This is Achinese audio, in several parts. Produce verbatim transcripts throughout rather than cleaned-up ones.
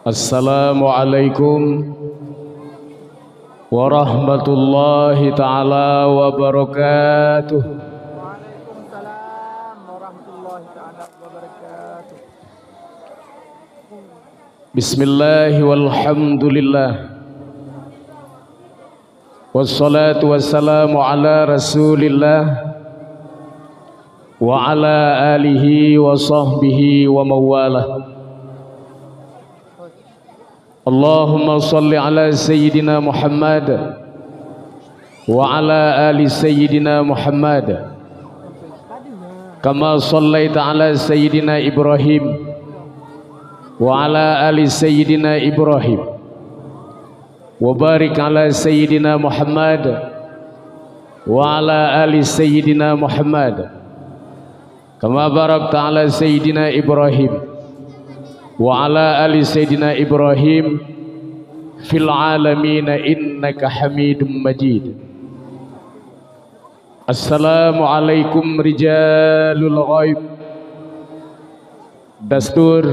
Assalamualaikum warahmatullahi taala wabarakatuh. Bismillah walhamdulillah. Wassalatu wassalamu ala Rasulillah wa ala alihi wa sahbihi wa mawalah. Allahumma salli ala Sayyidina Muhammad wa ala ali Sayyidina Muhammad, kama sallaita ala Sayyidina Ibrahim wa ala ali Sayyidina Ibrahim, wa barik ala Sayyidina Muhammad wa ala ali Sayyidina Muhammad, kama barakta ala Sayyidina Ibrahim wa ala ali Sayyidina Ibrahim fil alamin innaka Hamidum Majid. Assalamualaikum rijalul ghaib. Dastur,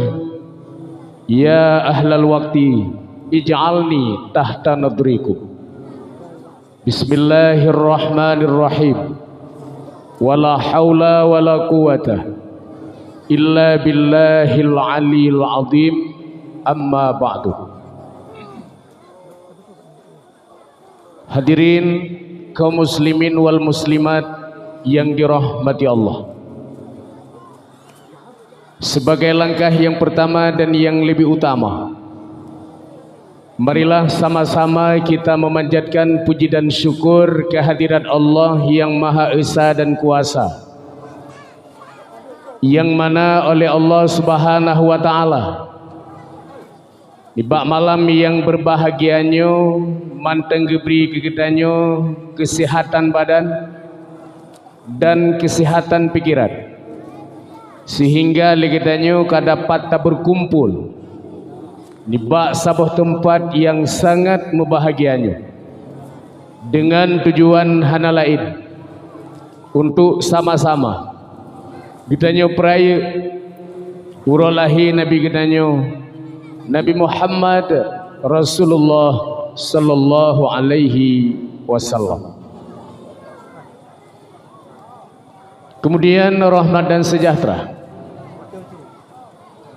ya ahlal waqti, ij'alni tahta nadrikum. Bismillahirrahmanirrahim. Wala haula wala quwwata illa billahil aliyil azim. Amma ba'du. Hadirin kaum muslimin wal muslimat yang dirahmati Allah. Sebagai langkah yang pertama dan yang lebih utama, marilah sama-sama kita memanjatkan puji dan syukur kehadirat Allah yang Maha Esa dan Kuasa, yang mana oleh Allah Subhanahu wa Ta'ala, nibak malam nyang berbahagia nyoe, mantong geubri keu geutanyoe keusihatan badan dan keusihatan pikiran, sehingga lé geutanyoe ka dapat tabeukumpul nibak saboh teumpat nyang sangat meubahagia nyoe, deungon tujuan hana laén, untuk sama-sama geutanyoe peurayeuk uroe lahé Nabi geutanyoe, Nabi Muhammad Rasulullah sallallahu alaihi wasallam. Kemudian, rahmat dan sejahtera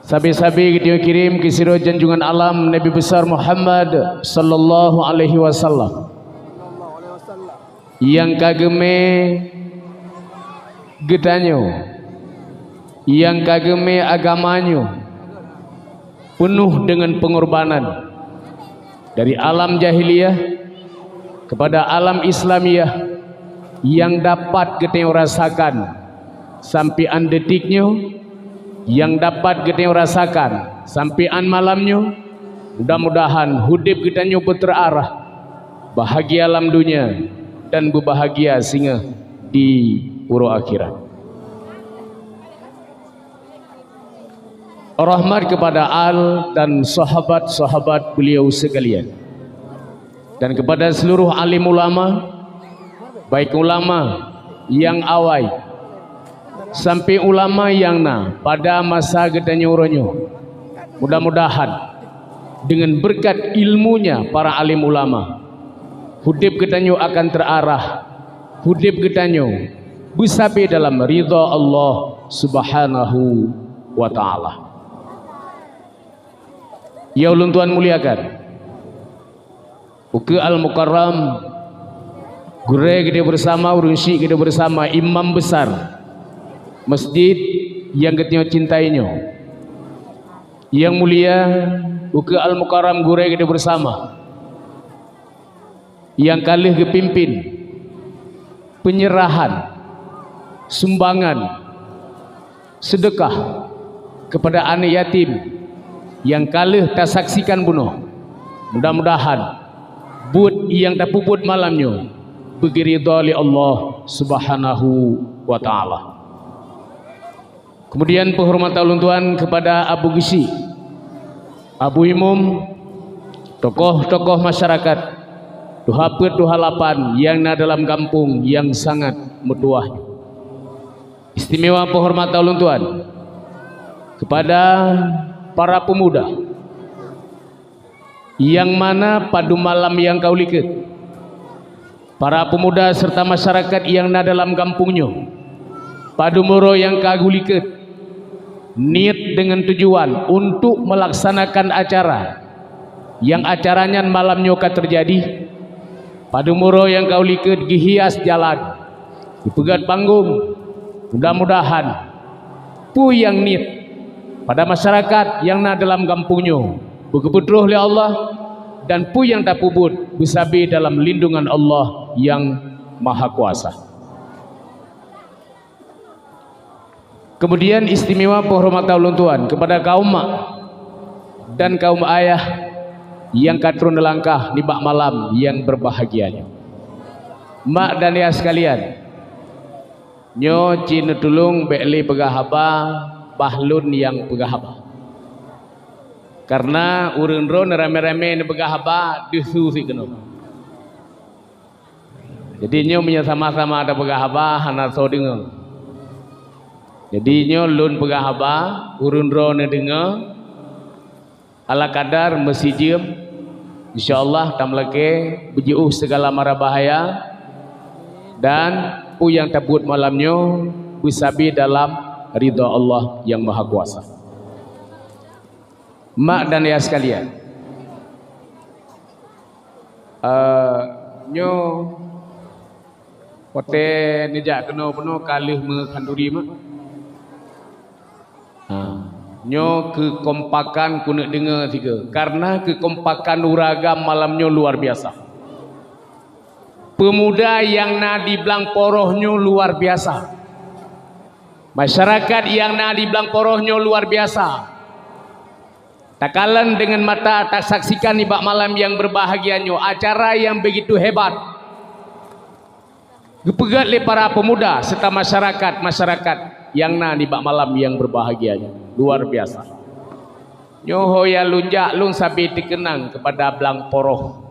sabe-sabe geutanyoe kirim keu sidroe junjungan alam Nabi Besar Muhammad sallallahu alaihi wasallam, nyang ka geumé geutanyoe, nyang ka geumé agama nyoe peunoh deungon peungorbanan, dari alam jahiliyah kepada alam Islamiyah, nyang dapat geutanyoe rasakan sampoe án detik nyoe, nyang dapat geutanyoe rasakan sampoe án malam nyoe. Mudah-mudahan udeb geutanyoe beuteuarah, bahagia lam donya dan beubahagia singoh di uroe akhirat. Rahmat kepada al dan sahabat-sahabat beliau sekalian, dan kepada seluruh alim ulama, baik ulama nyang awai sampoe ulama nyang na pada masa geutanyoe uroe nyoe. Mudah-mudahan deungon beureukat ilmunya para alim ulama, udeb geutanyoe akan teuarah, udeb geutanyoe beusabe dalam ridha Allah Subhanahu wa Ta'ala. Ya ulôn tuan muliakan, ukeue Al-Mukarram, gurée geude bersama, ureuëng syiek geude bersama, imam besar masjid nyang geutanyoe cintai nyoe. Yang mulia, ukeue Al-Mukarram, gurée geude bersama, nyang ka lheueh geupimpin penyerahan sumbangan seudeukah keupada aneuëk yatim nyang ka lheueh tasaksikan bunoe. Mudah-mudahan buet nyang tapeubuet malam nyoe beugeurida lé Allah Subhanahu wa Ta'ala. Kemudian, peuhormatan ulôn tuan kepada Abu Geuchik, Abu Imum, tokoh-tokoh masyarakat, tuha peuet tuha lapan nyang na dalam gampông nyang sangat meutuwah. Istimewa peuhormatan ulôn tuan kepada para pemuda, Nyang mana padum malam nyang ka ulikot, para pemuda serta masyarakat nyang na dalam gampông nyoe, padum uroe nyang ka ulikot, niet deungon tujuan untuk meulaksanakan acara nyang acara nyan malam nyoe ka teujadi, padum uroe nyang ka ulikot geuhias jalan, geupeugét panggong. Mudah-mudahan peue nyang niet pada masyarakat nyang na dalam gampông nyoe beugeupeutroh lé Allah, dan peue nyang tapeubuet beusabe dalam lindungan Allah Nyang Mahakuasa. Keumudian istimewa peuhormatan ulôn tuan keupada kaum mak dan kaum ayah nyang ka trôn neulangkah nibak malam nyang beubahgia nyoe. Mak dan yah sekalian, nyoe cit neutulông bék lé peugah haba, bah lôn nyang peugah haba. Kareuna ureuëng droe neuramé-ramé neupeugah haba deuh su sit keunoe. Jadi nyoe meunyoe sama-sama tapeugah haba hana soe deungoe. Jadi nyoe lôn peugah haba, ureuëng droe neudeungoe, ala kadar meusijeuem, insya Allah tameulakée beujiôh sigala mara bahaya, dan peue nyang tabuet malam nyoe beusabe dalam ridha Allah Nyang Mahakuasa. Mak dan yah sekalian, eh, nyoe watée neujak keunoe bunoe ka lheueh meukhanduri mak. Ha. Nyoe keukompakan keuneuk deungoe sigoe, kareuna keukompakan ureuëng agam malam nyoe luar biasa. Peumuda nyang na di Blang Poroh nyoe luar biasa. Masyarakat nyang na di Blang Poroh nyoe luar biasa. Takalon deungon mata, tasaksikan nibak malam nyang beubahgia nyoe acara nyang beugitu hebat geupeugét lé para peumuda serta masyarakat-masyarakat nyang na nibak malam nyang beubahgia nyoe. Luar biasa. Nyoe ho nyang lôn jak lôn sabe teukeunang keupada Blang Poroh.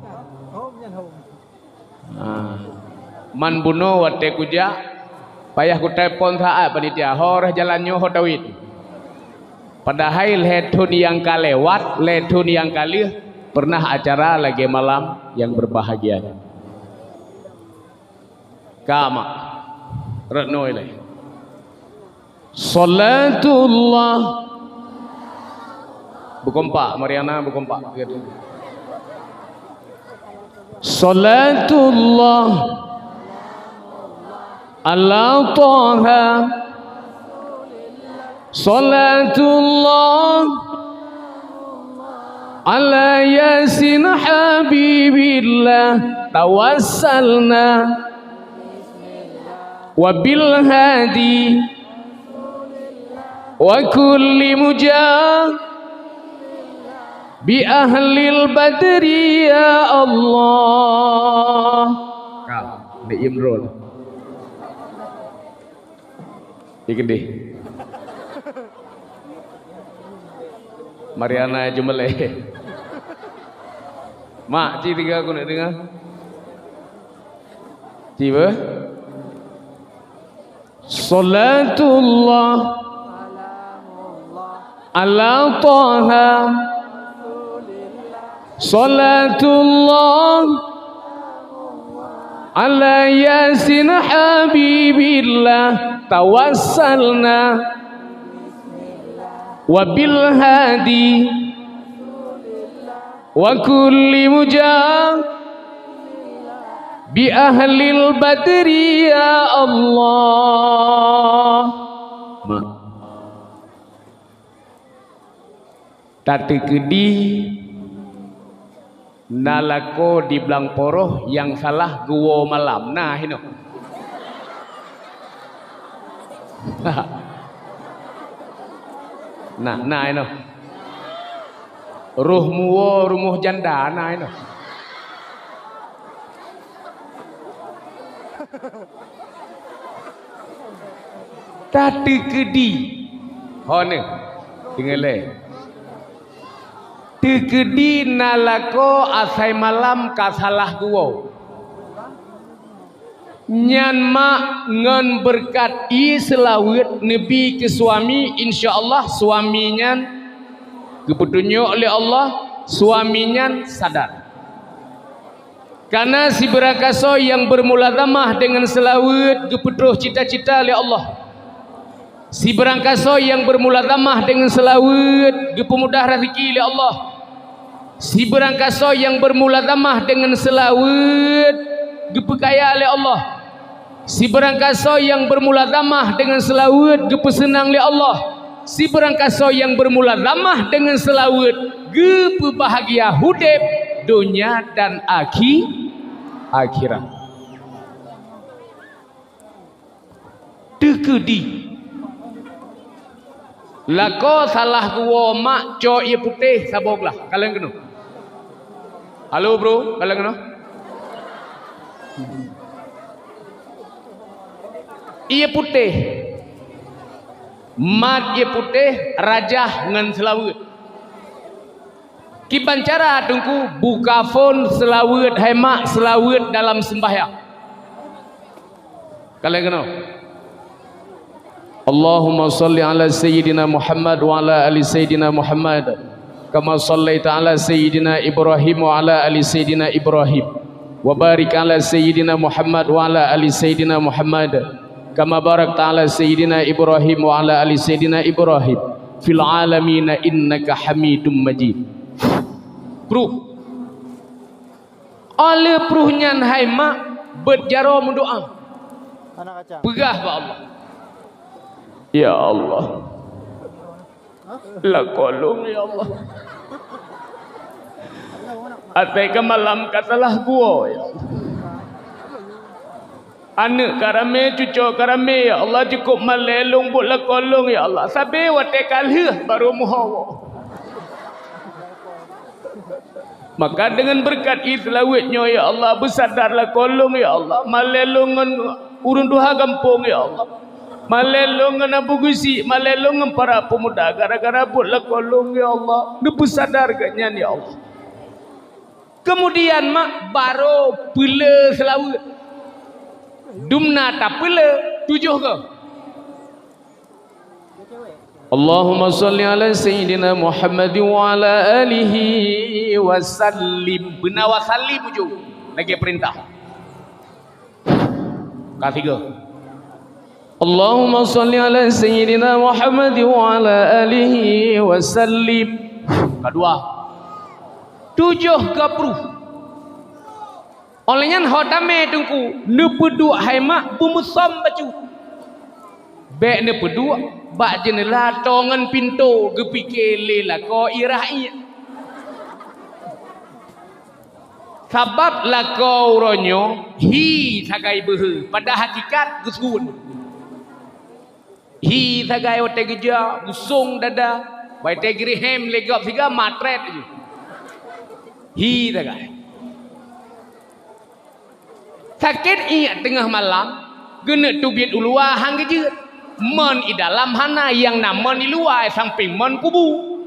Ha. Man bunoe watée kujak, payah kutelepon saát panitia, ho rhah jalan nyoe ho tawét. Padahai lhée thon nyang ka lewat, lhée thon nyang ka lheueh, pernah acara lagée malam nyang beubahgia nyoe. Ka mak, rot noe lé. Salatullah. Beukompak, Mariana beukompak. Salatullah ala Taha. Salatullah ala Yasin Habibillah. Tawassalna wa bil hadi wa kulli mujah bi ahlil badri ya Allah. Ka, Nek Imrul. Di keudeh. Mariana Jumeleh. Mak, ci tiga aku nak dengar. Ci beuh? Salatullah ala Taha. Salatullah ala Yasin Habibillah. Tawassalna wa bil hadi wa kulli mujah bi ahlil badri ya Allah. Ma. Tateukeudi na lakoe di Blang Poroh nyang salah geuwoe malam, na hinoe. Na, na hinoe. Roh muwoe rumoh janda, na hinoe. Tateukeudi. Ho neuh, deungoe lé. Teukeudi na lakoe asai malam ka salah geuwoe. Nyan mak ngon beureukat ie seulaweuet neubi keu suami, insya Allah suami nyan geupeutunyok lé Allah suami nyan sadar. Karena sibeurangkasoe nyang beurmulazamah deungon seulaweuet geupeutroh cita-cita lé Allah. Sibeurangkasoe nyang beurmulazamah deungon seulaweuet geupeumudah raseuki lé Allah. Sibeurangkasoe nyang beurmulazamah deungon seulaweuet geupeukaya lé Allah. Sibeurangkasoe nyang beurmulazamah deungon seulaweuet geupeuseunang lé Allah. Sibeurangkasoe nyang beurmulazamah deungon seulaweuet geupeubahgia udeb donya dan akhi-, akhirat. Teukeudi. Lakoe salah geuwoe mak cok ié putéh saboh glah. Kaleng keunoe. Halo, bro, kaleng keunoe. Ié putéh. Mat ié putéh, rajah ngon seulaweuet. Kiban cara Teungku, buka phon seulaweuet hai mak, seulaweuet dalam seumbahyang. Kaleng keunoe. Allahumma shalli ala sayyidina Muhammad wa ala ali sayyidina Muhammad, kama shallaita ala sayyidina Ibrahim wa ala ali sayyidina Ibrahim, wa barik ala sayyidina Muhammad wa ala ali sayyidina Muhammad, kama barakta ala sayyidina Ibrahim wa ala ali sayyidina Ibrahim fil alamina innaka Hamidum Majid. Pruh. Óh lheueh pruh nyan hai mak, beuet jaroe meudoá. Peugah bak Allah, "Ya Allah, lakoe lôn, ya Allah. Até ka malam ka salah geuwoe, ya Allah. Aneuk ka ramé, cucoe ka ramé, ya Allah, cukôp malée lôn buet lakoe lôn, ya Allah. Sabé watée ka lheueh barô meuho woe." Maka deungon beureukat ié seulaweuet nyoe, ya Allah, beusadar lakoe lôn, ya Allah, malée lôn ngon ureuëng tuha gampông, ya Allah, malée lôn ngon Abu Geuchik, malée lôn ngon para peumuda gara-gara buet lakoe lôn, ya Allah, neupeusadar geuhnyan, ya Allah. Keumudian mak barô peulé seulaweuet. Dumna tapeulé tujoh goe. Allahumma shalli ala sayyidina Muhammad wa ala alihi wa sallim. Beuna wa sallim ujong lagée peurintah. Ka sigoe. Allahumma shalli ala sayyidina Muhammad wa ala alihi wa sallim. Ka dua. Tujoh goe pruh. Óh lheueh nyan ho tamé Teungku, neupeuduek hai mak beumeusom bacut. Bék neupeuduek bak jeuneula toe ngon pintoe geupike lé lakoe ié rhah ié. Sabab lakoe uroe nyoe hi sagai beuhe, pada hakikat geusuon. Hi sagai watée geujak, busong dada, watée geureuhem lé gob siga matrét ju. Hi sagai. Sakét iék teungoh malam, geuneuk teubiet u luwa han geujeuet. Mon i dalam hana, nyang na mon i luwa, sampéng mon kubu.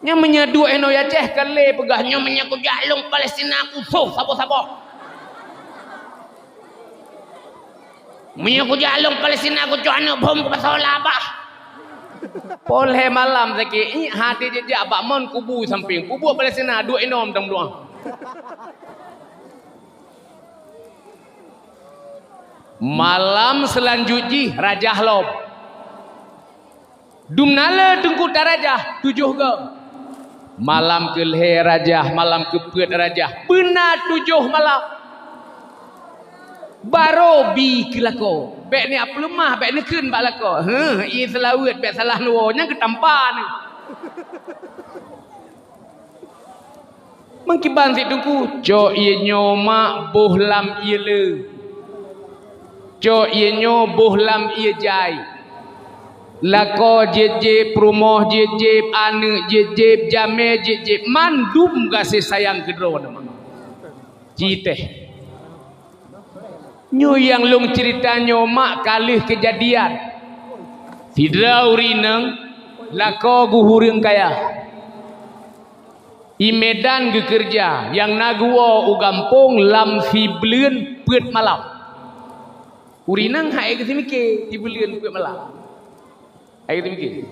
Nyan meunyoe duek inoe Aceh ka lé peugah nyoe, meunyoe kujak lôn Palestina kusoh saboh-saboh. Meunyoe kujak lôn Palestina kucok aneuk bom kupasoe lam babah. Poh lhée malam sakét iék hati jijak bak mon kubu sampéng kubu Palestina duek inoe meudoá. Malam seulanjut jih rajah lom. Dumna le Teungku tarajah tujoh goe. Malam keulhée rajah, malam keupeuet rajah, beuna tujoh malam. Barô bi keu lakoe. Bék neupeulumah, bék neukheun bak lakoe. Heuh, ié seulaweuet bék salah luwoe, nyan geutampa neuh. Meukiban cit Teungku, cok ié nyoe mak boh lam ié le. Cok ié nyoe boh lam ié jai. Lakoe jieb-jieb, peurumoh jieb-jieb, aneuk jieb-jieb, jamé jieb-jieb, mandum gaséh sayang keudroe teuma. Jitéh. Nyoe nyang lôn ceurita nyoe mak ka lheueh keujadian. Sidroe ureuëng inong lakoe geuh ureuëng kaya. I Medan geukeureuja, nyang na geuwoe u gampông lam sibuleuen peuet malam. Ureuëng inong hai geuseumike sibuleuen peuet malam. Hai geuseumike.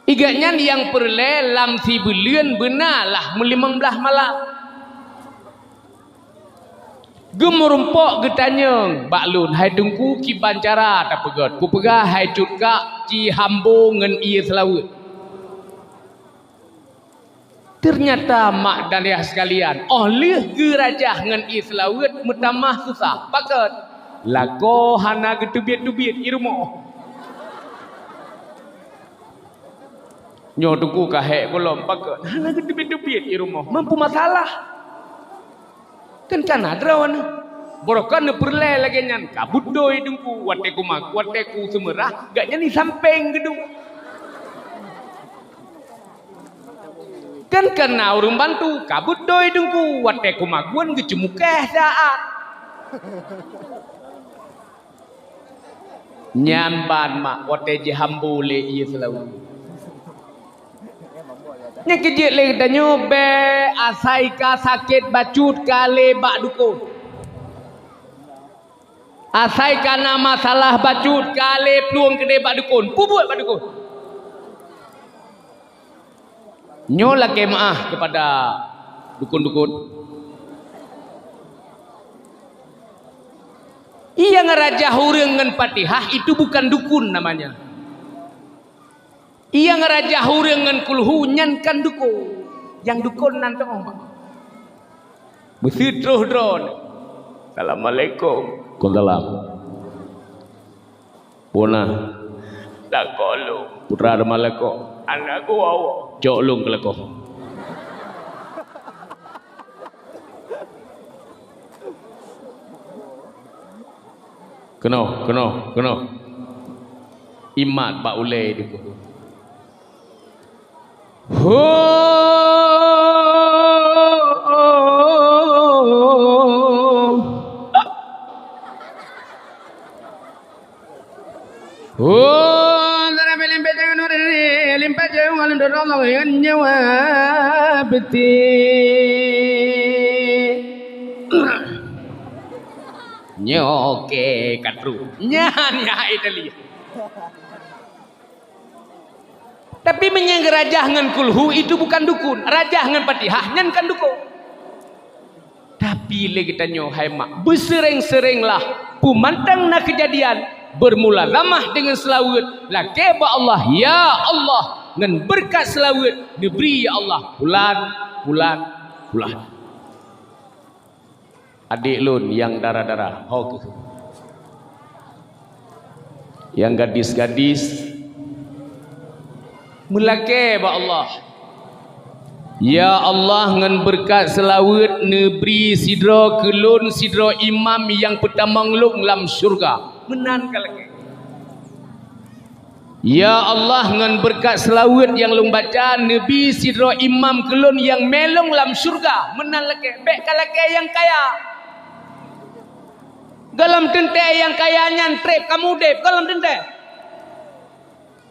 Igat nyan nyang peureulée lam sibuleuen beuna lah meulimong blaih malam. Geumeurumpok geutanyong bak lôn, "Hai Teungku, kiban cara tapeugét?" Kupeugah, "Hai cut kak, ci hambo ngon ié seulaweuet." Teunyata mak dan ayah seukalian, óh lheueh geurajah ngon ié seulaweuet meutamah susah. Pakon? Lakoe hana geuteubiet-teubiet i rumoh. Nyoe Teungku ka hék gohlom, pakon? Hana geuteubiet-teubiet i rumoh, mampu masalah. Kan kana droeneuh. Barokon neupeureulée lagée nyan, ka beutôi Teungku, watée ku ma-, watée ku seumeurah, gobnyan di sampéng geuduek. Kan kana ureuëng bantu, ka beutôi Teungku, watée ku magun geuceumukeh saát. Nyan ban mak watée jihambo lé ié seulaweuet. Nyang keujeuet lé geutanyoe, bék asai ka sakét bacut ka lé bak dukon. Asai ka na masalah bacut ka lé plueng keudeh bak dukon. Peubuet bak dukon. Nyoe lakée meuáh keupada dukon-dukon. Nyang rajah ureuëng ngon Fatihah itu bukan dukun namanya. Nyang rajah ureuëng ngon kulhu nyan kan dukon. Nyang dukon nan teuh. Meusitroh droeneuh. Assalamualaikum. Waalaikumsalam. Puna. Lakoe lôn. Putra Demak lakoe. Aneuk geuwoe-woe. Cok lôn keu lakoe. Keunoe, keunoe, keunoe. Imat bak ulée dikeue. Ho! Ho! Limpah jauh ngon dorong ngon nyawa beuti. Nyoe ke katru. Nyan ya Italia. Tapi meunyoe geurajah ngon kulhu, itu bukan dukun. Rajah ngon Fatihah, nyan kan dukun. Tapi lé geutanyoe, hai mak, beuseureng-seurenglah, peue mantong na keujadian, beurmulazamah deungon seulaweuet, lakée bak Allah, "Ya Allah, ngon beureukat seulaweuet, neubri, ya Allah, pulan, pulan, pulan." Adék lôn nyang dara-dara, ho kheueh. Nyang gadis-gadis, meulakée bak Allah, "Ya Allah, ngon beureukat seulaweuet neubri sidroe keu lôn sidroe imam nyang peutamong lôn lam syeuruga." Meunan ka lakée. "Ya Allah, ngon beureukat seulaweuet nyang lôn baca, neubri sidroe imam keu lôn nyang mé lôn lam syeuruga." Meunan lakée, bék ka lakée nyang kaya. Gohlom teuntée nyang kaya nyan treb kamoe udeb, gohlom teuntée.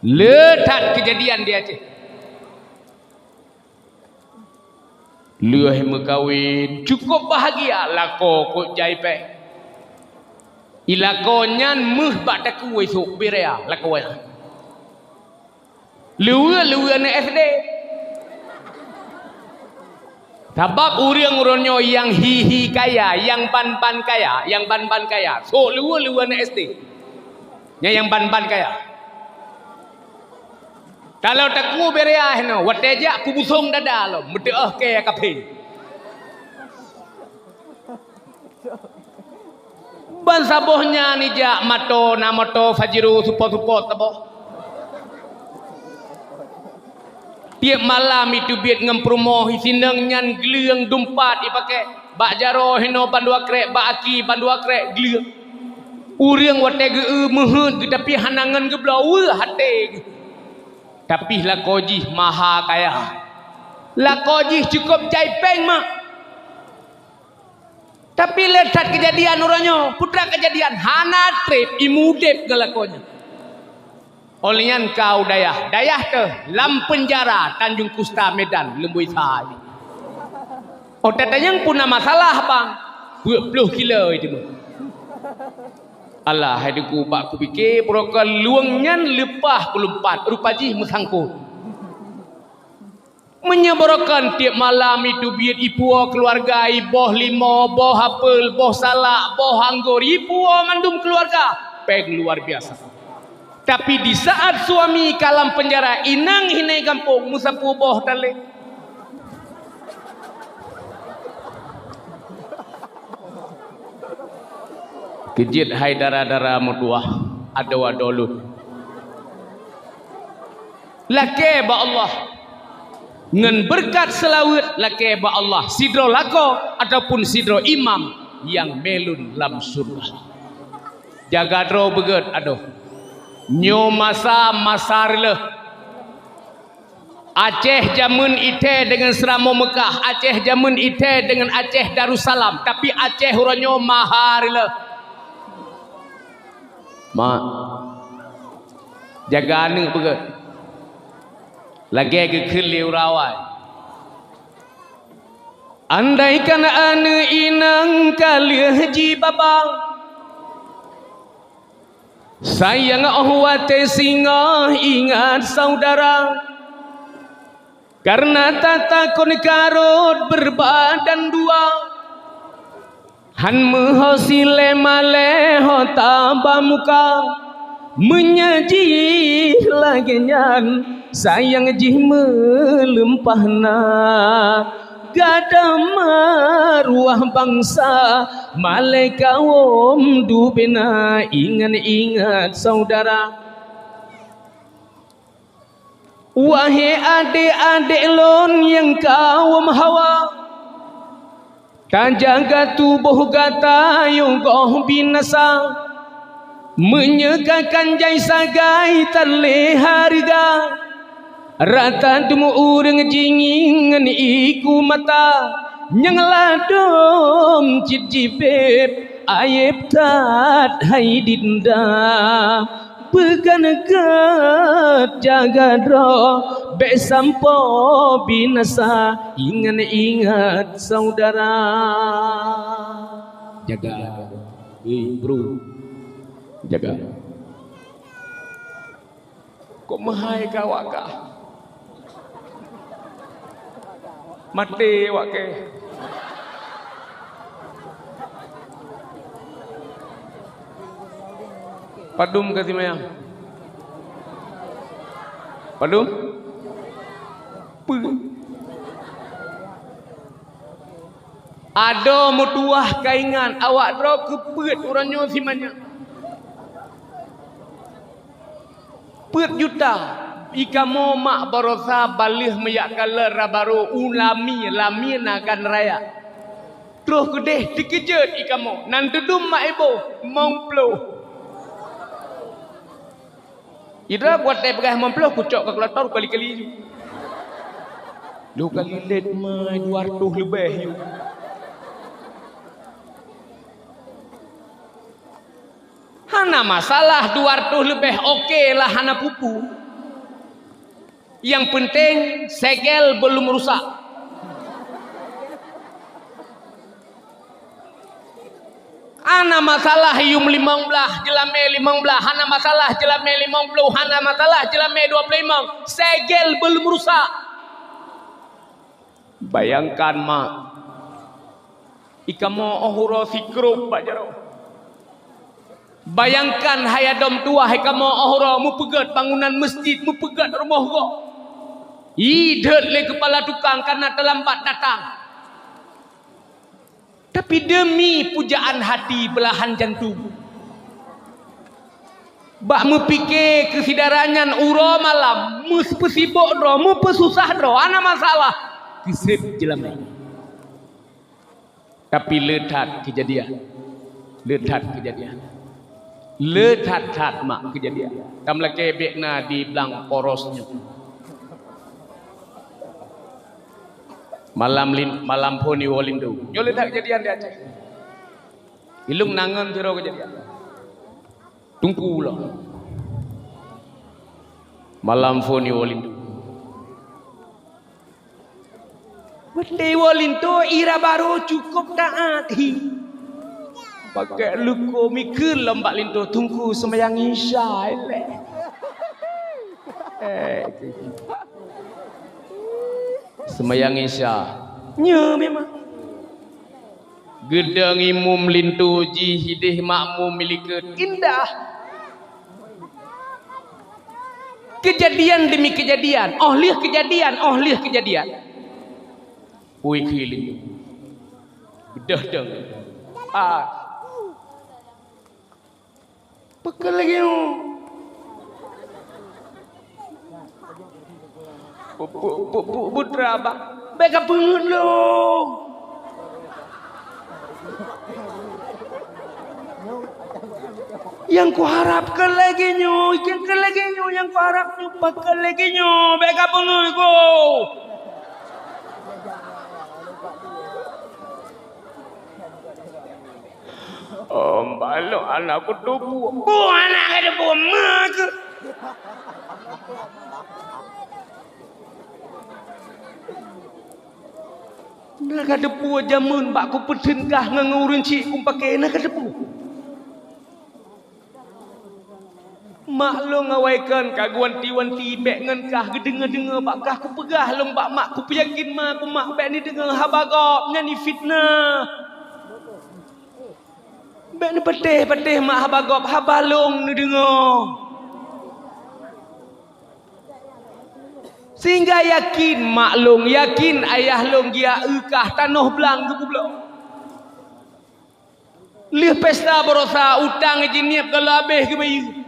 Le that keujadian di Aceh. Lheueh meukawen, cukup bahagia, lakoe kok jai péng. I lakoe nyan méuh bak takue sôk beureya lakoe nyan. Luweue-luweue aneuk S D. Sabab ureuëng uroe nyoe nyang hi-hi kaya, nyang ban-ban kaya, nyang ban-ban kaya, sôk luweue-luweue aneuk S D. Nyan nyang ban-ban kaya. Kalau takue beureya hinoe, watée jak peubusong dada lom, meuteuôh kée kaphé. Ban saboh nyan ijak mato, na moto Pajero seupôt-seupôt saboh. Tieb malam iteubiet ngon peurumoh, isinong nyan gleueng dumpat ipakée. Bak jaroe hinoe bandua krek, bak aki bandua krek gleueng. Ureuëng watée geu-eu meuheuet geuh tapi hana ngon geubloe, weueh até geuh. Tapi lakoe jih maha kaya. Lakoe jih cukup jai péng mak. Tapi le that keujadian uroe nyoe, peue teuma keujadian, hana treb imudeb ngon lakoe nyan. Óh lheueh nyan ka u dayah, dayah teuh lam peunjara Tanjung Kusta Medan, Lumboi Sai. Óh tatanyong peue na masalah bang, peuet ploh kilo itu. Alah, hai Teungku, bak kupike, barokon luweueng nyan leupah kulumpat, rupa jih meusangkot. Meunyoe barokon tiep malam iteubiet ipuwoe keuluwarga, iboh limo, boh apel, boh salak, boh anggor, ipuwoe mandum keuluwarga, péng luar biasa. Tapi di saat suami ka lam penjara, inong hinoe gampông meusapeue boh talé. Keujeuet hai dara-dara meutuwah, adoe-adoe lôn. Lakée bak Allah ngon beureukat seulaweuet, lakée bak Allah sidroe lakoe ataupun sidroe imam nyang mé lôn lam syeuruga. Jaga droe beugét adoe. Nyoe masa, masa reuloh. Aceh jameun ithée deungon Seuramoe Meukah, Aceh jameun ithée deungon Aceh Darussalam, tapi Aceh uroe nyoe maha reuloh. Mak, jaga aneuëk beugét. Lagée geukheun lé ureuëng awai. Andaikan aneuëk inong ka lheueh jibaba, sayang óh watée singoh ingat saudara. Kareuna tatakon ka rhot beureubadan dua, han meuho silée malée ho taba muka. Meunyoe jih lagée nyan, sayang jih meulimpah na. Gadôh maruah bansa, malée kawöm dubena, ingat-ingat saudara. Wahé adék-adék lôn nyang kawöm hawa, tajaga tuboh gata yoh goh binasa. Meunyoe ka kan jai sagai tan lé hareuga, rata teumé ureuëng jingieng ngon iku mata, nyang ladôm cit jibéb, ayeb that hai dinda. Beuganeugét jaga droe, bék sampoe binasa, ingat-ingat saudara. Jaga, hei bro, jaga. Kok meuhai ka awak kah? Maté awak kah? Padum ka simayang? Padum? Peue? Adoe meutuwah ka ingat awak droe keu peuet uroe nyoe simayang. Peuet juta, i kamoe mak barosa baleueh meuyak kalon raba rô u lami, lami na gan raya. Troh keudeh teukeujot i kamoe, nan teudum mak iboh, limong ploh. Idra buat teupeugah limong ploh, kucok kalkulator kali-kali ju. Lheuh kali lét mai dua ratus leubeh ju. Hana masalah dua ratus leubeh, oke lah, hana peue-peue. Nyang peunteng segel belum rusak. Hana masalah yum limong blaih, jeulamé limong blaih, hana masalah jeulamé limong ploh, hana masalah jeulamé dua ploh limong, segel belum rusak. Bayangkan mak, i kamoe óh uroe sikrop bak jaroe. Bayangkan hai adoe meutuwah, i kamoe óh uroe meupeugét bangunan meuseujid, meupeugét rumoh gob. Idhôt lé keupala tukang kareuna teulambat datang. Tapi deumi pujaan hati beulahan jantung, bak meupike keu syedara nyan uroe malam, meupeusibuek droe, meupeususah droe, hana masalah, keu seb jeulamé. Tapi le that keujadian, le that keujadian. Le that-that mak keujadian. Tam lakée bék na di blang poros nyoe. Malam lin-, malam phon iwoe linto. Nyoe le that keujadian di Aceh. Ilong nangon sidroe keujadian. Teungku lom. Malam phon iwoe linto. Watée iwoe linto, i raba rô cukôp taát hi. Pakai luko mikeu lom bak linto, Teungku seumayang Isya ilée. Eh, Seumayang Isya. Nyoe memang. Geudong imum linto jih ideh makmum milikot indah. Kejadian demi kejadian, oh lheueh kejadian, oh lheueh kejadian. Ui kili. Beudôh dong. Ah. Pakon lagèe nyoe? Pu-, pu-, pu-, pu-, putra abang, bèk kapeungeuet lôn. Nyang kuharap keu lagèe nyoe, keu lagèe nyoe nyang kuharap nyoe, pakon lagèe nyoe, bèk kapeungeuet, Teungku. Oh, balok aneuk kuteupeue. Peue aneuk kuteupeue, ma keuh? Na kateupeue jameun bak kupeutheun kah ngon ureueng chik kupaké, na kateupeue? Mak lôn awai kon ka geuwanti-wanti bèk ngon kah geudeungoe-deungoe bak kah kupeugah lôn bak mak, kupeuyakin ma ku mak bèk neudeungoe haba gob nyan fitnah. Bèk neupatéh-patéh mak haba gob, haba lôn neudeungoe. Sehingga yakin mak lôn, yakin ayah lôn geujak eu kah tanoh blang geupeubloe. Lheueh pesta baroesa, utang jiniep ka lheueh habéh geubayeue.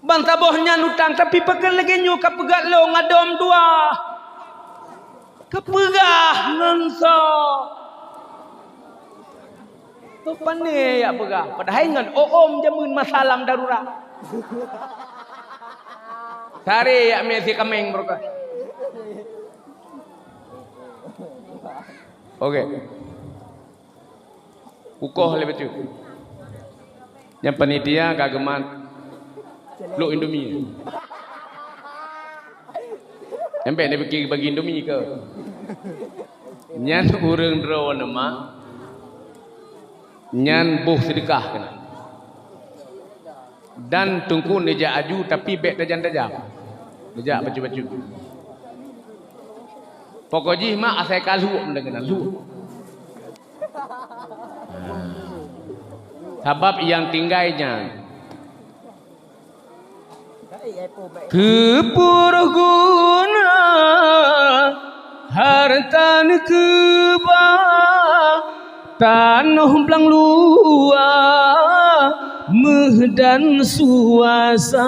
Ban saboh nyan utang, tapi pakon lagèe nyoe kapeugah lôn ngon dom dua. Kapeugah ngon soe? Soe pane jak peugah? Padahai ngon O M jameun masa lam darurat. Sare jak mè si kaméng barokah. Oke. Kukoh lé bacut. Nyang panitia ka geumat pluek Indomie. Nyang bèk neupike bagi Indomie keu. Nyan ureueng droeneuh mak. Nyan boh seudeukah keunan. Dan Teungku neujak aju, tapi bèk tajam-tajam. Neujak bacut-bacut. Pokok jih mak asai ka lhok meunan keunan, lhok. Sabab nyang tinggai nyan. Keupeue guna hareuta neukeubah, tanoh blang luwa, méuh dan suasa.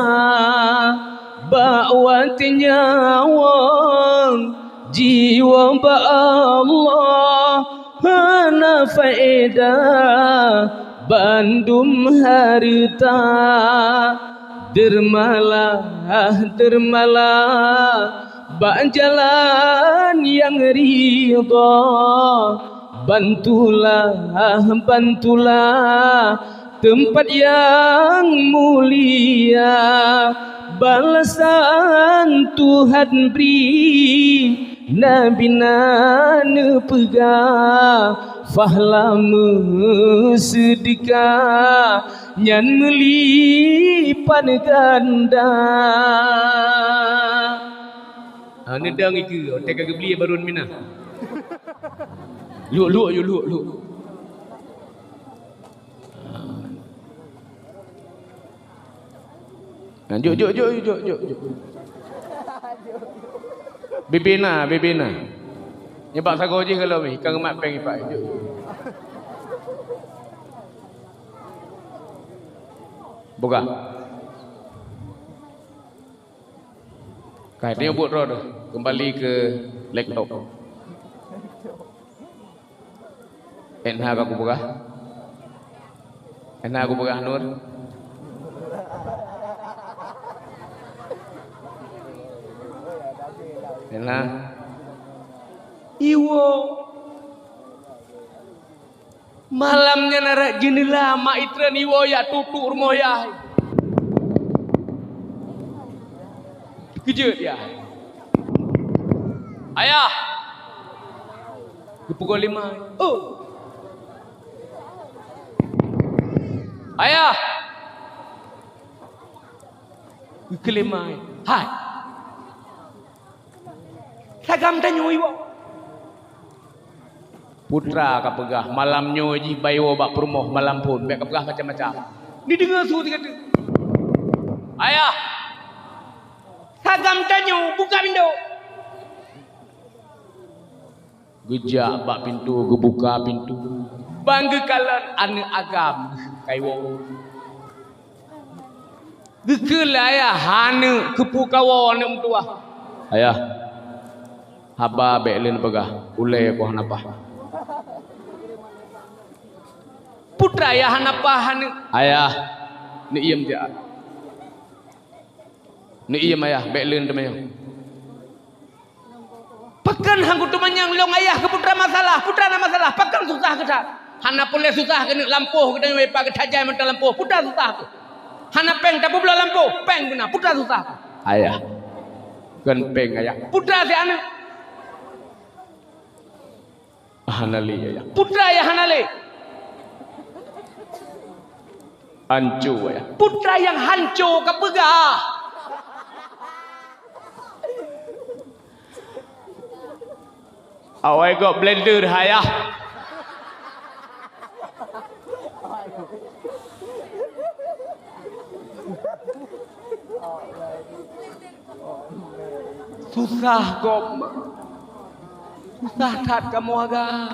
Bak watèe nyawöng jiwoe bak Allah, hana faedah bandum hareuta. Deureumalah, deureumalah bak jalan nyang ridha. Bantulah, bantulah teumpat nyang mulia. Balasan Tuhan bri Nabi na neupeugah, pahala meuseudeukah nyan meulipat ganda. Ha, neudong ikeue, watèe ka geubli baru minah. Lhok, lhok, yuk, lhok, lhok. Ha, jok, jok, jok. Bibina, bibina. Nibak sagoe jih kalau weh, ka geumat péng ipak. Jok, jok. Buka. Ka, tanyoe buet droe deh. Kembali ke laptop. Enha ka kupeugah. Enha kupeugah, Nur. Enha. Iwoe. Malam nyan na rot jeuneula mak itreun iwoe jak tutuek rumoh yah. Teukeujot yah. "Ayah!" Geupukul lima. "Oh!" "Ayah!" Geukheun lé mak. "Hai!" Sagam tanyoe iwoe. Putra ka peugah, malam nyoe jih bayoe bak peurumoh malam phon, bèk ka peugah macam-macam. Neudeungoe su teuka-teuka. "Ayah, sagam tanyoe, buka pintoe." Geujak bak pintoe, geubuka pintoe. Ban geukalon aneuk agam ka iwoe. Geukheun lé ayah aneuk, keupeue kawoe aneuk meutuwah. "Ayah, haba bèk lôn peugah, ulèe keuh hana paih." Putra ayah hana paih aneuk. "Ayah, neuiem jak. Neuiem ayah, bèk lôn teumanyong." "Pakon han kuteumanyong lôn ayah keu putra masalah, putra na masalah, pakon susah keu that? Hana peureulèe susah keuneuk lampôh, geutanyoe ipa geutajai mata lampôh, putra susah keuh. Hana pèng tapeubloe lampôh, pèng beuna, putra susah keuh." "Ayah, kon pèng ayah." Putra si aneuk. "Hana lé ayah." Putra ayah hana lé. "Hanco ayah." Putra nyang hanco ka peugah. "Awai gob blender ayah." Susah gob. Susah that kamoe agam.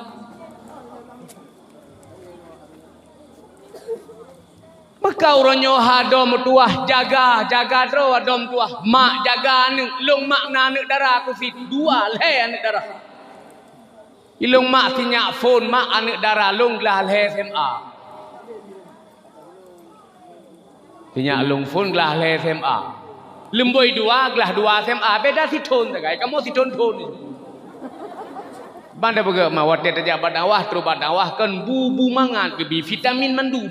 Maka uroe nyoe hai droe meutuwah, jaga, jaga droe droe meutuwah. Mak jaga aneuk, lôn mak na aneuk dara kusit, dua lhèe aneuk dara. Ilôn mak sinyak phôn, mak aneuk dara lôn glah lhèe S M A. Sinyak lôn phôn glah lhèe S M A. Leumbôi dua glah dua S M A, beda sithôn sagai, kamoe sithôn-thôn. Ban tapeugah ma watèe tajak bak dakwah, trok bak dakwah kon bu-bu mangat geubi vitamin mandum.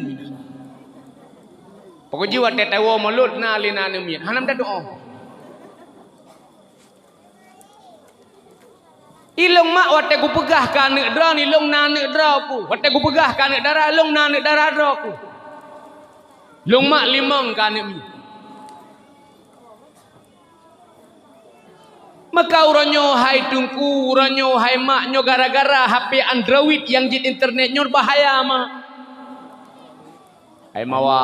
Pokok jih watèe tawoe mulod na lé na aneuk miet, hana meudadoe. Ilôn mak watèe kupeugah keu aneuk droe, ilôn na aneuk droe ku. Watèe kupeugah keu aneuk dara, ilôn na aneuk dara droe ku. Lôn mak limong keu aneuk miet. Maka uroe nyoe hai teungku, uroe nyoe hai mak, nyoe gara-gara H P Android nyang jeuet internet nyoe bahaya mak. Hai mawa.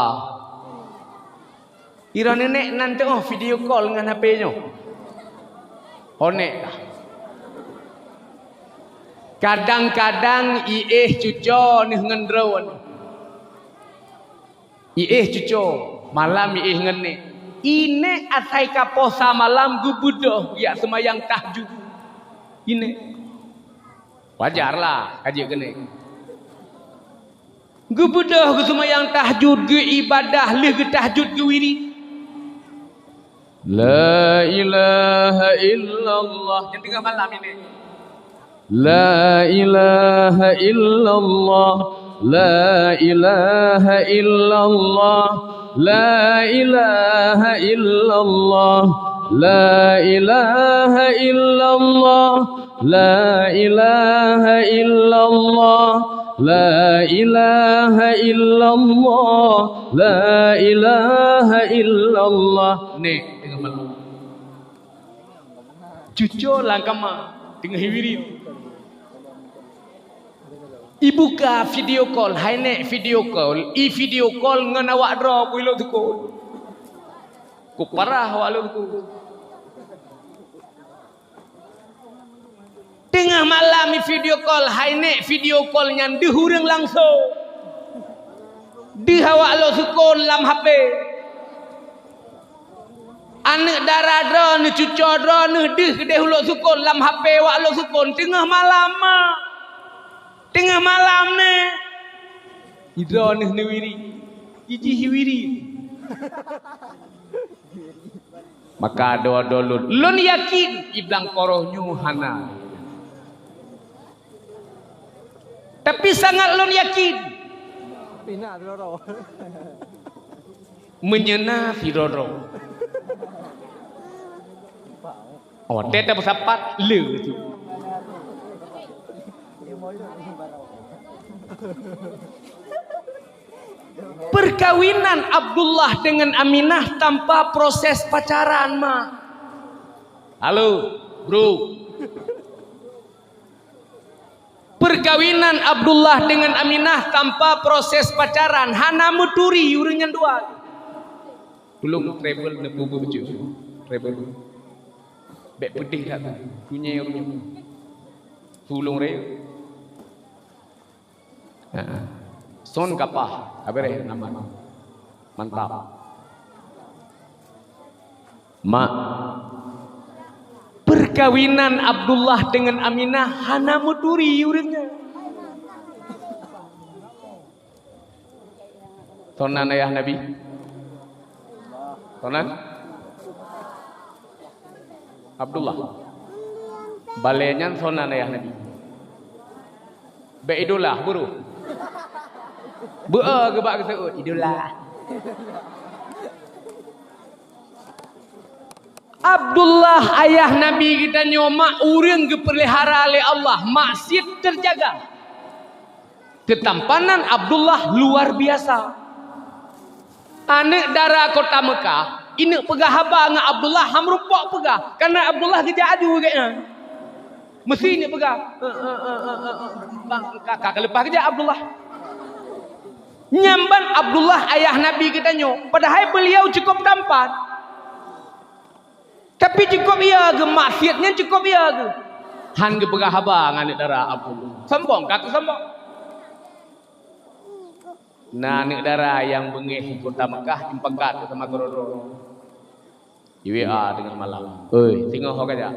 Ira neunek nan teuh video call ngon H P nyoe. Honek kah? Kadang-kadang iéh cuco neuh ngon droe. Iéh cuco, malam iéh ngon nek. Inek asai ka poh sa malam geubeudôh jak seumayang tahajud. Inek. Wajar lah, ka jeuet keunek. Geubeudôh geuseumayang tahajud, geuibadah, lheueh geutahajud geuwirid. La ilaha illallah. Nyang teungoh malam ini. La ilaha illallah. La ilaha illallah. La ilaha illallah. La ilaha illallah. La ilaha illallah, la ilaha illallah, la ilaha illallah. Nek, teungoh malam. Cuco lam kama, teungoh iwirid. Ibuka video call, hai nek video call, i video call ngon awak droe ku ilok teukon. Ku parah awak lok teukon. Teungoh malam i video call, hai nek video call nyan deuh ureueng langsong. Deuh awak lok seukon lam H P. Aneuk dara droeneuh, cuco droeneuh deuh keudeh ulok seukon lam H P awak lok seukon. Teungoh malam, mak. Teungoh malam, nek. Idroeneuh neuwirid. Ijih iwirid. Maka doa-doa lôn, lôn yakin i blang koroh nyoe hana. Tapi sangat lôn yakin. Pina sidroe. Meunyoe na sidroe. Oh, teuh meusapat le tu. Perkawinan Abdullah dengan Aminah tanpa proses pacaran, mak. Halo, bro. Perkawinan Abdullah dengan Aminah tanpa proses pacaran, hana meuturi ureuëng nyan dua. Tulông travel neupeubuet bacut. Travel. Bèk peudeh that tu. Tunyai ureuëng nyan. Tulông raya. Ha. Son kapah, habéh nama. Mantap. Mak, perkawinan Abdullah dengan Aminah hana meuturi ureuëng nyan. Soe nan ayah Nabi? Soe nan? Abdullah. Balée nyan soe nan ayah Nabi? Bèk idola, buru. Beu-e geubak geuseuôt, idola. Abdullah ayah Nabi geutanyoe mak ureuëng geupeulihara lé Allah, maksiat teujaga. Keutampanan Abdullah luar biasa. Aneuëk dara kota Mekah, ineuk peugah haba ngon Abdullah, han meurumpok peugah, kareuna Abdullah geujak aju gobnyan. Meusti ineuk peugah, "Eh, eh, eh, eh, eh, eh, bang, ka, ka, ka leupah geujak Abdullah." Nyan ban Abdullah ayah Nabi geutanyoe, padahai beuliau cukup tampan. Tapi cukup iya geuh, maksiat nyan cukup iya geuh. Han geupeugah haba ngon aneuëk dara Abdullah. Sombong, ka keu sombong. Na aneuëk dara nyang beungéh di kota Mekah, jipakat sama keudroe-droe. Di W A teungoh malam. "Oi, singoh ho kajak?"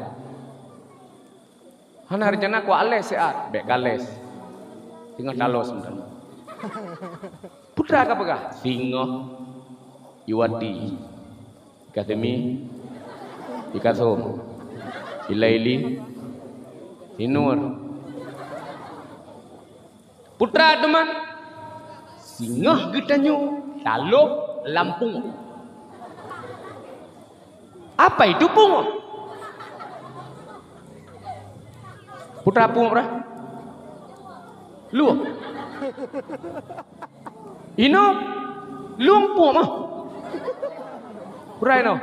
"Hana reuncana, kualés siat." "Bèk kalés. Singoh talos mantong." Putra ka peugah, "Singoh, Iwati, Ikasemi, Ikasum, Ilaili, Sinur." Putra teuma, singoh geutanyoe talob lam pungoh. Apa itu pungoh? Putra pungoh dah. Lueng. Inoe lueng pungoh mah. Putra inoe.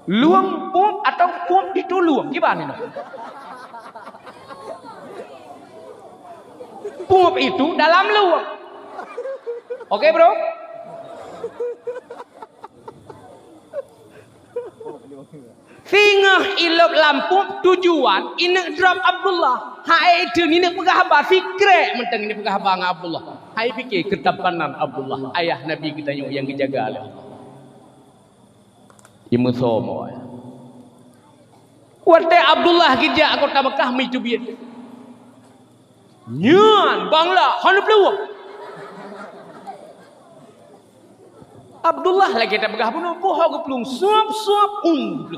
Lueng pungoh atau pungoh itu lueng? Kiban inoe. Pungoh itu dalam lueng. Oke, bro? Singoh ilob lam pungoh tujuan ineuk drop Abdullah. Hai itu ineuk peugah haba sikrek mantong ineuk peugah haba ngon Abdullah. Hai pike keutampanan Abdullah, ayah Nabi geutanyoe nyang geujaga lé Allah. Imeusom awak. Watée Abdullah geujak kota Mekah meuteubiet. Nyan bangla hana peuluwang. Abdullah lagée tapeugah bunoe, boh ho geuplueng suab-suab, ung.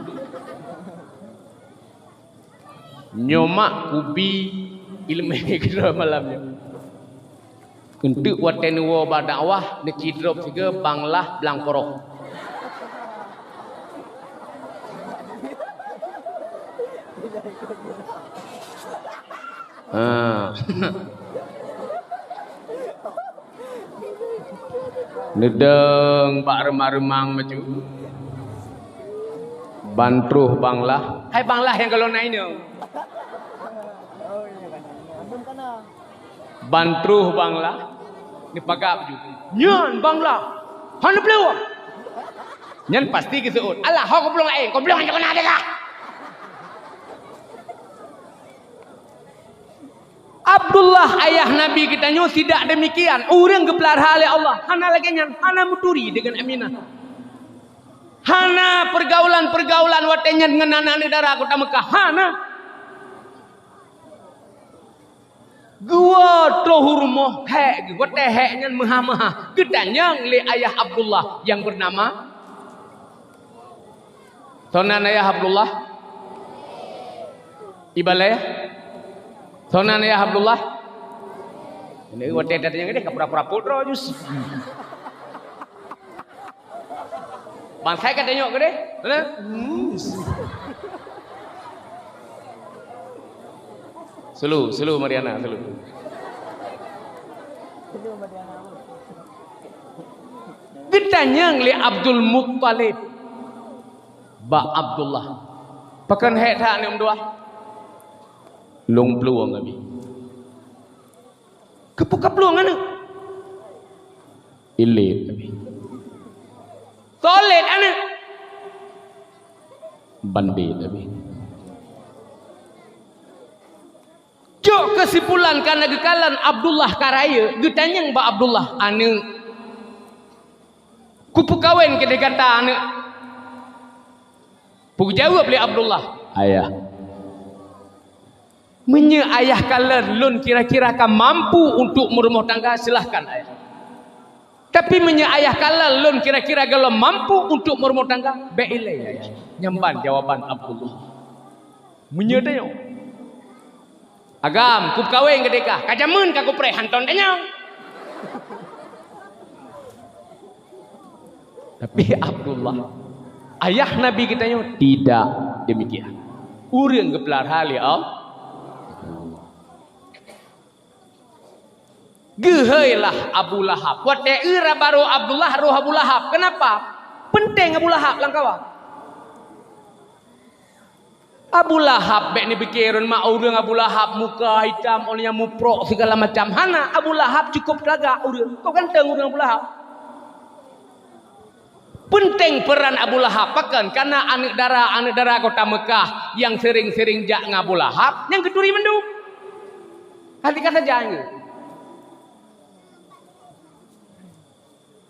Nyoe mak kubi ileumé keudroe malam nyoe. Keuneuk watée neuwoe bak dakwah, neucidrob sigoe banglah blang poroh. Ha. Neudong bak reumang-reumang maju. Ban troh banglah. Hai banglah nyang golom na inong. Ban troh banglah. Neupaga baju. Nyan banglah. Hana peuluwang. Nyan pasti geuseuôt. Alah, ho goblong laén. Goblong hana guna deh kah? Abdullah ayah Nabi geutanyoe tidak demikian. Ureuëng geupeulara lé Allah. Hana lagée nyan. Hana meuturi deungon Aminah. Hana peurgaulan-peurgaulan watée nyan ngon aneuk dara kota Mekah. Hana. Geuwoe troh u rumoh hék geuh, watée hék nyan meuhah-meuhah, geutanyong lé ayah Abdullah nyang beunama, soe nan ayah Abdullah? Ibalée? Soe nan ayah Abdullah? Ini watée tatanyong deh, ka pura-pura putroe jus. Bansa ka tanyong keudeh? Hana? Hmm. Slow, slow Mariana, slow. Geutanyong lé Abdul Muttalib bak Abdullah. Pakon hék that aneuk meutuah? Lôn plueng Abi. Keupeue kaplueng aneuk? Ilét Abi. Soe lét aneuk? Bandét Abi. Cok keusimpulan ka na geukalon Abdullah ka rayeuk, geutanyong bak Abdullah, "Aneuk, kupeukawen keudeh gata aneuk?" Peujaweueb lé Abdullah, "Ayah, meunyoe ayah kalon lôn kira-kira ka mampu untuk meurumoh tangga, silahkan ayah. Tapi meunyoe ayah kalon lôn kira-kira gohlom mampu untuk meurumoh tangga, bék ilée ayah." Nyan ban jawaban Abdullah. Meunyoe tanyoe, "Agam, kupeukawen keudeh kah, ka jameun ka kupreh hantom tanyong." Tapi Abdullah, ayah Nabi geutanyoe, tidak demikian. Ureuëng geupeulara lé Allah. Geuhôi lah Abu Lahab. Watée eu raba roh Abdullah, roh Abu Lahab. Kenapa? Penting Abu Lahab lam kawan. Abu Lahab, bék neupike ureuëng mak ureuëng Abu Lahab, muka hitam, ôn nyang muprok, segala macam. Hana, Abu Lahab cukup lagak ureuëng. Kok ganteng ureuëng Abu Lahab? Penting peran Abu Lahab, pakon? Karena aneuk dara, aneuk dara kota Mekah nyang sering-sering jak ngon Abu Lahab, nyang geuturi mandum. Hati kata jangan.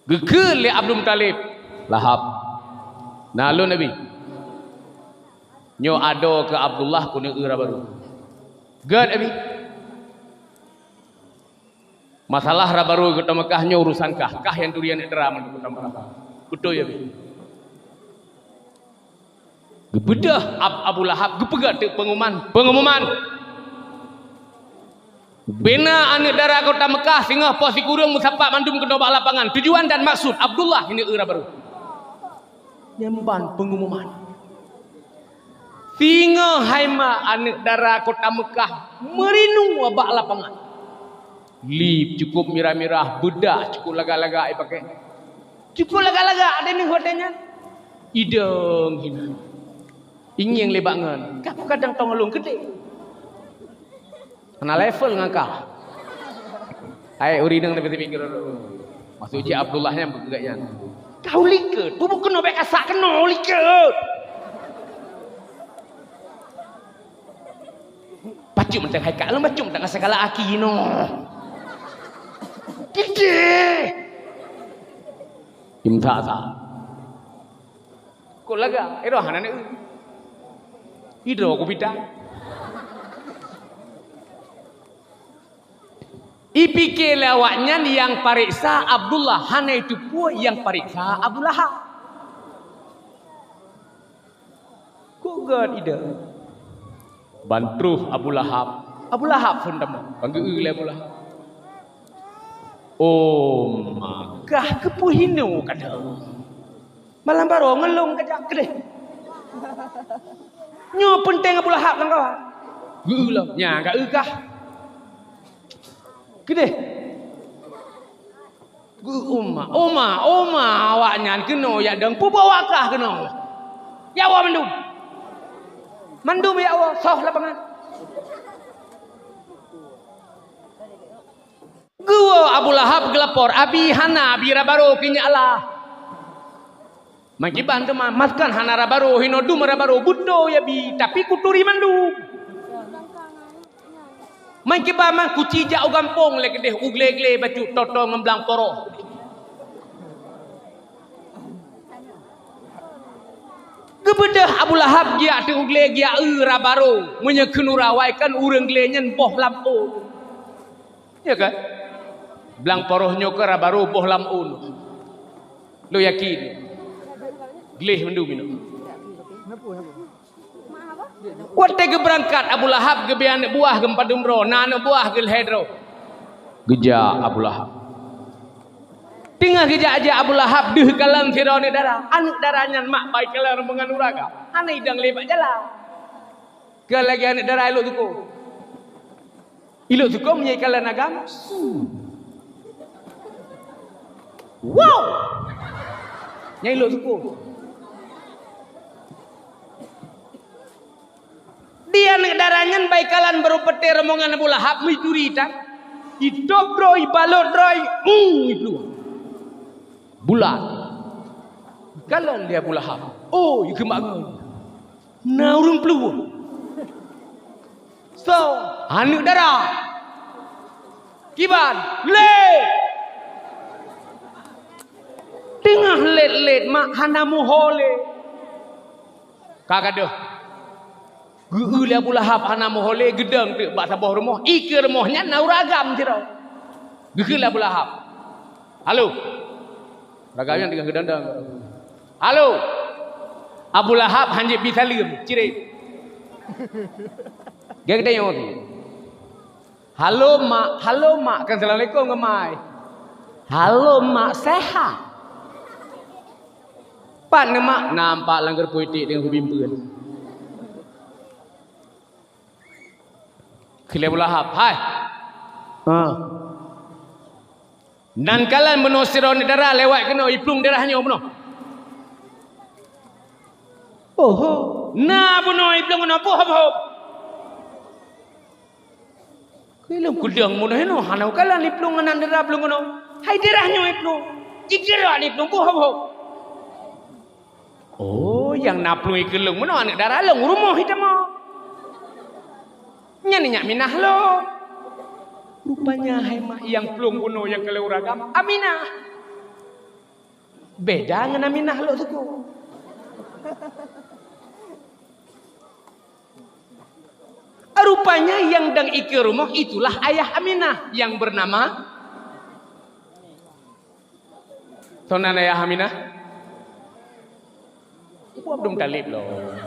Geukheun lé Abdul Muthalib, "Lahab, na lôn Abi. Nyoe adoe keu Abdullah keuneuk eu raba roh." "Gét Abi. Masalah raba roh kota Mekah nyoe urusan kah, kah nyang turi aneuk dara mandum kota Mekah." "Beutôi Abi." Geubeudôh Ab-, Abu Lahab, geupeugah teuk pengumuman, pengumuman. Bina aneuk dara kota Mekah singoh poh sikureueng meusapat mandum keunoe bak lapangan. Tujuan dan maksud Abdullah ini eu raba roh. Nyan ban pengumuman. Singoh hai ma aneuk dara kota Mekah meurindu bak lapangan. Lip cukup mirah-mirah, beudak cukup lagak-lagak ipakai. Cukup lagak-lagak ada ni hotel nyan. Idong hina. Ingieng lé bak ngon. Kah kadang tong lôn gede. Hana level ngon kah. Hai ureueng inong tapi pikir. Maksud jih Abdullah nyan beugét nyan. Kau likot, bubu keunoe bék kasak keunoe likot. Bacut mantong hai kak, lôn bacut mantong asa galak aki noh. Gede. Imta sa. Kok lagak, eh, roh aneuk. Idro ku bidang. Ipike lé awaknyan nyang pareksa Abdullah, hana itupeue nyang pareksa Abu Lahab. Kok gét ide? Ban troh Abu Lahab. Abu Lahab phon tamong. Ban geu-eu lé Abu Lahab. Oh, ma kah keupeue hino kadang. Malam baroe ngon lôn kajak keudeh. Nyoe peunteng Abu Lahab lam kawan. Geu-eu lom. Nya, geu-eu kah. Keudeh. Geu-eu uma, uma, uma awaknyan keunoe yak dong. Peubawa kah keunoe. Yak woe mandum. Mandum yak woe, soh lapangan. Geuwoe Abu Lahab geulapor, "Abi hana, abi raba roh keu nyak Allah." Meukiban teuma, "Maskon hana raba roh, hino dum raba roh, beutôi ya bi, tapi kuturi mandum." Meukiban man kuci jak u gampông lé keudeh u glé-glé bacut toto ngon blang poroh. Geubeudôh Abu Lahab geujak teuh u glé geujak eu raba roh, meunyoe kheun urawai kan ureuëng glé nyan boh lam ôn. Ya kan? Blang poroh nyoe keu raba roh boh lam ôn. Lôn yakin. Gleh mandum inoe. Watée geubeurangkat Abu Lahab geubri aneuk buah geupadum droe, na aneuk buah geulhée droe. Geujak Abu Lahab. Teungoh geujak-jak Abu Lahab deuh kalon sidroe aneuk dara. Aneuk dara nyan mak bai kalon meungan uraga. Hana idong lé bak jalan. Keu lagée aneuk dara ilok tuko. Ilok tuko meunyoe kalon agam. Su. Wow! Nyang ilok tuko. Aneuk dara nyan bak ikalon barô peuté rombongan Abu Lahab, meuturi that. Itôb droe, ibalot droe, ung, iplueng. Bulat. Ikalon lé Abu Lahab. Oh, ikeumak ngon. Na ureuëng plueng. Soe? Aneuk dara. Kiban? Lét. Teungoh lét-lét mak hana meuho lé. Ka gadôh. Geu-eu lé Abu Lahab hana meuho lé, geudong teuk bak saboh rumoh. Ikeue rumoh nyan na ureuëng agam sidroe. Geukheun lé Abu Lahab, "Halo." Ureuëng agam nyan teungoh geudong-dong. "Halo." Abu Lahab hana jeuet bi saleuem, cirét. Geutanyoe, "Halo, Mak." "Halo, Mak." Kan assalamualaikum ngon mai. "Halo, Mak, sehat?" "Pat neuh, Mak?" "Nampak lam geureupeue iték deungon kubimpeuen." Kheun lé Abu Lahab, "Hai! Ha. Nan kalon bunoe sidroe aneuk dara lewat keunoe, iplueng daerah nyoe bunoe." "Oho, na bunoe iplueng keunoe, peue hop-hop?" "Keu lôn keudong bunoe inoe, hana kalon iplueng aneuk dara plueng keunoe. Hai daerah nyoe iplueng. Jikeurok iplueng, peue hop-hop?" "Oh, nyang na plueng ikeue lôn bunoe aneuk dara lôn rumoh itamong. Nyan nyak Minah lôn." Rupanya hai mak nyang plueng bunoe nyang keu lheueh ureuëng agam, Aminah. Beda ngon Aminah lôn sukon. Rupanya nyang dong ikeue rumoh itulah ayah Aminah yang bernama Soe nan ayah Aminah? Abu Abdul Muthalib lom.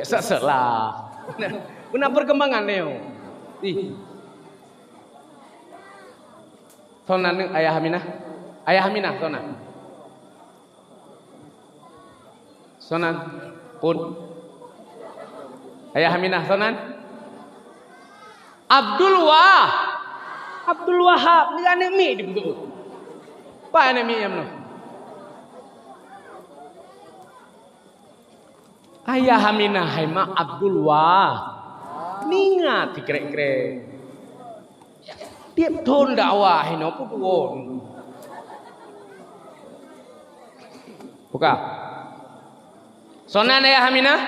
Ya, sek-sek lah. Beuna perkembangan nyoe. Ih. Soe nan ayah Aminah? Ayah Aminah soe nan? Soe nan? Pun. Ayah Aminah soe nan? Abdul Wah-, Abdul Wahab. Ni aneuk miet di buku. Apa aneuk miet nyang meunoe? Ayah Aminah hai mak Abdul Wah-, ninga sikrek-krek. Tiep thon dakwah inoe peutuwon. Buka. Soe nan ayah Aminah?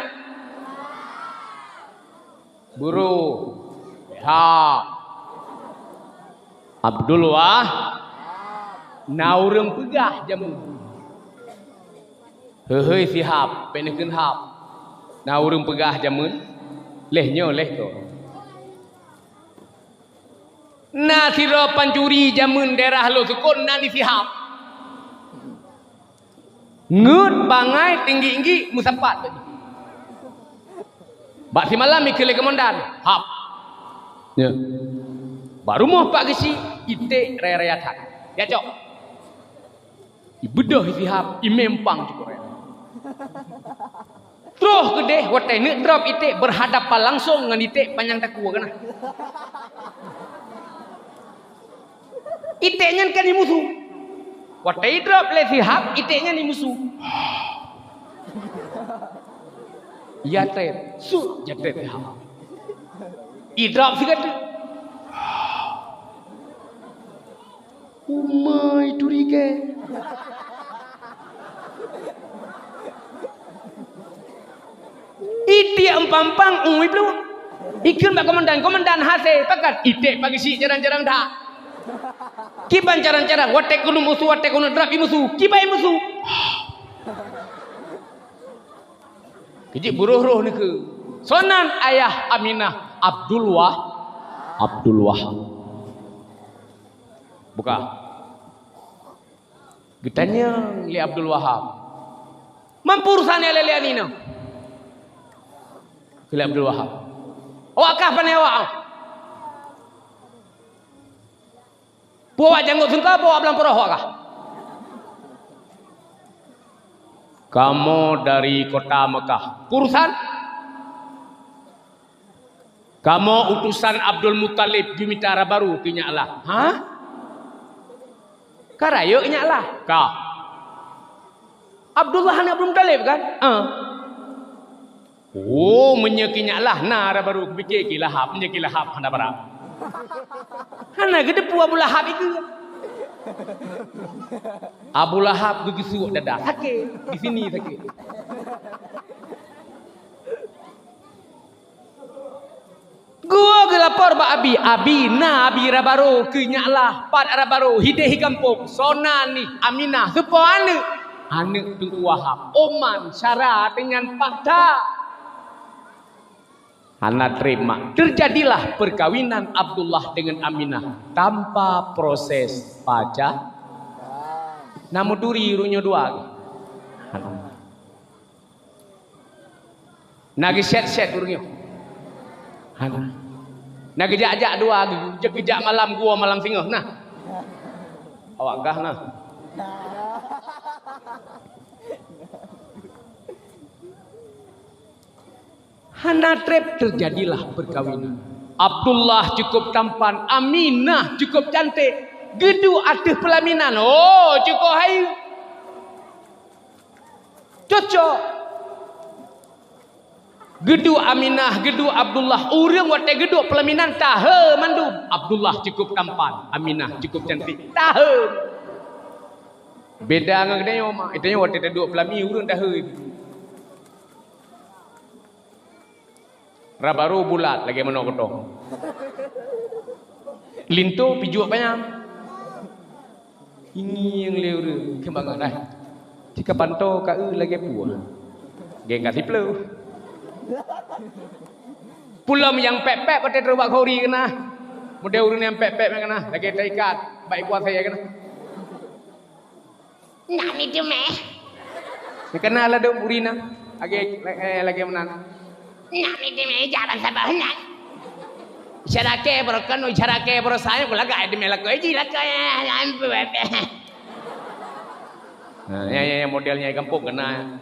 Buru. Ha. Abdul Wah-, na ureuëng peugah jameun. Heuheuy si Hab, péng neukheun Hab. Na ureuëng peugah jameun, leh nyoe leh ko. Na sidroe pancuri jameun daerah lôn sukon na di si Hab. Ngeuet bangai tinggi-tinggi meusapat. Bak simalam ikheun lé komandan, Hab. Ya. Bak rumoh Pak Geuchik, iték raya-raya that. Ya cok. Ibeudôh si Hab, imeumpang cukôp raya. Troh keudeh watée neuk drop iték berhadapan langsung ngon iték panyang takue keunan. Iték nyan kan imusu. Watée idrop lé si Hab, iték nyan imusu. Iya treb, sut jatreb si Hab. Idrop sigoe teuk. Umai turi ke. Iték empang-empang, ui belum. Ikheun bak komandan, komandan hase pakat. Iték Pak Geuchik carang-carang that. Kiban carang-carang, watée keuneuk musu, watée keuneuk drop imusu. Kiban imusu. Keujieb buroh-roh nikeue. Soe nan ayah Aminah? Abdul Wah-, Abdul Wahab. Buka. Geutanyong lé Abdul Wahab, "Man peue urusan nyang lé-lé nyoe?" Kheun lé Abdul Wahab, "Awak kah pané awak?" "Peue awak janggot seungkau, peue awak blang puroh awak kah?" "Kamoe dari kota Mekah." "Peue urusan?" "Kamoe utosan Abdul Muthalib geumita dara barô keu nyak lah." "Hah? Ka rayeuk nyak lah?" "Ka." "Abdullah aneuk Abdul Muthalib kan?" "Ah." Oh, meunyoe keu nyak lah, na dara barô, kupike keu Lahab, meunyoe keu Lahab hana barang. Hana geuteupeue Abu Lahab itu. Abu Lahab geugeusuek dada, sakét, di sini sakét. Geuwoe geulapor bak abi, "Abi, na abi dara barô keu nyak lah, pat dara barô, hideh di gampông, soe nan nih, Aminah, soe po aneuk?" "Aneuk Teungku Wahab." "Oman, syara teuh nyan paih that." Hana treb mak. Terjadilah perkawinan Abdullah dengan Aminah tanpa proses paca-, na meuturi ureueng nyoe dua. Hana. Na geusét-sét ureueng nyoe. Hana. Na geujak-jak dua, geujak malam geuwoe malam singoh, na. Awak gah na. Hana treb terjadilah perkawinan. Abdullah cukup tampan, Aminah cukup cantik. Geuduek ateueh peulaminan, oh, cukup hayeue. Cocok. Geuduek Aminah, geuduek Abdullah. Ureueng watée geuduek peulaminan tahe mandum. Abdullah cukup tampan, Aminah cukup cantik. Tahe. Beda ngon geutanyoe mak. Geutanyoe watée taduek peulami ureueng tahe. Dara barô bulat lagée meunoe keudroe. Linto pijuek panyang. Ingieng lé ureueng keumangat ai. Cit ka pantoe ka eu lagée peue. Geng ka siplôh. Pulom nyang pék-pék watée trok bak khuri keunan. Model ureueng nyang pék-pék keunan, lagée taikat bak ikuasée keunan. Nak mi teumé. Keunan ladôm ureueng na. Lagée, eh, lagée meunan. Nak mi teumé, jalan sabar nyan. Syedara kée baroe keunoe, syedara kée baroe sayoe, kulagak teumé lakoe jih, lakoe, eh, ampôn. Nah, ya, ya, ya, model nyang gampông keunan.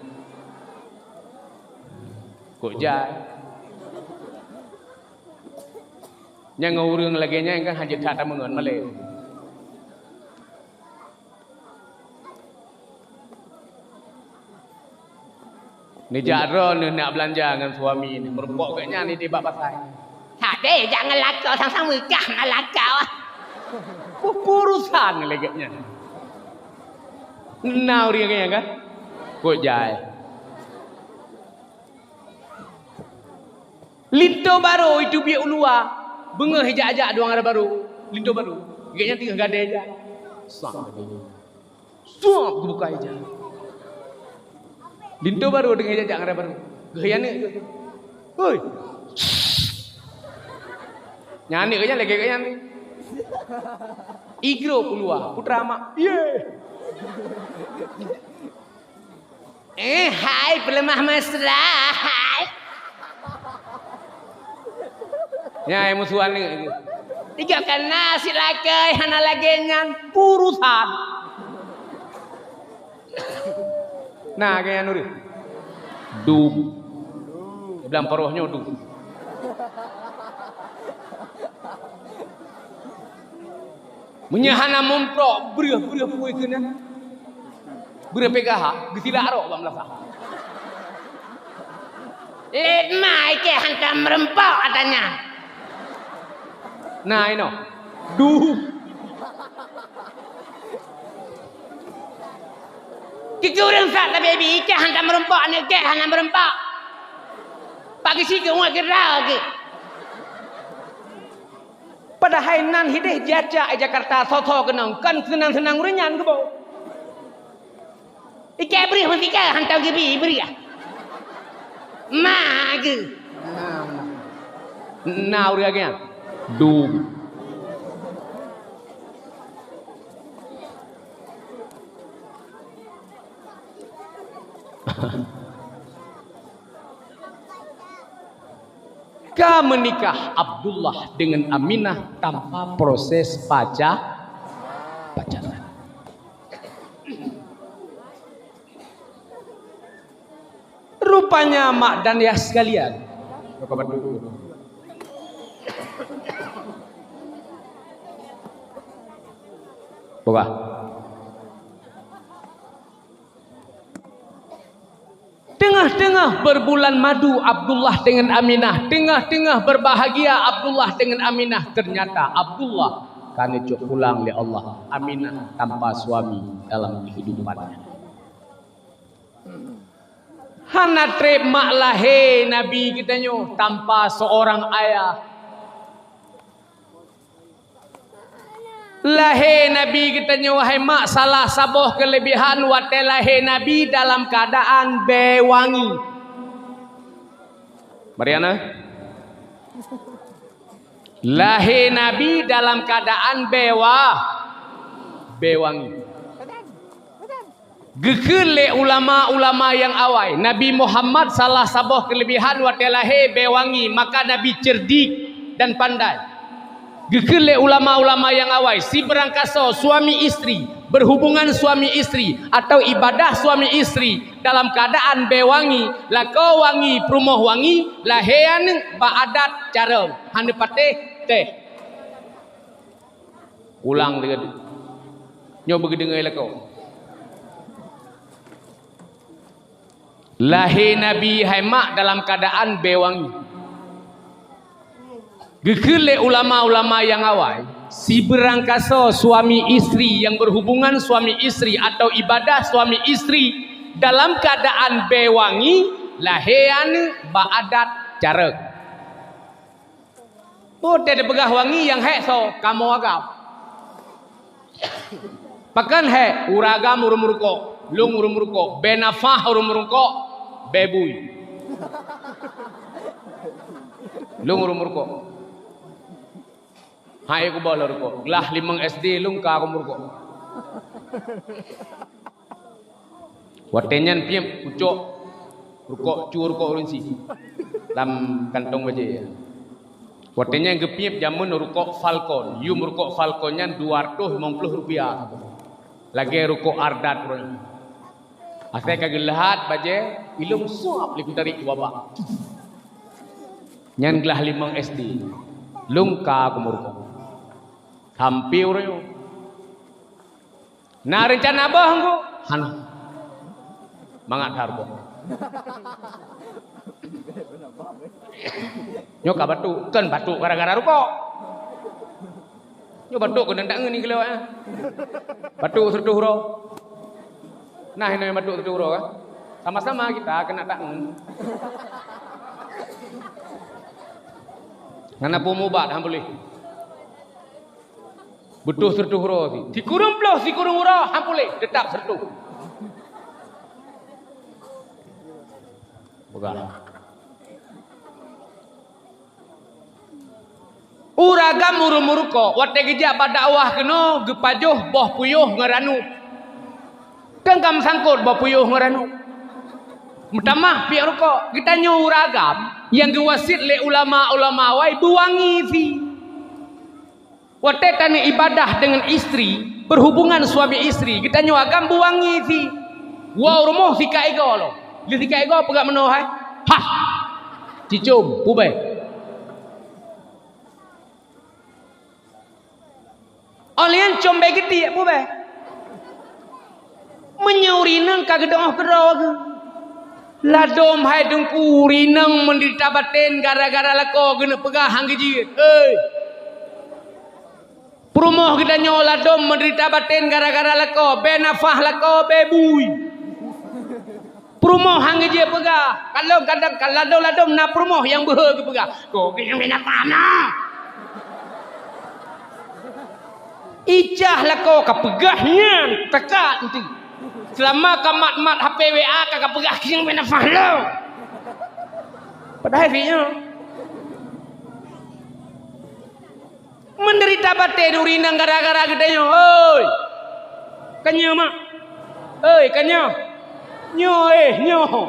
Kok jai. Nyang ureueng lagée nyan kan hana jeuet that tameungon malée. Neujak droeneuh nak beulanja ngon suami neuh, meurumpok gobnyan di bak pasai. Tadeh, jangan lakau, sang-sang meukah ngon lakau. Urusan lagée nyan. Na ureueng nyan kan? Kok jai. Linto barô itu biek u luwa. Beungoh ijak-jak dua ngon dara barô. Linto barô. Gobnyan teungoh gadée jak. Sab. Suap geubuka ija. Linto barô deungon ija jak ngon dara barô. Geuh aneuk geuh. Hoi. Nyan aneuk geuh nyan lagée geuh nyan. Igrôp u luwa, putra mak. Ye. Eh, hai peuleumah mesra, hai. Nyan, eh, musoh aneuk tu. Tiga kena sit lakée hana lagée nyan urusan. Nah, lagée nyan ureueng. Dum. Blang paroh nyoe dum. Meunyoe hana mumprok, breueh-breueh pui keunan. Breueh P K H, geusilak rok bak meulasah. Lét ma ikée hantom meurumpok ata nyan. Nah, inoe. Duh. Kiki ureueng sat tabi-abi, ikée hantom meurumpok, aneuk ikée hana meurumpok. Pak geusi keu umat geura keu. Padahai nan hideh jijak i Jakarta soe-soe keunong, kon seunang-seunang ureueng nyan geuboh. Ikée breueh meutika hantom geubi breueh. Ma geuh. Na ureueng agam. Dum. Ka meunikah Abdullah dengan Aminah tanpa proses paca-, pacaran. Rupanya mak dan yah sekalian. Buka. Teungoh-teungoh berbulan madu Abdullah dengan Aminah, teungoh-teungoh berbahagia Abdullah dengan Aminah, ternyata Abdullah ka neucok pulang lé Allah, Aminah tanpa suami dalam kehidupannya. Hana treb mak lahé Nabi geutanyoe tanpa seorang ayah. Lahé Nabi geutanyoe, hai mak, salah saboh keulebihan watée lahé Nabi dalam keuadaan bée wangi. Mariana? Lahé Nabi dalam keuadaan bée wa-, bée wangi. Geukheun lé ulama-ulama nyang awai, Nabi Muhammad salah saboh keulebihan watée lahé bée wangi, maka Nabi cerdik dan pandai. Geukheun lé ulama-ulama nyang awai, sibeurangkasoe suami istri, berhubungan suami istri, atau ibadah suami istri dalam keuadaan bée wangi, lakoe wangi, peurumoh wangi, lahé aneuëk bak adat carông, hana patéh teh. Ulang lagée nyoe beugeudeungoe lakoe. Lahé Nabi hai mak dalam keuadaan bée wangi. Geukheun lé ulama-ulama nyang awai, sibeurangkasoe suami istri nyang berhubungan suami istri atau ibadah suami istri dalam keuadaan bée wangi, lahé aneuëk bak adat carông. Watée teupeugah wangi nyang hék soe, kamoe agam. Pakon hék, ureuëng agam ureuëng meurukok, lôn ureuëng meurukok, bée nafah ureuëng meurukok, bée bui. Lôn ureuëng meurukok. Hai kuboh lôn rukok, glah limong S D lôn ka kumeurukok. Watée nyan piep kucok rukok, cu rukok ureuëng sie lam kantong bajée. Watée nyan geupiep jameun rukok Falcon, yum rukok Falcon nyan dua ratus limong puluh rupiah. Lagée rukok Ardat ureuëng. Asai ka geuleuhat bajée, ilong suap lé kutarik wabah. Nyan glah limong S D. Lôn ka kumeurukok. Sampai ureuëng nyoe. Na reuncana boh ngku? Hana. Mangat that rukok. Nyoe ka batuk, kon batuk gara-gara rukok. Nyoe batuk keunan tak ngeun keulawak, eh. Batuk seureutôh uroe. Nah, inoe batuk seureutôh uroe, kan? Sama-sama kita keunan tak ngeun. Ngana pun mubat, han puléh. Beutôh seureutôh uroe si. Sikureueng ploh, sikureueng uroe, han puléh, teutap seureutôh. Peugah. Ureuëng agam ureuëng meurukok, watée geujak bak dakwah keunoe, geupajoh boh puyôh ngon ranub. Kan ka meusangkot boh puyôh ngon ranub. Meutamah piep rukok, geutanyoe ureuëng agam nyang geuwasiet lé ulama-ulama awai beuwangi sie. Watée taneuk ibadah deungon istri, berhubungan suami istri, geutanyoe agam beuwangi sie. Woe u rumoh sikat igoe lom. Lheueh sikat igoe peugah meunoe hai. Hah! Cicom, pubai. Óh lheueh nyan com bée geutiek, pubai. Meunyoe ureuëng inong ka geudeuoh keudroe geuh, ladom hai teungku, ureuëng inong meudeurita baten gara-gara lakoe geuneuk peugah han geujeuet. Hei! Peurumoh geutanyoe ladom meudeurita baten gara-gara lakoe, bée nafah lakoe, bée bui. Peurumoh han geujeuet peugah. Kadang-kadang ka ladom-ladom na peurumoh nyang beuhe geupeugah, "Ko keu nyang bina paham na." Icah lakoe ka peugah nyan, teuka enti. Seulama ka mat-mat H P W A ka, ka peugah keu nyang bina paham lo. Padahai fik nyoe. Meudeurita baten ureuëng inong gara-gara geutanyoe, hoi! Ka nyoe, mak? Hoi, ka nyoe? Nyoe, eh, nyoe!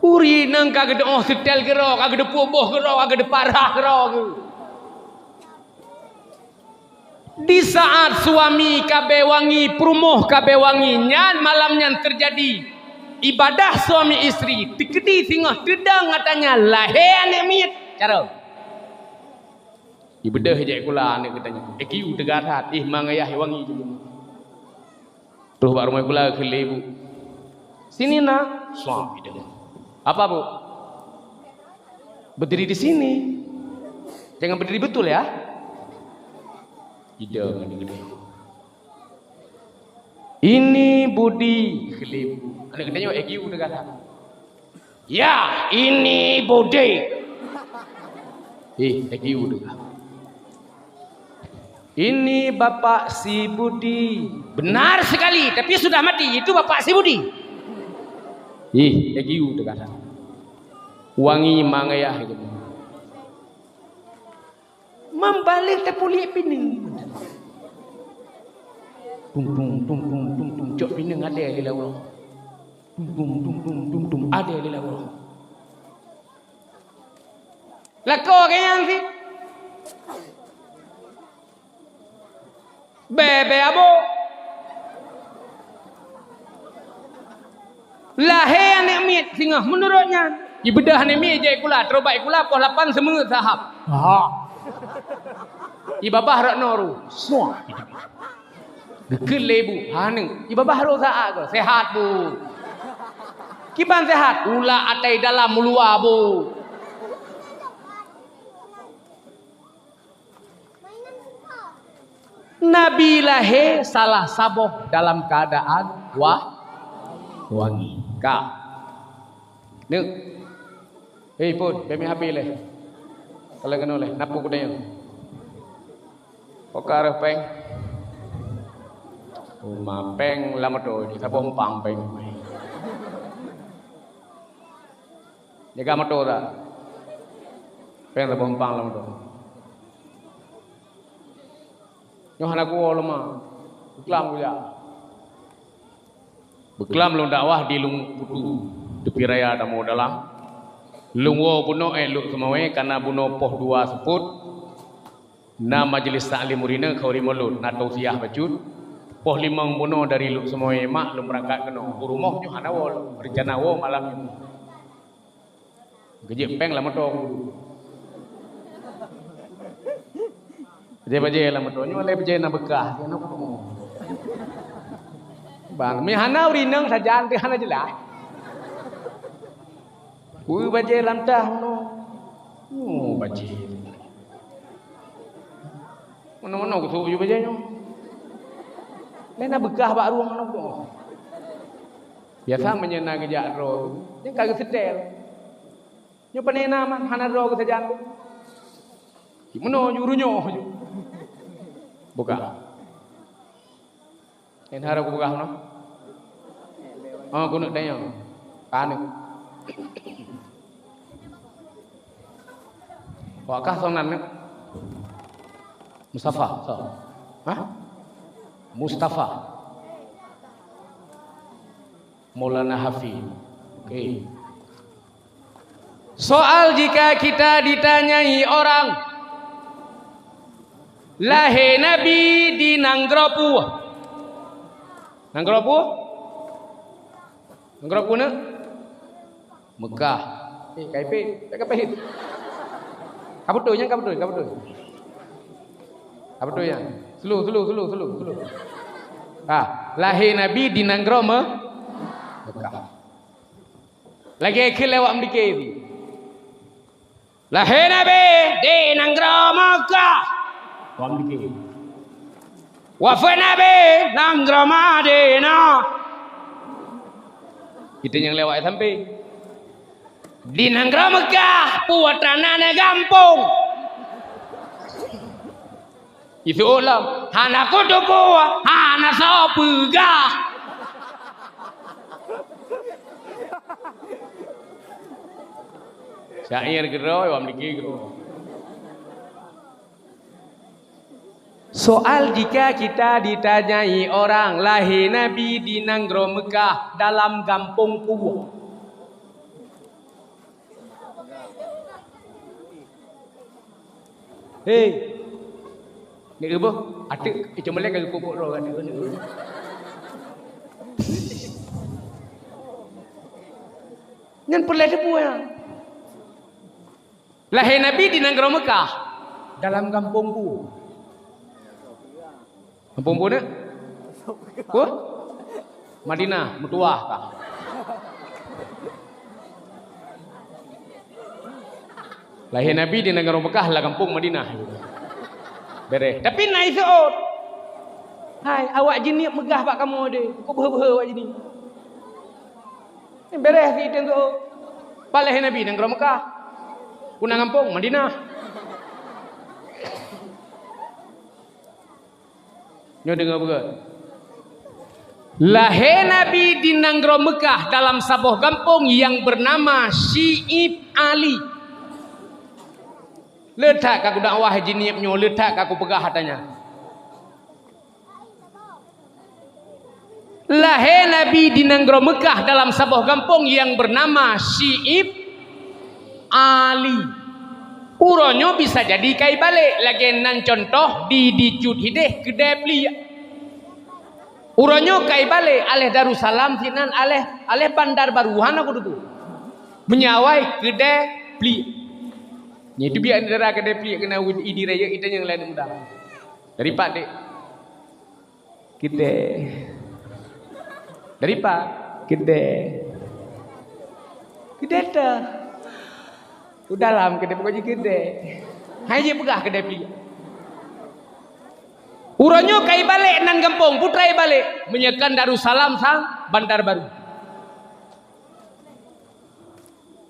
Ureuëng inong ka geudeuoh seutel keudroe, ka geudeupue boh keudroe, ka geudeuparah keudroe geuh. Di saat suami ka bée wangi, peurumoh ka bée wangi, nyan malam nyan teujadi ibadah suami istri, teukeudi singoh teudong ata nyan lahé aneuëk miet. Cara. Ibeudôh jak sikula aneuk geutanyoe. I Q teuga that, ih, mang ayah wangi jih. Troh bak rumoh sikula kheun lé ibu. "Sini, Nak." Suap idong. "Apa, Bu?" "Berdiri di sini. Jangan berdiri betul, ya." Idong aneuk geutanyoe. "Ini Budi," kheun lé ibu. Aneuk geutanyoe I Q teuga that. "Ya, ini Budi." Ih, I Q teuga. "Ini Bapak si Budi." "Benar sekali, tapi sudah mati. Itu Bapak si Budi." Ih, I Q teuga that. Wangi mang ayah. Membaléh teupuléh pineung. Tung, tung, tung, tung, tung, tung. Cok pineung adèe lé lawa. Tung, tung, tung, tung, tung, tung. Adèe lé lawa. Lakoe keu nyan sit. Bèe-bèe abô. Lahé aneuk miet singoh meunurot nyan. Ibeudôh aneuk miet jak sikula, troh bak sikula poh lapan seumeue sahab. Ha. Ibabah rot nyoe ru. Suah. Geukheun lé ibu, "Hana, ibabah rot saát keuh." "Sehat, Bu." "Kiban sehat?" "Ulat atai dalam, meuluwa, Bu." Nabi lahé salah saboh dalam keuadaan wa-, wangi. Ka. Neuk. Hei, phôn, peumiet H P lé. Kalau keunoe lé, na peue geutanyoe? Oka reuh péng. Uma péng lam moto, saboh umpang péng. Jaga moto dah. Péng saboh umpang lam moto. Nyoe hana kuwoe lom ma. Beuklam kujak. Beuklam lôn dakwah di Lueng Putu, teupie raya Tamu Dalam. Lôn woe bunoe ék Lhokseumawe, kana bunoe poh dua seupôt. Na majlis taklim ureueng inong keu ureueng mulod, na tausiah bacut. Poh limong bunoe dari Lhokseumawe mak lôn beurangkat keunoe. U rumoh nyoe hana woe, reuncana woe malam nyoe. Geujeuet péng lam moto guru. Bajèe-bajèe lam moto nyoe lé bajèe na beukah. Bang, mi hana ureueng inong sajan teuh hana jeulaih. Weu bajèe lam tah meunoe. Oh, bajèe. Meunoe-meunoe geusok ju bajèe nyoe. Lé na beukah bak rueng meunoe. Biasa meunyoe na geujak droe, nyan ka geuseutèl. Nyoe pane na man hana droe geusajan. Meunoe ju runyuh ju. Buka. Nyan harôh kupeugah meunoe. Oh, keuneuk tanyong. Ka aneuk. Wak kah soe nan neuk? Mustafa, soe? Hah? Mustafa. Maulana Hafid. Oke. Soal jika kita ditanyai orang, lahé Nabi di nanggroe peue? Nanggroe peue? Nanggroe peue na? Mekah. Eh, ka ipét, tak ka pét. Ka beutôi nyan, ka beutôi, ka beutôi. Ka beutôi nyan. Slow, slow, slow, slow, slow. Ah, lahé Nabi di nanggroe Me-, Mekah. Lagèe kheun lé awak meudike. Lahé Nabi di nanggroe Mekah. Awak meudike. Wafeuet Nabi nanggroe Madinah. Kita nyang lewat sampai. Di nanggroe Mekah, putra na gampông. Itu ulam, hana kutupu, hana soe peugah. Syair keudroe, awak meudike keudroe. Soal jika kita ditanyai orang lahé Nabi di nanggroe Mekah dalam gampông peue? Hei. Ni euboh, ateuk icom lé ka geupok-pok droe kan ni. Nyan peureulèe teupeue nyan. Lahé Nabi di nanggroe Mekah. Dalam gampông peue? Gampông peue, nak? Peue? Madinah, meutuwah ka. Lahé Nabi di nanggroe Meukah, lam gampông Madinah. Beureh. Tapi na iseuôt. Hai, awak jiniep meugah bak kamoe deh. Kok beuhe-beuhe awak jiniep? Beureh si Iten tu. Pat lahé Nabi nanggroe Meukah. Peue na gampông Madinah. Nyoe deungoe beugöt. Lahé Nabi di nanggroe Meukah dalam saboh gampông nyang beunama Syi'ib Ali. Le that ka kudakwah jiniep nyoe, le that ka kupeugah ata nyan. Lahé Nabi di nanggroe Meukah dalam saboh gampông nyang beunama Syi'ib Ali. Uroe nyoe bisa jadi ka ibalek, lagée nan cuntoh di Dicut hideh keudée pliek. Uroe nyoe ka ibalek, aléh Darussalam sinan, aléh, aléh Bandar Baru, hana kuteupeu. Meunyoe awai keudée pliek. Nyan teubiet dara keudée pliek keunan idi rayeuk ita nyang laén muda. Dari pat dek. Keudée. Dari pat? Keudée. Keudée teuh. U dalam keudée pokok jih keudée. Hai jipeugah keudée pliek. Uroe nyoe ka ibalek nan gampông, putra ibalek. Meunyoe kon Darussalam sang Bandar Baru.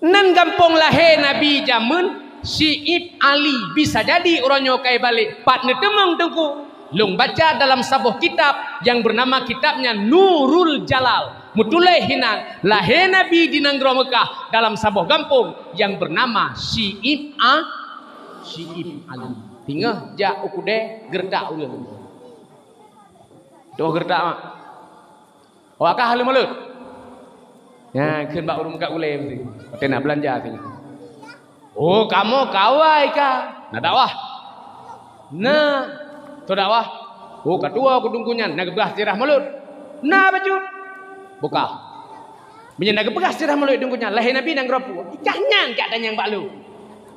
Nan gampông lahé Nabi jameun Syi'ib Ali, bisa jadi uroe nyoe ka ibalek. Pat neuteumeung Teungku? Lôn baca dalam saboh kitab nyang beunama kitab nyan Nurul Jalal. Meutuléh hinan, lahé Nabi di nanggroe Meukah dalam saboh gampông nyang beunama Syi'ib A-, Syi'ib Ali. Singoh jak u keudée geureutak ureuëng. Toh geureutak mak. Awak kah lé mulod? Nyan kheun bak ureuëng meukat ulée meuti. Watée na beulanja singoh. Oh, kamoe kawai ka. Na dakwah? Na. Toh dakwah? Oh, ka tuwoe keu Teungku nyan, na geupeugah sirah mulod? Na bacut. Bukah. Meunyoe na geupeugah sirah mulod Teungku nyan, lahé Nabi nanggroe peue? Ikah nyan jak tanyong bak lôn.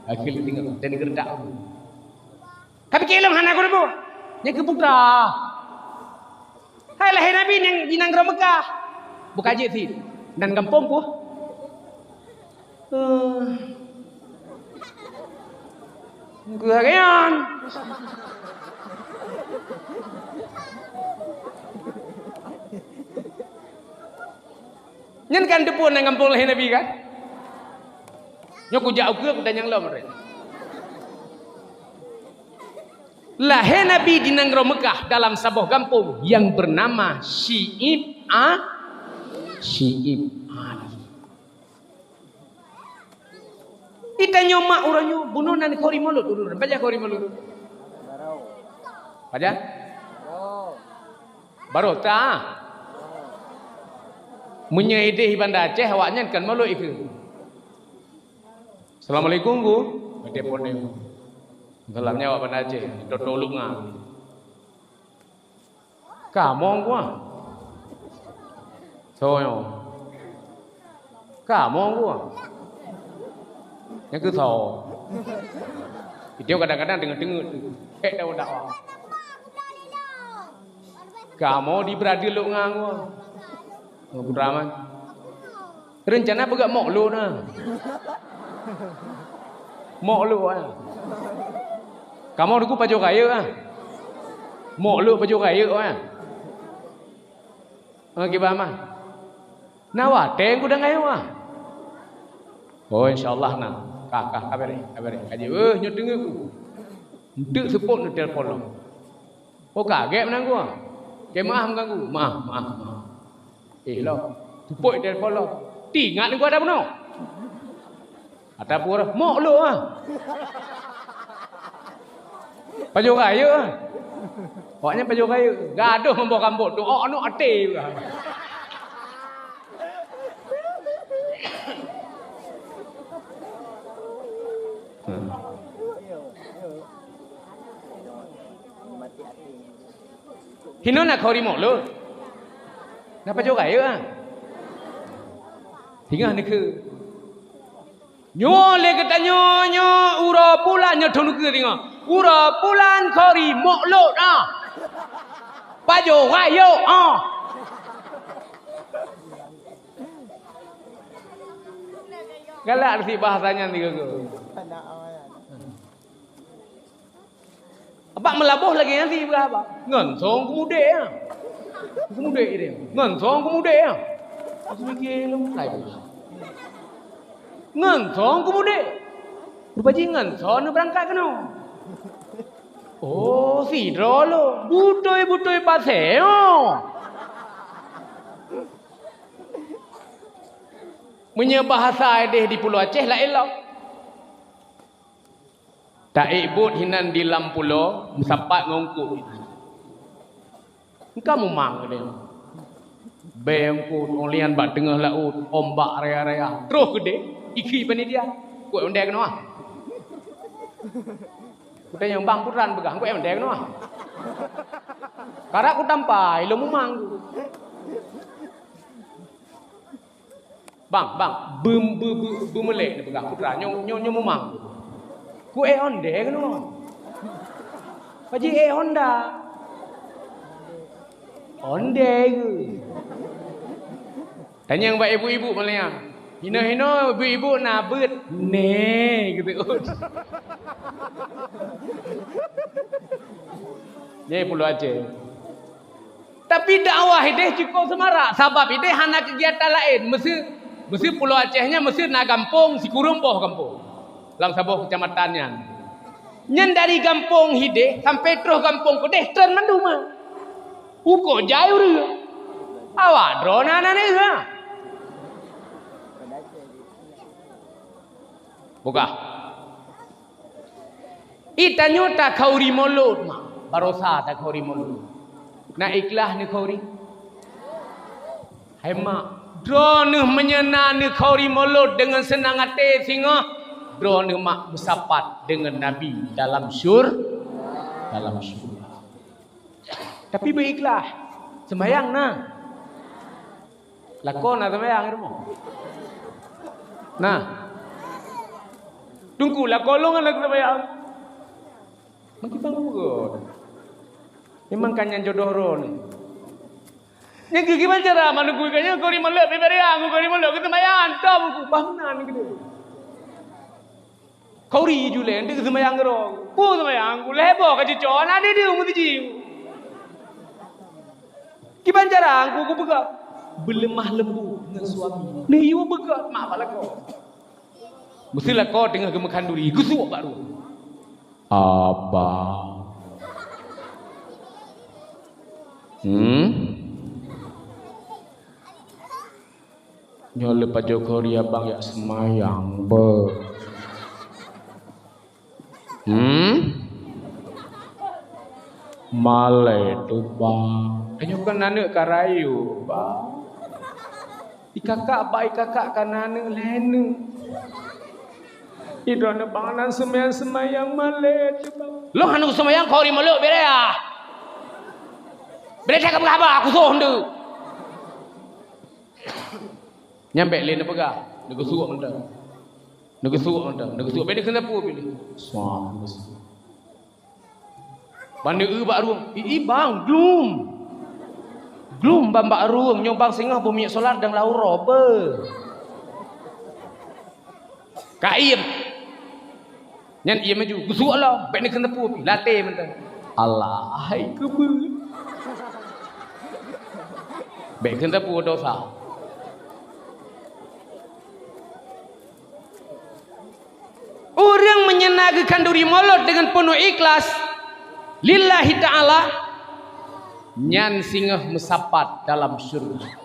Akhé lôn deungoe, dan geureudak. Tapi keu lôn hana geureubôh. Nyan keu putra. Hai lahé Nabi nyang di nanggroe Meukah. Buka jeuet sit. Nan gampông peue? Eh. Keu lagée nyan. Nyan kan teupeue nan gampông lahé Nabi kan? Nyoe kujak ukeue kuda nyang lom rot. Lahé Nabi di nanggroe Meukah dalam saboh gampông nyang beunama Syi'ib A-, Syi'ib Ali. Itanyoe mak uroe nyoe bunoe nan khori mulod ureuëng. Pajan khori mulod? Pajan? Barô ta. Meunyoe ideh Banda Aceh awaknyan kan mulod ikeu. Assalamualaikum, Gu. Telepon dia. Salamnya awak Banda Aceh. Toto luk ngan. Kamoe gua. Soe nyoe? Kamoe gua. Nyang keu soe? Itu kadang-kadang deungon-deungon tu. Hek tahu dakwah. Kamoe di Bradil lok ngang gua. Ngon Putra Man. Reuncana peugah mok lôn na. Mok lôn na. Kamoe Teungku pajoh kayeuh ah. Mok lôn pajoh kayeuh ah. Ah, kiban mah. Na watée gudang kayeuh ah. Oh, insya Allah na. Ka, ka, ka beres, ka beres. Ka jeuet, eh, nyoe teungeut ku. Enteuk seupôt neutelepon lom. Oh, kagét meunan gua. Keu maaf mengganggu. Maaf, maaf, maaf. Eh, lom. Seupôt telepon lom. Tingat gua dah bunoe. Ata pura, mok lôn ah. Pajoh kayeuh ah. Awaknyan pajoh kayeuh. Gadoh mamboh kambot tu. Oh, aneuk até juga. Hmm. Hinoe na khori mok lôn. Na pajoh kayeuh ah. Singoh neukheun. Nyoe lé geutanyoe nyoe uroe bulan nyoe thon ukeue singoh. Uroe pulan khori mok lôt, ah. Pajoh rayeuk, ah. Galak si bahasa nyan tiga go. Abak meulaboh lagèe nyan si peugah abak. Ngon song keumudek, ah. Keumudek dia. Ngon song keumudek, ah. Aku mikir lom, lai. Ngon song keumudek. Rupa jih ngon song neubeurangkat keunoe. Oh, sidroe lôn. Beutôi-beutôi pasé, oh. Meunyoe bahasa idéh di Pulo Aceh laén lom. Taék bot hinan di lam pulo, meusapat ngon eungkôt. Engka mumang keudéh. Bèe eungkôt, óh lheueh nyan bak teungoh laôt, ombak raya-raya. Troh keudéh, ikheun panitia. Kuék ondée keunoe ah. Kutanyong, "Bang, peue treuk peugah, kuék ondée keunoe ah." Karab kutampa, ilôn mumang. "Bang, bang, beu-, beu-, beu-, beumeulek neupeugah putra, nyoe, nyoe, nyoe mumang." "Kuék ondée keunoe." "Pak Ji, ék Honda?" "Ondée geuh." Tanyong bak ibu-ibu malam nyan. Hinoe-hinoe ibu-ibu na beuet. "Nè," geuteuôt. Nyan Pulo Aceh. Tapi dakwah idéh cukôp seumarak, sabab idéh hana keugiatan laén. Meuseu, meuseu Pulo Aceh nyan meuseu na gampông sikureueng boh gampông lam saboh keucamatan nyan. Nyan dari gampông idéh sampai troh gampông keudéh treun mandum, ah. Uko jai ureueng. Awak droeneuh na neu, ah. Bukah. Ih, tanyoe takhauri mulod, mak. Barosa takhauri mulod. Na ikhlas neukhauri? Hai mak, droeneuh meunyoe na neukhauri mulod deungon seunang até singoh, droeneuh mak meusapat deungon Nabi dalam syur-, dalam syurga. Tapi beu ikhlas. Seumayang na. Lakoe na seumayang di rumoh? Na. Teungku, lakoe lôn hana seumayang. Meukiban peue? Memang ka nyan jodoh droeneuh. Nyan keuh kiban cara manök keu nyan keu rimeuleuk biberiang keu rimeuleuk keu seumayang, tom ku bah meunan keu. Khauri julée, nteuk seumayang keudroe. Peue seumayang? Ku lhèe boh ka cucok, na deuh-deuh meutuji. Kiban cara ku, ku peugah, beuleumah leumbot ngon suami. Neuyue beugét mak bak lakoe. Meuseu lakoe teungoh geumeukan duri, geusuek bak rueng. Abang. Hmm? Nyoe le pajoh khauri abang jak seumayang, beuh. Hmm? Malée tu, bang. Tanyoe kan aneuk ka rayeuk, bang. Ikakak bak ikakak ka na aneuk lhèe neuk. Idroeneuh bang nan seumayang-seumayang malée tu, bang. Lôn hana seumayang khauri mulod beda ya. Beda cakap haba aku soh ndeuk. Nyan bèk lé neupeugah, neugeusuek mantong. Neugeusuek mantong, neugeusuek bèk dikheun sapeue pih lé. Suah, neugeusuek. Ban eu bak rueng, "Ih, ih, bang, glum." Glum ban bak rueng, nyoe bang singoh beumiet solat dan lau roe beuh. Ka iem. Nyan iem laju, geusuek lom, bèk neukheun sapeue pih, latée mantong. Allah, hai keubeue. Bèk kheun sapeue dosa. Ureueng meunyoe na geukhanduri mulod deungon peunoh ikhlas lillahi ta'ala, nyan singoh meusapat dalam syeuruga.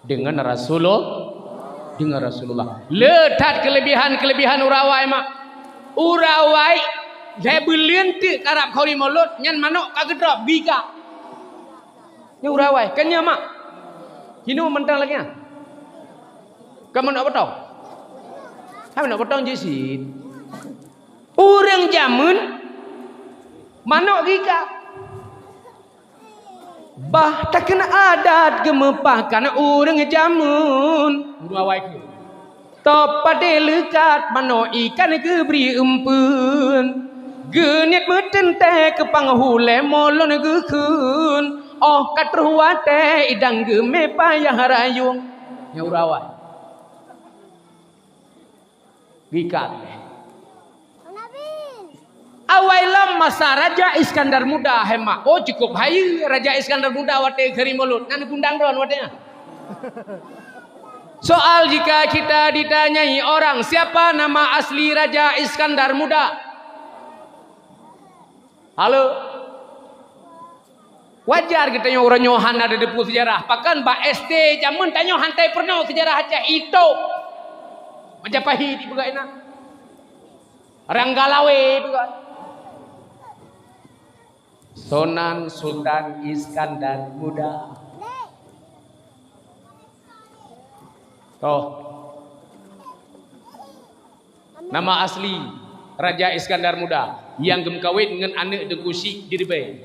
Deungon Rasulul-, deungon Rasulullah. Le that keuleubihan-keuleubihan ureueng awai mak. Ureueng awai lhèe buleuen teuk karab khauri mulod, nyan manok ka geudrop, gika. Nyoe ureueng awai, kan nyoe mak. Hinoe mantong lagèe nyan. Ka manok beutong. Hai manok beutong jih cit. Ureueng jameun manok gika. Bah takheun adat geumeupakat ureueng jameun. Ureueng awai keuh. Top padé leukat manok ikan geubri eumpeuen. Geuniet meuteuntée keu panghulée mo lôn geukheun, óh ka troh watée idang geumé payah rayong. Nyang urawai. Gikat. Awai lom masa Raja Iskandar Muda, hai mak. Oh, cukup hayeue Raja Iskandar Muda watée kheuri mulod. Nan gundang droen watée nyan. Soal, jika kita ditanyai orang, "Siapa nama asli Raja Iskandar Muda?" Halo? Wajar geutanyoe uroe nyoe hana teudeungoe seujarah. Pakon bak S D jameun tanyoe hana peurunoe seujarah Aceh. Itu. Majapahit dipeugah inan. Ranggalawe dipeugah. Sonan Sultan Iskandar Muda. Toh. Nama asli Raja Iskandar Muda nyang geumeukawen ngon aneuëk Teungku Chik di Ribée.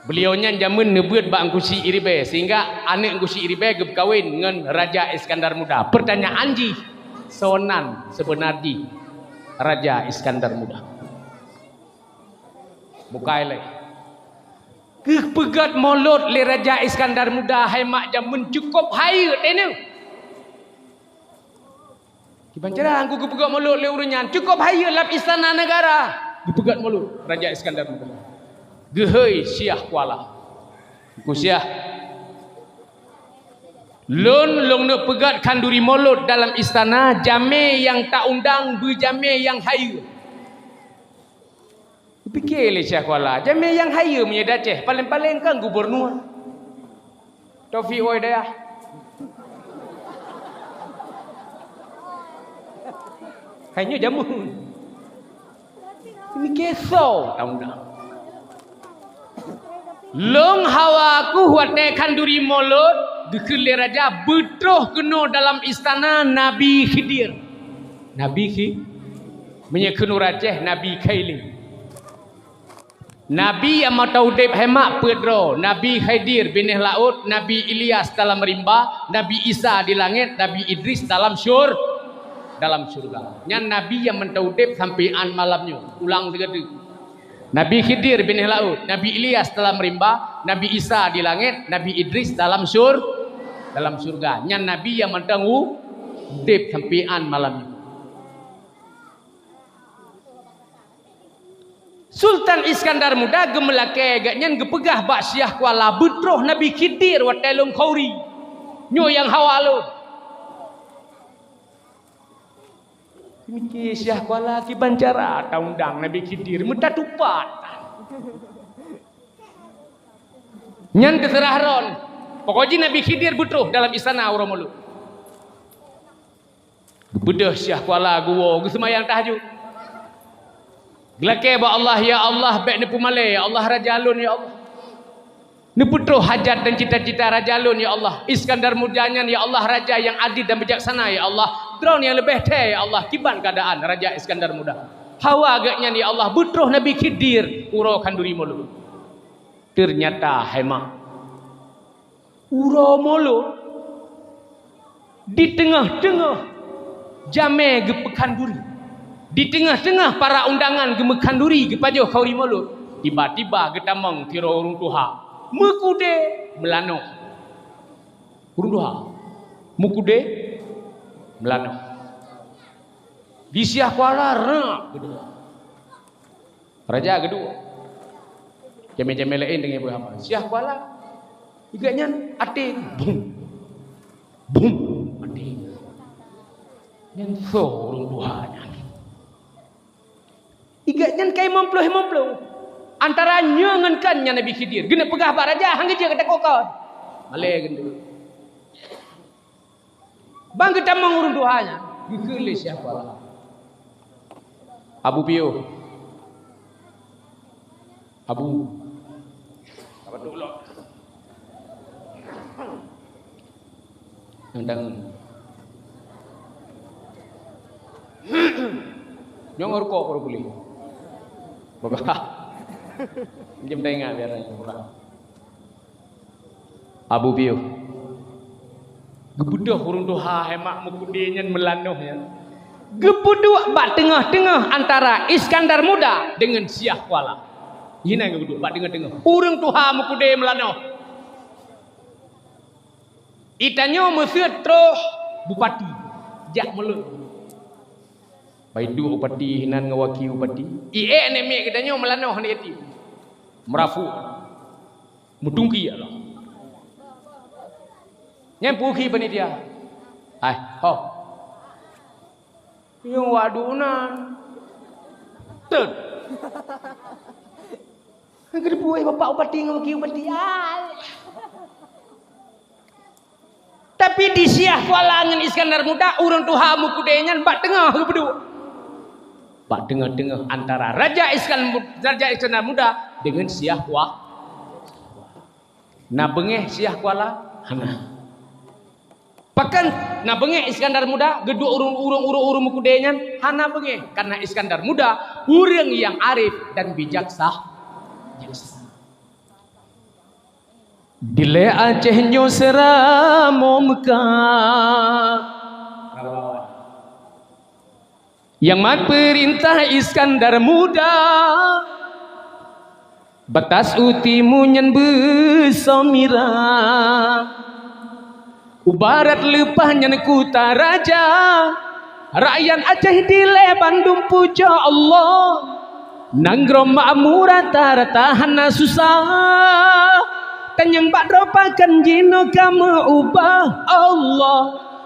Beliau nyan jameun neubeuet bak Teungku Chik di Ribée, sehingga aneuëk Teungku Chik di Ribée geumeukawen ngon Raja Iskandar Muda. Pertanyaan jih, soe nan seubeuna jih Raja Iskandar Muda? Bukai lé. Geupeugét mulod lé Raja Iskandar Muda, hai mak, jameun cukup hayeue teuneuh. Kiban cara Teungku geupeugét mulod lé ureuëng nyan, cukup hayeue lam istana negara. Geupeugét mulod Raja Iskandar Muda. Geuhôi Syiah Kuala. Teungku Syiah. Lôn, lôn neuk peugét khanduri mulod dalam istana, jamé nyang ta-undang beujamé nyang hayeue. Geupike lé Syiah Kuala, jamé nyang hayeue meunyoe di Aceh, paleng-paleng kan gubernur. Taufik Hidayah. Hai nyoe jameun. Geupike soe ta-undang. Lôn hawa kuh watée khanduri mulod geukheun lé raja beutroh keunoe dalam istana Nabi Khidir. Nabi Khi-, meunyoe kheun ureuëng Aceh, Nabi Khaili. Nabi nyang mantong udeb hai mak peuet droe, Nabi Khidir binéh laôt, Nabi Ilyas dalam rimba, Nabi Isa di langét, Nabi Idris dalam syur-, dalam syurga. Nyan nabi nyang mantong udeb sampoe án malam nyoe. Ulang sigoe teuk. Nabi Khidir binéh laôt, Nabi Ilyas dalam rimba, Nabi Isa di langét, Nabi Idris dalam syur-, dalam syurga. Nyan nabi nyang mantong u-, udeb sampoe án malam nyoe. Sultan Iskandar Muda geumeulakée gobnyan geupeugah bak Syiah Kuala beutroh Nabi Khidir watée lôn khauri. Nyoe nyang hawa lôn. Mike Syiah Kuala kiban cara ta-undang Nabi Khidir meutatupat. Nyan teuseurah droen. Pokok jih Nabi Khidir beutroh dalam istana uroe mulod. Geubeudôh Syiah Kuala geuwoe geuseumayang tahajud. Geulakée bak Allah, "Ya Allah, bék neupeumalée, ya Allah, raja lôn, ya Allah. Neupeutroh hajat dan cita-cita raja lôn, ya Allah. Iskandar Muda nyan, ya Allah, raja nyang adil dan bijaksana, ya Allah. Droeneuh nyang leubeh thée, ya Allah, kiban keuadaan Raja Iskandar Muda. Hawa gobnyan, ya Allah, beutroh Nabi Khidir uroe khanduri mulod." Teunyata hai mak. Uroe mulod, di teungoh-teungoh jamé geupeukhanduri, di teungoh-teungoh para undangan geumeukhanduri geupajoh khauri mulod, tiba-tiba geutamong sidroe ureuëng tuha meukude meulanoh. Ureuëng tuha meukude meulanoh. Di Syiah Kuala rab geuduek. Raja geuduek. Jamé-jamé laén deungon beuhama. Syiah Kuala. Gobnyan até. Bum. Bum. Até. Nyan soe ureuëng tuha nyan. Gobnyan ka limong ploh limong ploh. Antara nyoe ngon kan nyan Nabi Khidir. Geuneuk peugah bak raja, hana geujeuet geutakot kon. Malée geuduek. Ban geutamong ureuëng tuha nyan, geukheun lé Syiah Kuala. Abu Piôh. Abu. Apa tu ulok? Nyang tangan. Nyang rukok baru boleh. Baka. Jam tengah biar. Abu Piôh. Geubeudôh ureuëng tuha hai mak meukude nyan meulanoh nyan. Geupeuduek bak teungoh-teungoh antara Iskandar Muda deungon Syiah Kuala. Inan geupeuduek bak teungoh-teungoh. Ureuëng tuha meukeudée meulanoh. Itanyoe meuseuet troh bupati, jak meuleuet. Baitu bupati hinan ngon waki bupati. Iék namiet geutanyoe meulanoh aneuk yatim. Meurafuek. Meutungki Allah. Nyan peuki panitia. Hai, ho. Nyang wadu nan. Tut. Geupeubuet bapak bupati ngon waki bupati. Ai. Tapi di Syiah Kuala ngon Iskandar Muda, ureuëng tuha meukeudée nyan bak teungoh geupeuduek. Bak teungoh-teungoh antara Raja Iskandar, Raja Iskandar Muda deungon Syiah Kuala. Na beungéh Syiah Kuala? Hana. Pakon na beungéh Iskandar Muda geuduek ureuëng, ureuëng, ureuëng, ureuëng meukeudée nyan? Hana beungéh, karena Iskandar Muda ureuëng nyang arif dan bijaksa-, bijaksana. Dilée Aceh nyoe seuramoe Meukah. Nyang mat peurintah Iskandar Muda, batas u timu nyan beusoe mira. U barat leupah nyan kuta raja, rakyat Aceh dilée bandum pujoe Allah. Nanggroe makmur rata-rata hana susah, tanyong bak droe pakon jinoe ka meu-ubah Allah.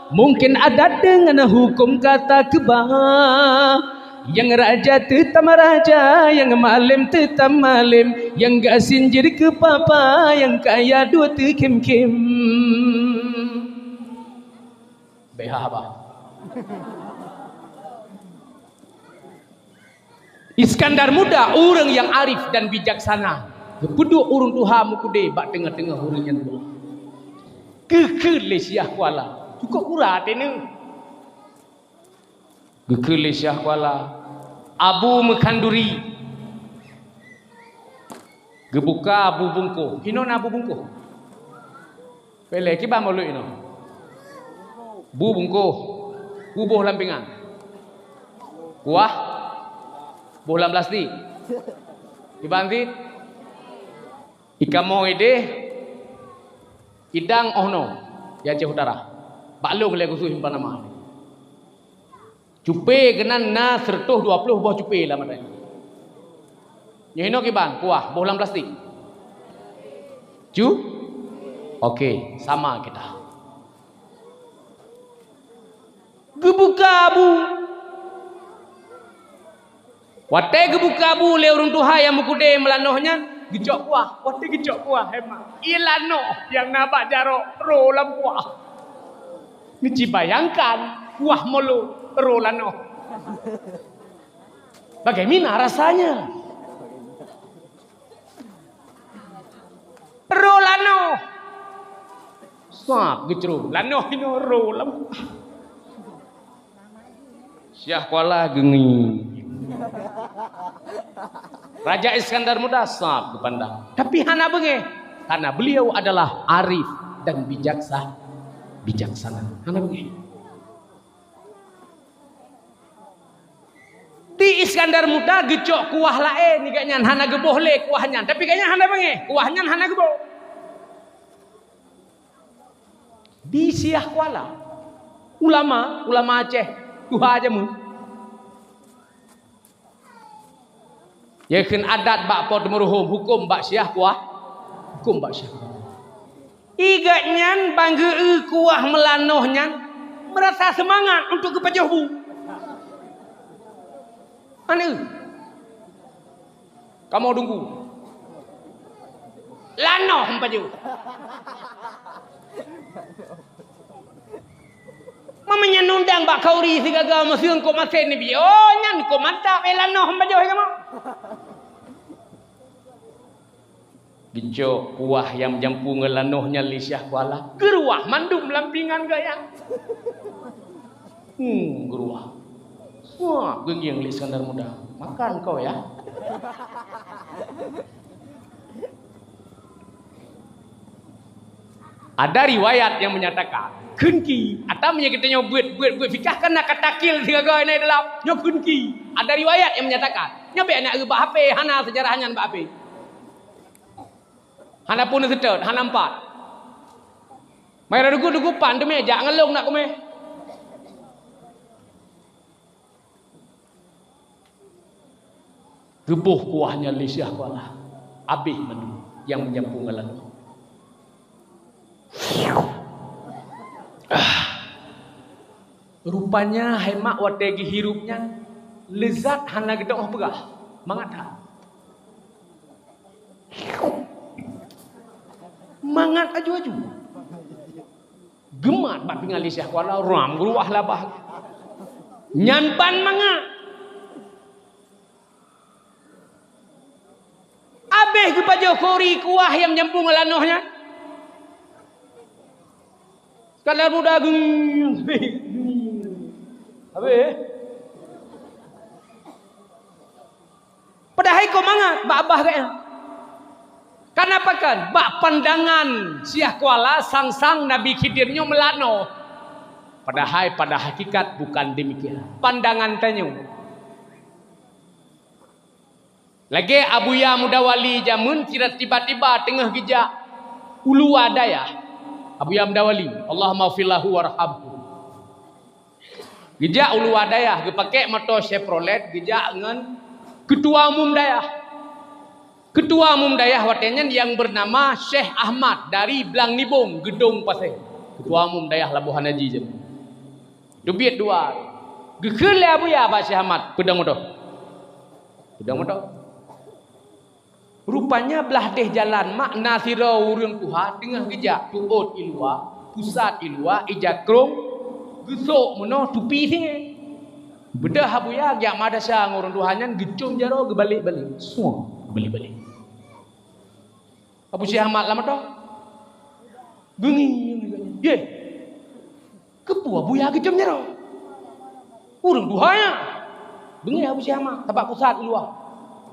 Mungken adat deungon huköm ka takeubah. Nyang raja teutam raja, nyang malém teutam malém, nyang gasien jeuet keu papa, nyang kaya duek teukhém-khém. Beh haba. Iskandar Muda ureuëng nyang arif dan bijaksana. Geupeuduek ureuëng tuha meukeudée bak teungoh-teungoh ureuëng nyan dua. Geukheun lé Syiah Kuala. Cukôp gura até neuh. Geukheun lé Syiah Kuala. Abu Meukhanduri. Geubuka bu bungkôh. Hinoe na bu bungkôh. Peureulée kiban baluek inoe. Bu bungkôh. Kuboh lam pingan. Kuah. Boh lam plastik. Kiban cit. Ikamoe ideh. Idang oh noe. Di Aceh Utara. Bak lôn lé khusos simpan nama. Cupé keunan na seratus dua puluh boh cupé lam adat. Nyoe hinoe kiban, kuah, boh lam plastik. Cu? Oke, sama kita. Geubuka bu. Watée geubuka bu lé ureuëng tuha nyang meukeudée meulanoh nyan, geucok kuah. Watée geucok kuah, hemat. Ilanoh nyang na bak jaroe, roe lam kuah. Neuci bayangkan, kuah molo, roe lanoh. Bagaimana rasanya? Roe lanoh. Sab geucrôm. Lanoh inoe roe lam. Syiah Kuala geungi. Raja Iskandar Muda sab geupandang. Tapi hana beungéh. Karena beliau adalah arif dan bijaksa-, bijaksana. Hana beungéh. Di Iskandar Muda geucok kuah laén, gobnyan hana geuboh lé kuah nyan. Tapi gobnyan hana beungéh, kuah nyan hana geuboh. Di Syiah Kuala, ulama, ulama Aceh, tuha jameun. Nyan kheun adat bak Po Teumeureuhom, huköm bak Syiah Kuala, huköm bak Syiah Kuala. I gobnyan ban geu-eu kuah meulanoh nyan meurasa seumangat untuk geupajoh bu. Aneuk, kamoe tunggu. Lanoh meupajôh. Meunyoe nundang bak khauri sigaga meuseung kok masen neubi, oh, nyan kok mantap, eh, lanoh meupajôh kamoe. Geucok kuah nyang meujampu ngon lanoh nyan lé Syiah Kuala. Geuruah mandum lam pingan gobnyan. Hmm, geuruah. Wah, geungieng lé Iskandar Muda. Makan kau ya. Ada riwayat yang menyatakan, Kheun ki. Ata meunyoe geutanyoe buet, buet, buet fikah kan na kata kil sigaga na dalam. Nyoe kheun ki. Ada riwayat yang menyatakan. Nyoe bèk na bak H P, hana sejarah nyan bak H P. Hana pun seutôt, hana empat. Mai dugu-dugu pan teumé jak ngon lôn nak kumé. Geuboh kuah nyan lé Syekh Kuala. Abéh mandum nyang meujampu ngon lalu. Ah. Rupanya hai mak watèe geuhirup nyan leuzat hana geudoh peugah. Mangat that. Mangat aju-aju. Geumat bak pingan lé Syekh Kuala, ram geuruah labah. Nyan ban mangat. Abéh geupajoh kuri kuah nyang meujampu ngon lanoh nyan. Sekadar muda geng. Abéh. Padahai kon mangat bak abah geuh nyan. Kenapa kan? Bak pandangan Syekh Kuala sang-sang Nabi Khidir nyoe meulanoh. Padahai pada hakikat bukan demikian. Pandangan tanyoe. Lagèe Abuya Mudawali jameun sira tiba-tiba teungoh geujak u luwa dayah. Abuya Mudawali, Allahumma ghfir lahu warhamhu. Geujak u luwa dayah, geupakèk moto Chevrolet, geujak ngon keutua umum dayah. Keutua umum dayah watèe nyan nyang beunama Syekh Ahmad dari Blang Nibong, Geudong Pasè. Keutua umum dayah Labuhan Haji jameun. Teubiet dua. Geukheun lé Abuya bak Syekh Ahmad, peudong moto. Peudong moto. Rupanya blah deh jalan mak na sidroe ureueng tuha teungoh geujak tuôt i luwa, pusat i luwa, ija krông, geusok meunoe tupi singoh. Beudôh Abuya jak madrasah ngon ureueng tuha nyan geucôm jaroe geubalek-balek. Suang geubalek-balek. Abu Syekh Ahmad lam moto. Beungéh. Yeh. Keupeue Abuya geucôm jaroe? Ureueng tuha nyan. Beungéh Abu Syekh Ahmad, sabab pusat i luwa.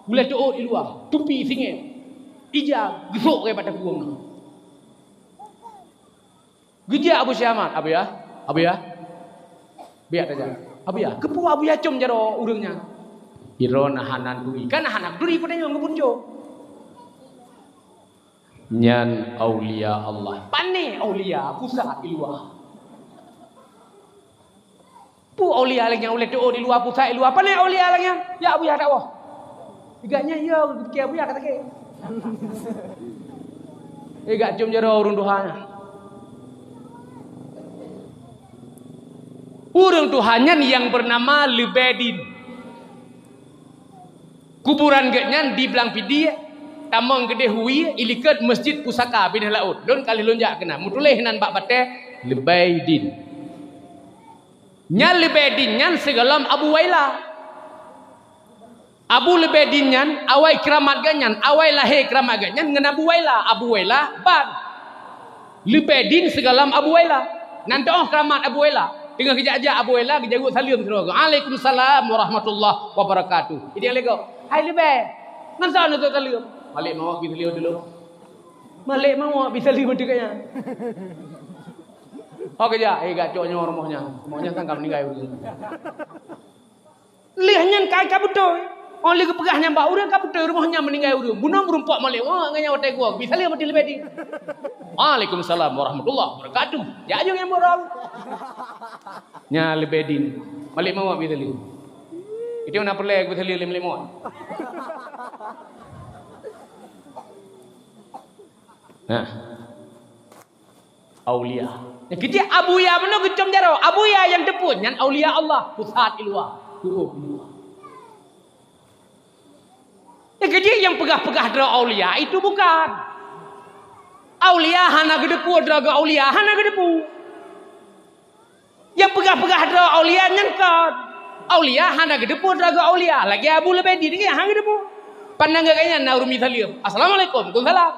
Ulèe tuôt i luwa, tupi singoh. Ija geusok keu bak takueng. Geujak Abu Syekh Ahmad, "Abuya, Abuya." Biak tajak. "Abuya, keupeue Abuya côm jaroe ureueng nyan?" Droeneuh hana turi. Kan hana turi keu tanyoe ngon punco. Nyan aulia Allah. Pané aulia pusat i luwa. Peue aulia lagèe nyan ulèe tuôt i luwa pusat i luwa. Pané aulia lagèe nyan. Ya Abuya dakwah. Iga nyan ya keu Abuya kata ke. Iga côm jaroe ureueng tuha nyan. Ureueng tuha nyan nyang beunama Leubedin. Kuburan geuh nyan di Blang Pidie, tamong keudeh wie, ilikot Masjid Pusaka binéh laôt. Lôn ka lheueh lôn jak keunan, meutuléh nan bak batèe Leubedin. Nyan Leubedin nyan sigohlom Abu Waila. Abu Leubedin nyan awai keuramat geuh nyan, awai lahé keuramat geuh nyan ngon Abu Waila. Abu Waila ban. Leubedin sigohlom Abu Waila. Nan teuôh keuramat Abu Waila. Teungoh geujak-jak Abu Waila geujaweub saleuem sidroe. "Waalaikumsalam warahmatullahi wabarakatuh." Idéh lé gob, "Hai Leubè, ngon soe neuh saleuem?" "Malèk mawöt bi saleuem dulu." Malèk mawöt bi saleuem dulu nyan. Oh geujak, eh gak cok nyoe rumoh nyan. Rumoh nyan sang ka meuninggai ureueng. Lheueh nyan kai ka beutôi. Oh lheueh geupeugah nyan bak ureueng ka beutôi rumoh nyan meuninggai ureueng. Bunoe meurumpok malèk, oh ngon nyan watèe gua, bi saleuem meuti leubeh di. Waalaikumsalam warahmatullahi wabarakatuh. Jak jong nyang murah. Nyan leubeh din. Malèk mawöt bi saleuem. Itu na peureulèe bi saleuem lé malèk mawöt. Nah. Aulia. Nyang keujeuet Abuya meunoe geucom jaroe. Abuya nyang teupeue nyan aulia Allah. Pusat i luwa. Tu'oh i luwa. Nyang keujeuet nyang peugah-peugah droe aulia itu bukan. Aulia hana geuteupeue droe geuh aulia, hana geuteupeue. Nyang peugah-peugah droe aulia nyan kon. Aulia hana geuteupeue droe geuh aulia. Lagèe Abu Leubedi nyan hana geuteupeue. Pandang geuh nyan na ureueng bi saleuem. Assalamualaikum. Waalaikumsalam.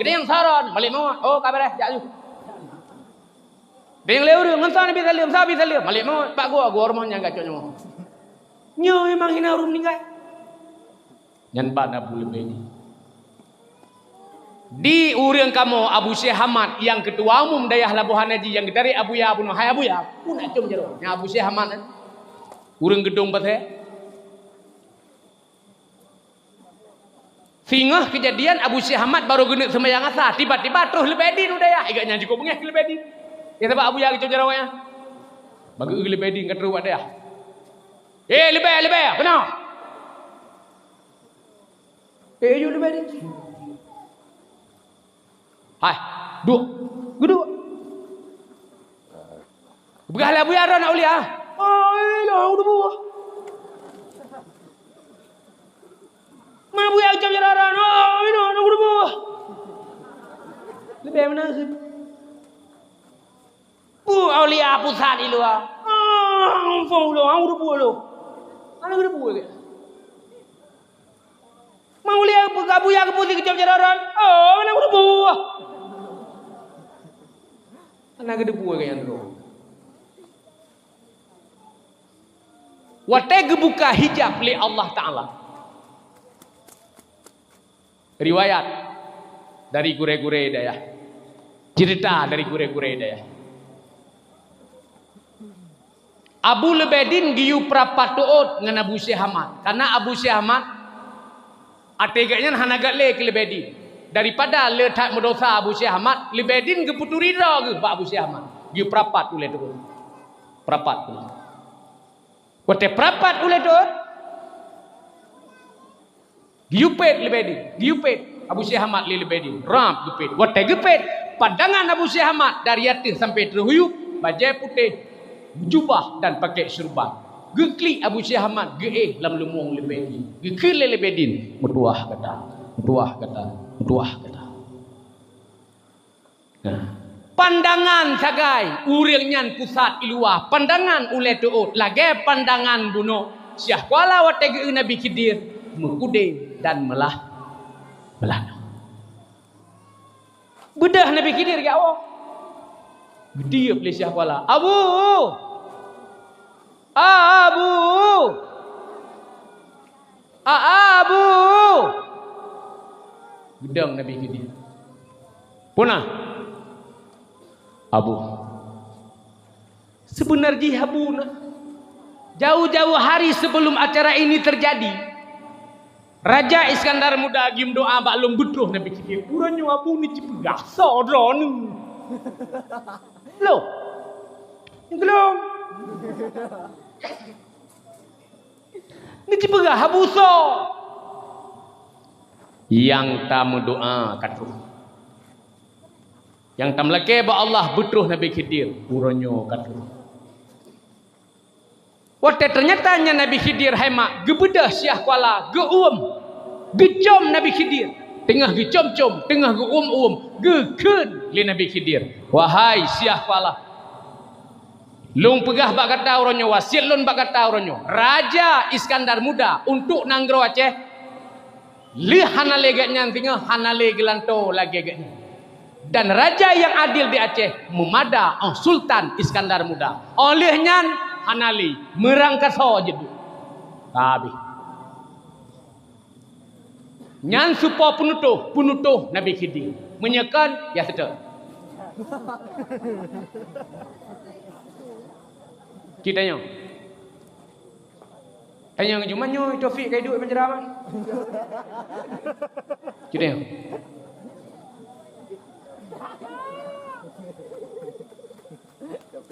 Geutanyoe saron, malèk mawöt. Oh, ka beureh, jak ju. Deng lé ureueng, ngon soe neubi saleuem, soe bi saleuem. Malèk mawöt, bak gua, gua rumoh nyan gacok nyoe. Nyoe memang hina ureueng meuninggai. Nyan ban Abu Leubedi. Di ureuëng kamoe Abu Syekh Hamad nyang keutua umum dayah Labuhan Haji nyang geutarek Abuya bunoe, hai Abuya, peue na com jaroe? Nyan Abu Syekh Hamad, eh? Ureuëng Geudong Pasé. Singoh keujadian Abu Syekh Hamad barô geuneuk seumayang asa, tiba-tiba troh leubeh din u dayah, i gobnyan jikuk beungéh keu leubeh din. Ya, sabab Abuya geucom jaroe nyan. Bak geu leubeh din ka troh bak dayah. Eh, leubeh, leubeh, keunoe. Eh, yue leubeh din. Hai, duek. Geuduek. Peugah lé Abuya droe na ulia. Ai, na geuduek. Ma Abuya ucap jaroe droe, ai, na geuduek. Leubeh meunan. Peue aulia pusat di luwa? Ah, muphom ulôn, hana geuteupeu lôn. Hana geuteupeu lé. Ma aulia Abuya geupeusi keucom jaroe droe. Oh, hana geuteupeu. Hana geuteupeu lé nyang droe. Watée geubuka hijab lé Allah Taala. Riwayat dari gurée-gurée dayah. Ceurita dari gurée-gurée dayah. Abu Leubedin geuyue peurapat teuôt ngon Abu Syekh Ahmad. Kareuna Abu Syekh Ahmad até geuh nyan hana gét lé keu Leubedin. Daripada le that meudosa Abu Syekh Ahmad, Leubedin geupeuturi droe geuh bak Abu Syekh Ahmad. Geuyue peurapat ulée teuôt. Peurapat ulée. Watée peurapat ulée teuôt, geuyue pét Leubedin, geuyue pét Abu Syekh Ahmad lé Leubedin, rab geupét. Watée geupét, pandangan Abu Syekh Ahmad dari ateueh sampoe teuhuyueb, bajée putéh, jubah dan pakét seureuban. Geuklik Abu Syekh Ahmad geuéh lam leumoeng Leubedin. Geukheun lé Leubedin, "Meutuwah gata, meutuwah gata, meutuwah gata." Nah, pandangan sagai ureuëng nyan pusat i luwa, pandangan ulée teuôt lagée pandangan bunoe. Syekh Kuala watée geu Nabi Khidir meukudée dan meulah, meulah. Beudôh Nabi Khidir geujak woe. Geutiep lé Syekh Kuala, "Abu! Abu!" "A, Abu!" Geudong Nabi Khidir. "Peue na?" "Abu." Seubeuna jih Abu na. Jauh-jauh hari sebelum acara ini terjadi, Raja Iskandar Muda geumeudoá bak lôn beutroh Nabi Khidir. Uroe nyoe Abu ni cipeugah soe droeneuh. Loh. Nyoe lôn. Neucipeugah Abu soe? Nyang tameudoá ka troh. Nyang tameulakée bak Allah beutroh Nabi Khidir, uroe nyoe ka troh. Watée teunyata nyan Nabi Khidir hai mak geubeudôh Syekh Kuala geuuem, geucom Nabi Khidir, teungoh geucom-com, teungoh geuuem-uem, geukheun lé Nabi Khidir, "Wahai Syekh Kuala, lôn peugah bak gata uroe nyoe, wasiet lôn bak gata uroe nyoe, Raja Iskandar Muda untuk nanggroe Aceh, lheueh hana lé gét nyan singoh hana lé geulantoe lagée gét nyan. Dan raja nyang adil di Aceh meumada óh Sultan Iskandar Muda. Óh lheueh nyan hana lé, meurangkasoe jeuet duek." Habéh. Nyan supo peunutoh, peunutoh Nabi Khidir. Meunyoe kon, ya seutôt. Cit tanyoe. Tanyoe ngon Juman nyoe, Taufik ka iduek penjara, Bang. Cit tanyoe.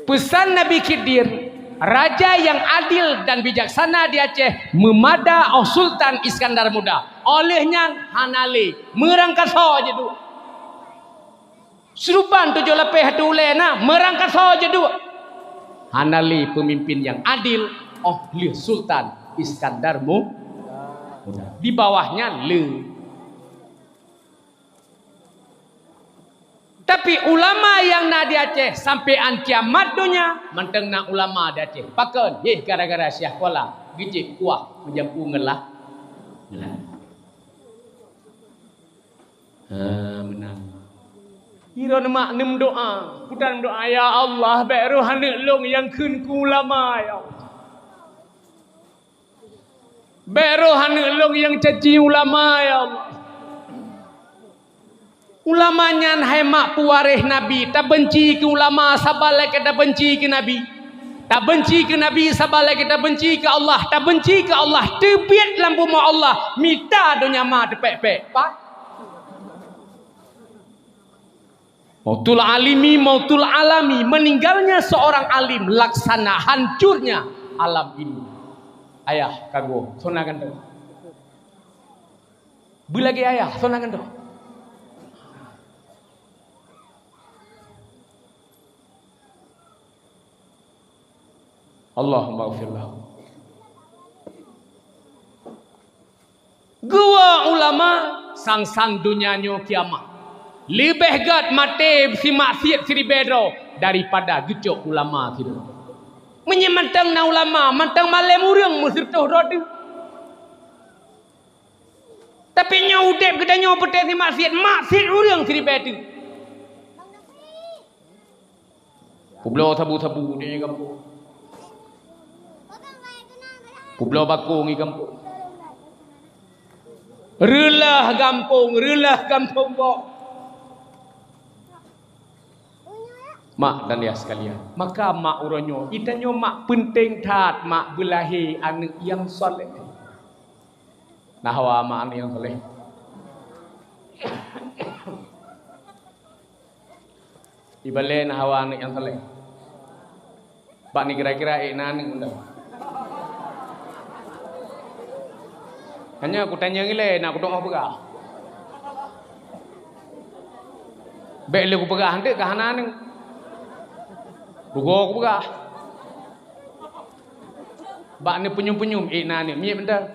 Peusan Nabi Khidir, raja nyang adil dan bijaksana di Aceh, meumada óh Sultan Iskandar Muda. Óh lheueh nyan hana lé, meurangkasoe jeuet duek. Seuruban tujoh lapéh ateueh ulée na, meurangkasoe jeuet duek. Hana lé peumimpén nyang adil óh lheueh Sultan Iskandar Mu-, Muda. Di bawah nyan le. Tapi ulama nyang na di Aceh sampoe án kiamat donya mantong na ulama di Aceh. Pakon? Yeh, gara-gara Syekh Kuala geucit kuah meujampu ngon lah. Ha, meunan. Droeneuh mak neumeudoá, peue tan meudoá, "Ya Allah, bék roh aneuk lôn nyang kheun keu ulama, ya Allah." Bék roh aneuk lôn nyang caci ulama, ya Allah. Ulama nyan hai mak peuwaréh Nabi. Tabenci keu ulama saban lagée tabenci keu Nabi. Tabenci keu Nabi saban lagée tabenci keu Allah. Tabenci keu Allah, teubiet lam bumoe Allah, mita donya ma teupék-pék. Pat? Mautul alimi, mautul alami, meninggalnya seorang alim, laksana hancurnya alam ini. Ayah kagoe, sona gantong. Beulagée ayah, sona gantong. Allahumma ghfir lahu. Geuwoe ulama sang-sang donya nyoe kiamat. Leubeh gét maté simaksiet siribée droe daripada geucok ulama sidroe. Meunyoe mantong na ulama, mantong malém ureuëng meuseureutoh droe teuh. Tapi nyoe udeb geutanyoe peuté simaksiet, maksiet ureuëng siribée teuh. Peubloe sabu-sabu di gampông. Peubloe bakong di gampông. Reulah gampông, reulah gampông bok. Mak dan ayah sekalian, maka mak uroe nyoe, geutanyoe mak peunteng that mak beulahé aneuëk nyang saleh. Na hawa mak aneuëk nyang saleh. Ibalée na hawa aneuëk nyang saleh. Bak ni kira-kira ék na aneuëk mantong. Hanya kutanyong ilée na kudoa peugah. Bék lé kupeugah anteuk ka hana aneuëk. Rugoe kupeugah. Bak ni peunyum-peunyum ék na aneuëk miet mantong.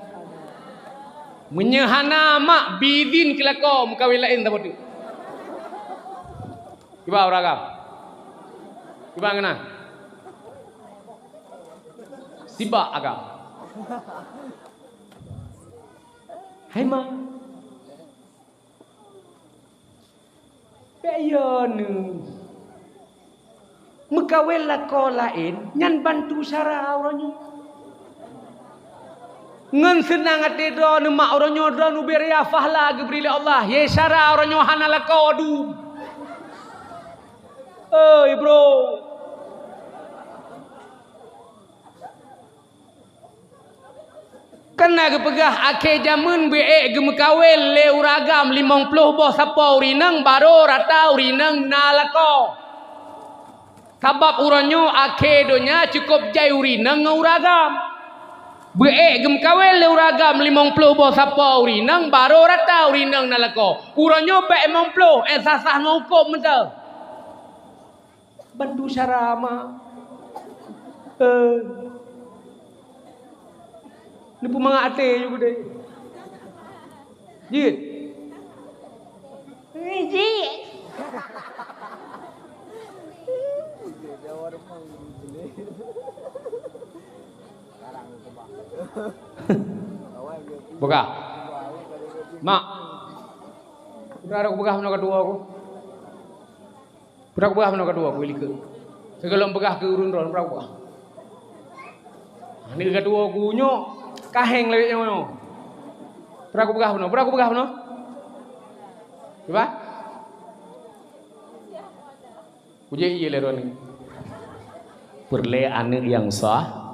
Meunyoe hana mak, biidin keu lakoe meukawen laén saboh teuk. Kiba ureuëng agam? Kiba ngeuna? Sibak agam. Hai ma. Bék yo neuh. Meukawen lakoe laén nyan bantu syara uroe nyoe. Ngon seunang até droeneuh mak uroe nyoe droeneuh ubé raya fahla geubri lé Allah. Ye syara uroe nyoe hana lakoe dum. Oi, bro. Kana geupeugah akhé jameun beu ék geumeukawen lé ureuëng agam limong ploh boh sapo ureuëng inong, barô rata ureuëng inong na lakoe. Sabab uroe nyoe akhé donya cukôp jai ureuëng inong ngon ureuëng agam. Beu ék geumeukawen lé ureuëng agam limong ploh boh sapo ureuëng inong, barô rata ureuëng inong na lakoe. Uroe nyoe bèk limong ploh, eh, sah-sah ngon hukôm mantong. Bantu syara ma. Eh. Neupeumangat até ju geude. Jeuet. Jeuet. Peugah. Mak. Udah ada peugah meunoe ka tuwo ku. Peue takupeugah bunoe ka tuwo, peue likot. Sigohlom peugah keu ureueng droe, peue takupeugah. Aneuk ka tuwo ku nyoe, ka héng lagèe nyoe. Peue takupeugah bunoe, peue takupeugah bunoe? Cuba. Kujak ié lé droeneuh. Peureulèe aneuk nyang sah.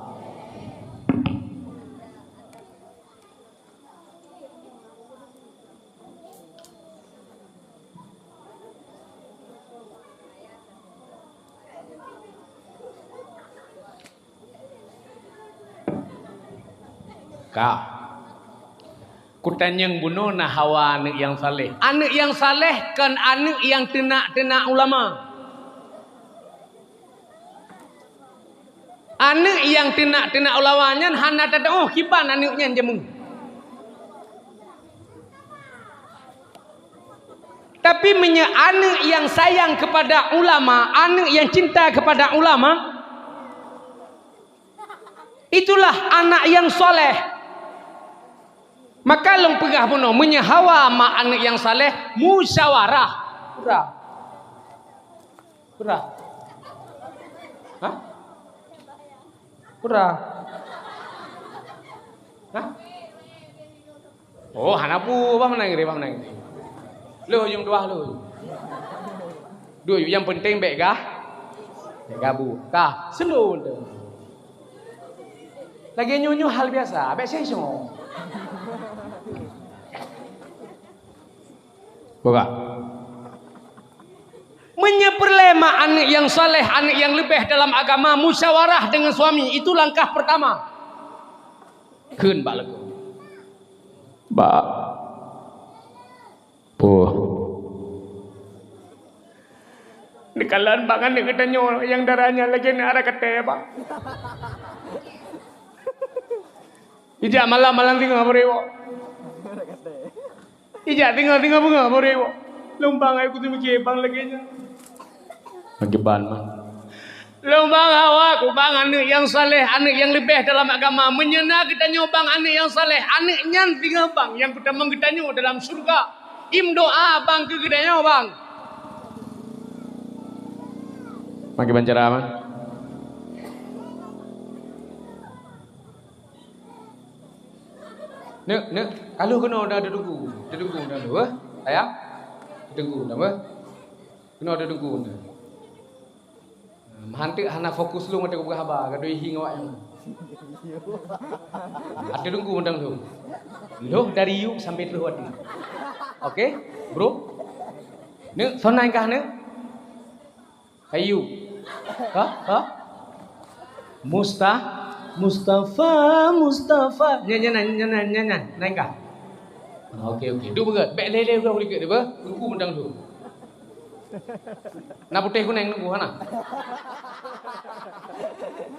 Ka. Kutanyong bunoe na hawa aneuk nyang saleh. Aneuk nyang saleh kon aneuk nyang teunak-teunak ulama. Aneuk nyang teunak-teunak ulama nyan hana tatu'oh kiban aneuk nyan jameun. Tapi meunyoe aneuk nyang sayang kepada ulama, aneuk nyang cinta kepada ulama, itulah anak yang saleh. Maka lôn peugah bunoe, meunyoe hawa mak aneuk nyang saleh, musyawarah. Peue? Peue? Hah? Peue? Hah? Oh, hana peue, bah meunan, bah meunan. Lheuh ujong tuah lheuh. Duek yue, nyang peunteng bék gah, bék gabu. Ka, slow teuh. Lagée nyoe-nyoe hal biasa, bék sengso. Buka. Meunyoe peureulée ma aneuëk nyang saleh, aneuëk nyang leubeh dalam agama, musyawarah deungon suami, itu langkah peurtama. Kheun bak lakoe. Bak. Puh. Neukalon bak aneuëk geutanyoe nyang darah nyan lagée nyan, arah katé, Bang. Ijak malam-malam singoh beureuwok. Ijak singoh-singoh beungoh beureuwok. Lôn bang, ai kuteumeuké bang lagée nyan. Lagée ban mah. Lôn bang, awak kubang aneuëk nyang saleh, aneuëk nyang leubeh dalam agama. Meunyoe na geutanyoe bang aneuëk nyang saleh, aneuëk nyan singoh bang nyang peutamong geutanyoe dalam syeuruga. Im doa bang keu geutanyoe bang. Makai bancara mah. Neuk, neuk, ka lheueh keunoe dah teungku. Teungku dah lheueh, eh? Sayang. Teungku dah, eh? Keunoe teungku dah. Meuhanteuk hana fokus lôn ateueh peugah haba, ka doi hi ngon awak nyan. Ateueh teungku mantong lheueh. Lheueh dari yub sampai trôh ateueh. Oke, bro? Neuk, sonan kah neuk? Ayub. Ha? Ha? Musta-, Mustafa, Mustafa. Nyan, nyan, nyan, nyan, nyan, nyan. Nyan kah? Ah, oke, oke. Duek beugét. Bék lé-lé udah ulikét deh, beuh. Teungku mantong tu. Na putéh kunéng teungku, hana?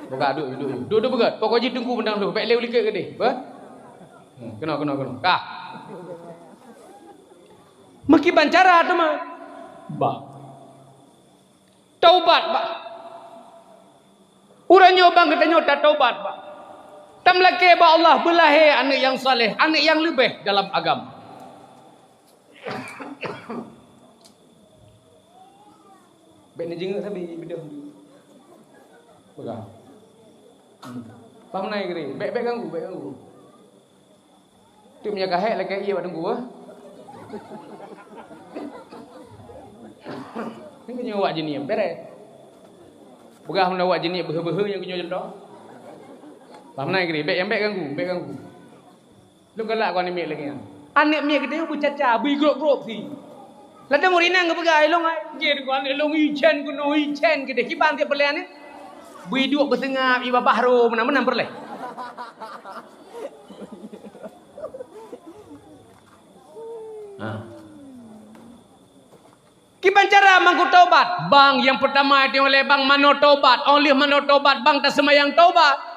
Buka, duek, duek, duek. Duek, duek beugét. Pokok jih teungku mantong tu. Bék lé ulikét keudeh, beuh. Hmm, keunoe, keunoe, keunoe. Kah. Meukiban cara teuma. Bah. Taubat, bah. Uroe nyoe bang geutanyoe tataubat, bah. Tameulakée bak Allah beulahé aneuëk nyang saleh, aneuëk nyang leubeh dalam agama. Bék neujingeuk sabe beudôh. Peugah. Paham na, Igri? Bék, bék ganggu, bék ganggu. Teuk meunyoe ka hék lakée ié bak teungku, eh. Nyoe awak jeuet ngieng, béré. Peugah meunan awak jeuet ngieng beuhe-beuhe nyang keunoe contoh. Bah meunan keu bék, nyang bék ganggu, bék ganggu. Lôn galak keu aneuk miet lagée nyan. Aneuk miet geutanyoe beucaca, beuigrôp-grôp si. Ladôm ureueng inong geupeugah, "Ilong ai, jih deungon aneuk lôn icén keunoe, icén keudeh." Kiban tiep peureulée aneuk. Beuiduek beuseungab, ibabah ro, meunan-meunan peureulée. Ha. Kiban cara mangat taubat? Bang, nyang peurtama teuh lé bang manoe taubat. Óh lheueh manoe taubat, bang taseumayang taubat.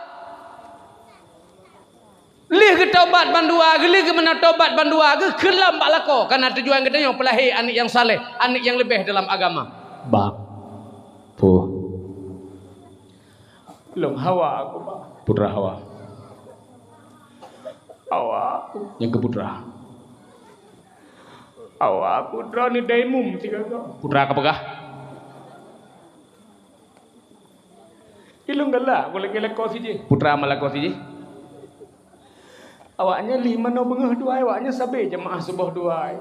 Lheueh geutaubat bandua, lheueh geumanoe taubat bandua, geukheun lom bak lakoe. Kareuna tujuan geutanyoe peulahé aneuk nyang saleh, aneuk nyang leubeh dalam agama. Bang. Puh. Lôn Hawa aku, Bang. Putra Hawa. Hawa aku. Nyang keu putra. Hawa aku droeneuh daimum sigoe-goe. Putra ka peugah. Ilôn galak ku lagée lakoe sijih. Putra ma lakoe sijih. Awaknyan lheueh manoe beungoh dua ai, awaknyan sabe jeumaáh suboh dua ai.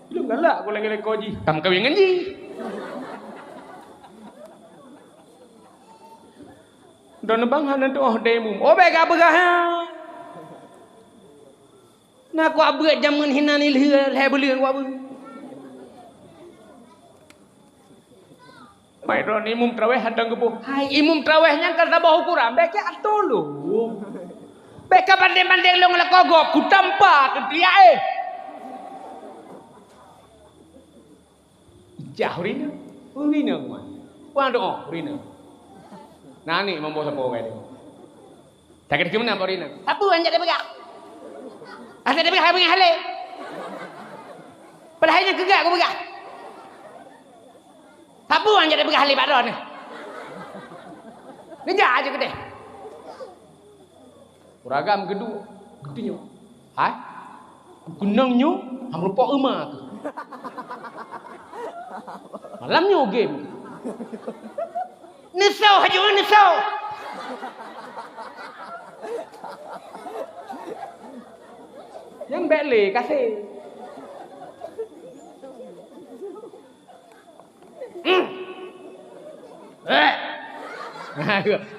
Ilôn galak ku lagée lakoe jih, ka meukawen ngon jih. Droeneuh bang hana tuoh daimum. Oh, bék ka peugah, ha. Na kuabeuet jamén hinan ilheueh lhée buleuen kuabeuet. Mai droeneuh imum traweh hana geubôh. Hai, imum traweh nyan ka saboh ukuran, bék keu atô lôn. Bék ka bandeng-bandeng lôn lakoe gob, kutampa keu tiak éh. Ijak ureueng inong. Ureueng inong kuman. Kuman doa ureueng inong. Na aneuk mambo sapo ugai tu. Sakét keu meunan bak ureueng inong. Sapeue nyang jak tapeugah? Asai tapeugah hai beungéh halé. Padahai nyang keu gak kupeugah. Sapeue nyang jak tapeugah halé bak droeneuh? Neujak aja keudeh. Ureueng agam geuduek, geutunyok. Hai? Keunong nyoe, ham rumpok euma keuh. Malam nyoe game. Neusoh aju, neusoh. Nyang bék lé kasé.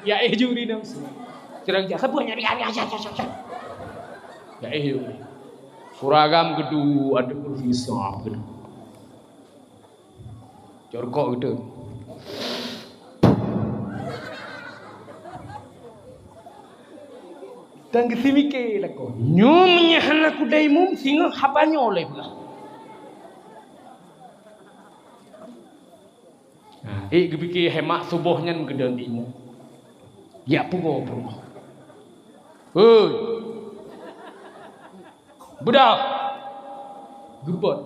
Ya éh ju ri nam. Cerang jak saboh nyan, ya, ya, ya, ya, ya. Ya éh ju. Kuragam geudu, ada kursi besar geudu. Corkok geudu. Dan geusimiké lakoe. Nyoe meunyo hana kudai mum, singoh haba nyoe lé peugah. Nah, ék geupike hemat suboh nyan geudong di imeum. Jak pungo peurumoh. Hei. Beudah. Geubot.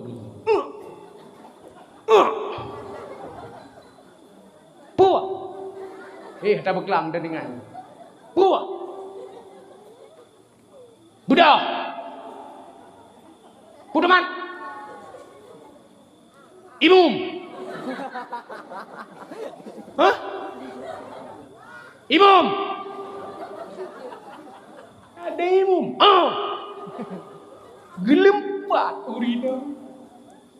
Puah. Eh, hata beuklang dan dengan. Puah. Beudah. Peue teuma? Imum. Hah? Imum. Ada imum. Ah. Geuleumpat ureueng inong.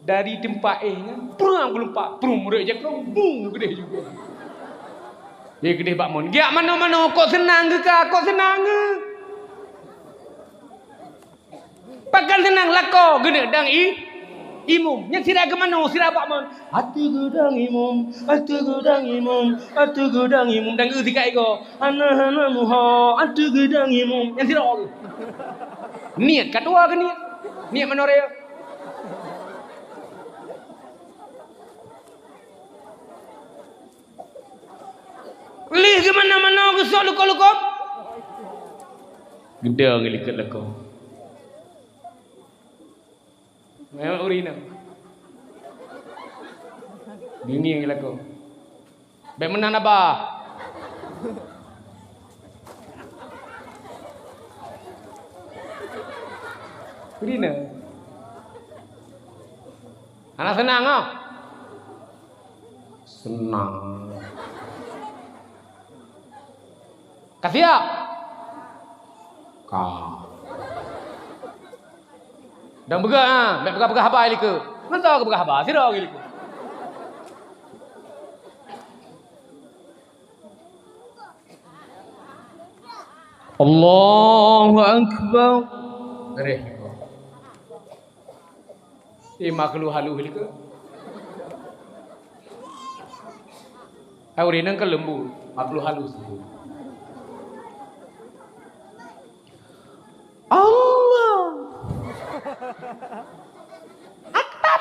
Dari teumpat éh nyan, prang geuleumpat, prang murit jakong, bung geudeh juga. Dia geudeh bak mon. Giak manoe-manoe, kok seunang geuh ka, kok seunang geuh. Pakon seunang lakoe geuneuk dang i, imum. Nyan sira geumanoe, sira bak mon. Ateueh geudang imum, ateueh geudang imum, ateueh geudang imum. Dang geuh sikat igoe. Hana, hana muha, ateueh geudang imum. Nyan sira geuh. Niet ka tuha geuh niet. Niet manoe raya. Lheueh geumanoe-manoe geusok lukop-lukop. Geudong likot lakoe. Memang ureueng inong. Bingieng lakoe. Bèk meunan haba. Ureueng inong. Hana seunang, ah? Seunang. Ka siap? Ka. Dan peugah, ha, bèk peugah-peugah haba lé likot. Mantong keupeugah haba, sidroe lé likot. Allahu Akbar. Beres. Eh, makhluk halus lika. Hai ureueng inong ka leumbut, makhluk halus. Allah Akbar.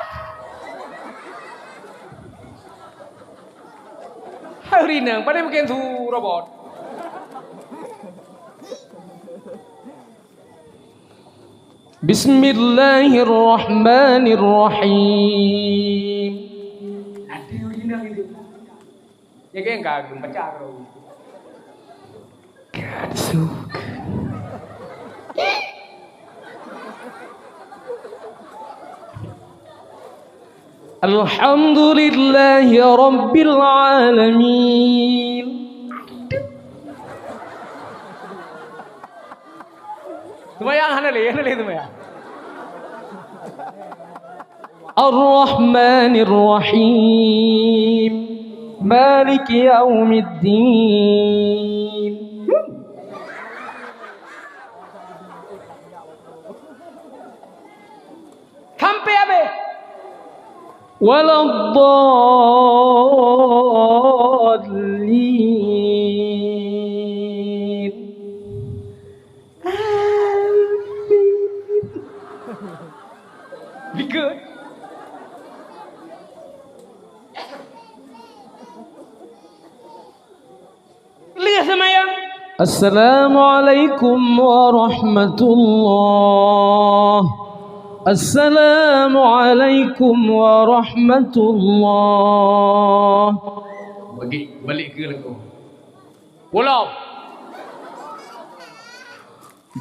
Hai ureueng inong, pandai mungken su robot. Bismillahirrahmanirrahim. Nanti ureueng inong itu. Ya kan, enggak, belum baca, bro. Geunsuk. Alhamdulillahi Rabbil Alamin. Seumayang hana lé, hana lé seumayang. Ar-Rahmanir Rahim. Maliki Yaumiddin. Sampai habéh. Waladdallin. Amin. Likot. Lheueh seumayang. Assalamualaikum warahmatullah. Assalamualaikum warahmatullah. Bagi balik ke lagu. Pulau.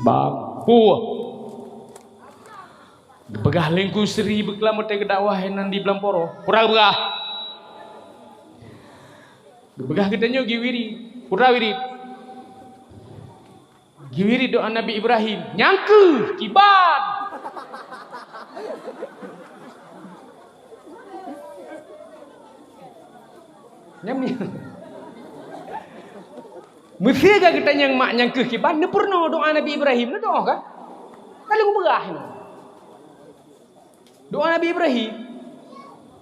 Bang. Puh. Geupeugah Teungku Sri beukeulamat teuh geudakwah nan di Blamporo. Peue geupeugah? Geupeugah geutanyoe geuwirit. Peue wirit? Geuwirit doa Nabi Ibrahim. Nyang keuh kiban. Nyan mi-, Meusé ka geutanyong mak nyang keuh kiban, neupeurunoe doa Nabi Ibrahim, neudoa ka? Ka lheueh geupeugah nyoe. Doa Nabi Ibrahim.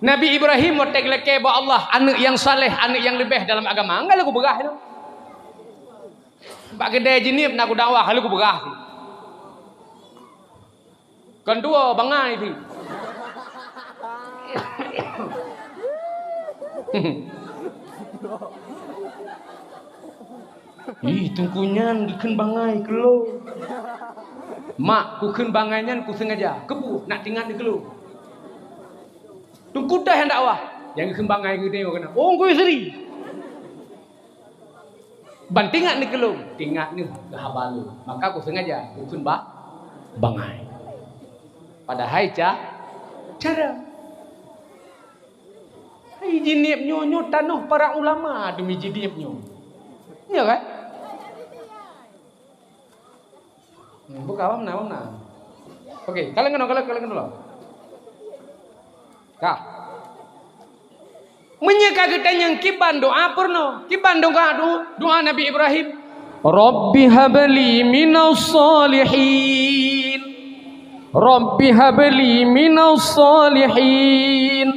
Nabi Ibrahim watèe geulakèe bak Allah, aneuk nyang saleh, aneuk nyang leubeh dalam agama. Ka lheueh geupeugah nyoe. Bak keudè Jeunieb na geudakwah, ka lheueh geupeugah. Kon dua bangai pih. Ih, teungku nyan geukheun bangai keu lôn. Mak, kukheun bangai nyan kusengaja. Keupeue? Nak teuingat keu lôn. Teungku teuh nyang dakwah. Nyang geukheun bangai keu tanyoe keunan. Oh, Teungku Yusri. Ban teuingat neuh keu lôn, teuingat neuh keu haba lôn. Maka kusengaja kukheun ba-, bangai. Padahai ca-, cara. Hai Jeunieb nyoe, nyoe tanoh para ulama teumi Jeunieb nyoe. Iya kan? Hmm, buka, awak meunan, awak meunan. Oke, kaleng keunoe, kaleng, kaleng keunoe. Ka. Meunyoe ka geutanyong kiban doa peurunoe, kiban doa, doa, doa Nabi Ibrahim. Rabbi habli minas shalihin. Rabbi habli minas shalihin.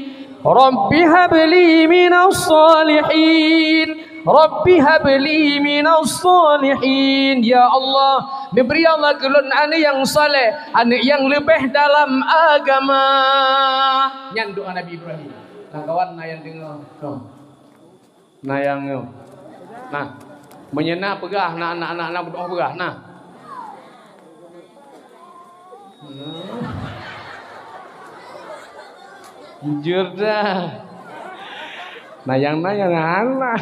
Rabbi habli minas shalihin. Rabbi habli minas shalihin. Ya Allah, neubri Allah keu lôn aneuk nyang saleh, aneuk nyang leubeh dalam agama. Nyan doa Nabi Ibrahim. Lam kawan na nyang deungoe. Tuh. Na nyang nyoe. Nah. Meunyoe na peugah, na, na, na, na, na, peugah, na. Hmm. Jujur dah. Na nyang, na nyang hana.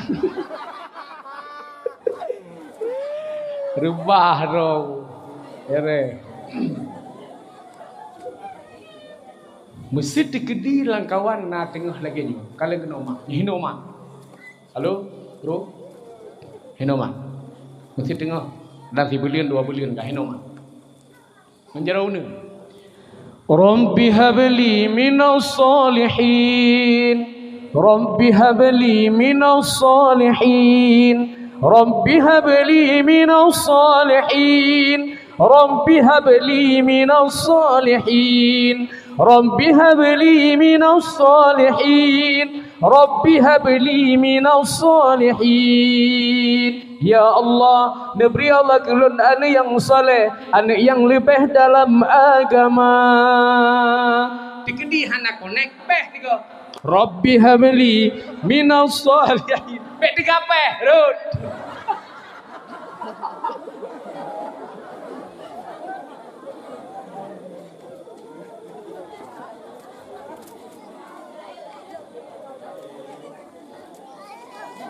Reubah dong. Ere. Meuseuti keudi lam kawan na teungoh lagèe nyoe. Ka lheueh keunoe mak. Hinoe mak. Halo, bro. Hinoe mak. Meuseuti teungoh. Dan sibuleuen, dua buleuen ka hinoe mak. Ngon jaroe uneuen. Rabbi habli minas shalihin. Rabbi habli minas shalihin. Rabbi habli minas shalihin. Rabbi habli minas shalihin. Rabbi habli minas shalihin. Rabbi habli minas shalihin. Ya Allah, neubri Allah keu lôn aneuk nyang saleh, aneuk nyang leubeh dalam agama. Tikeudi hana konek, beh tiga. Rabbi habli minas shalihin. Beh tiga peh, rot.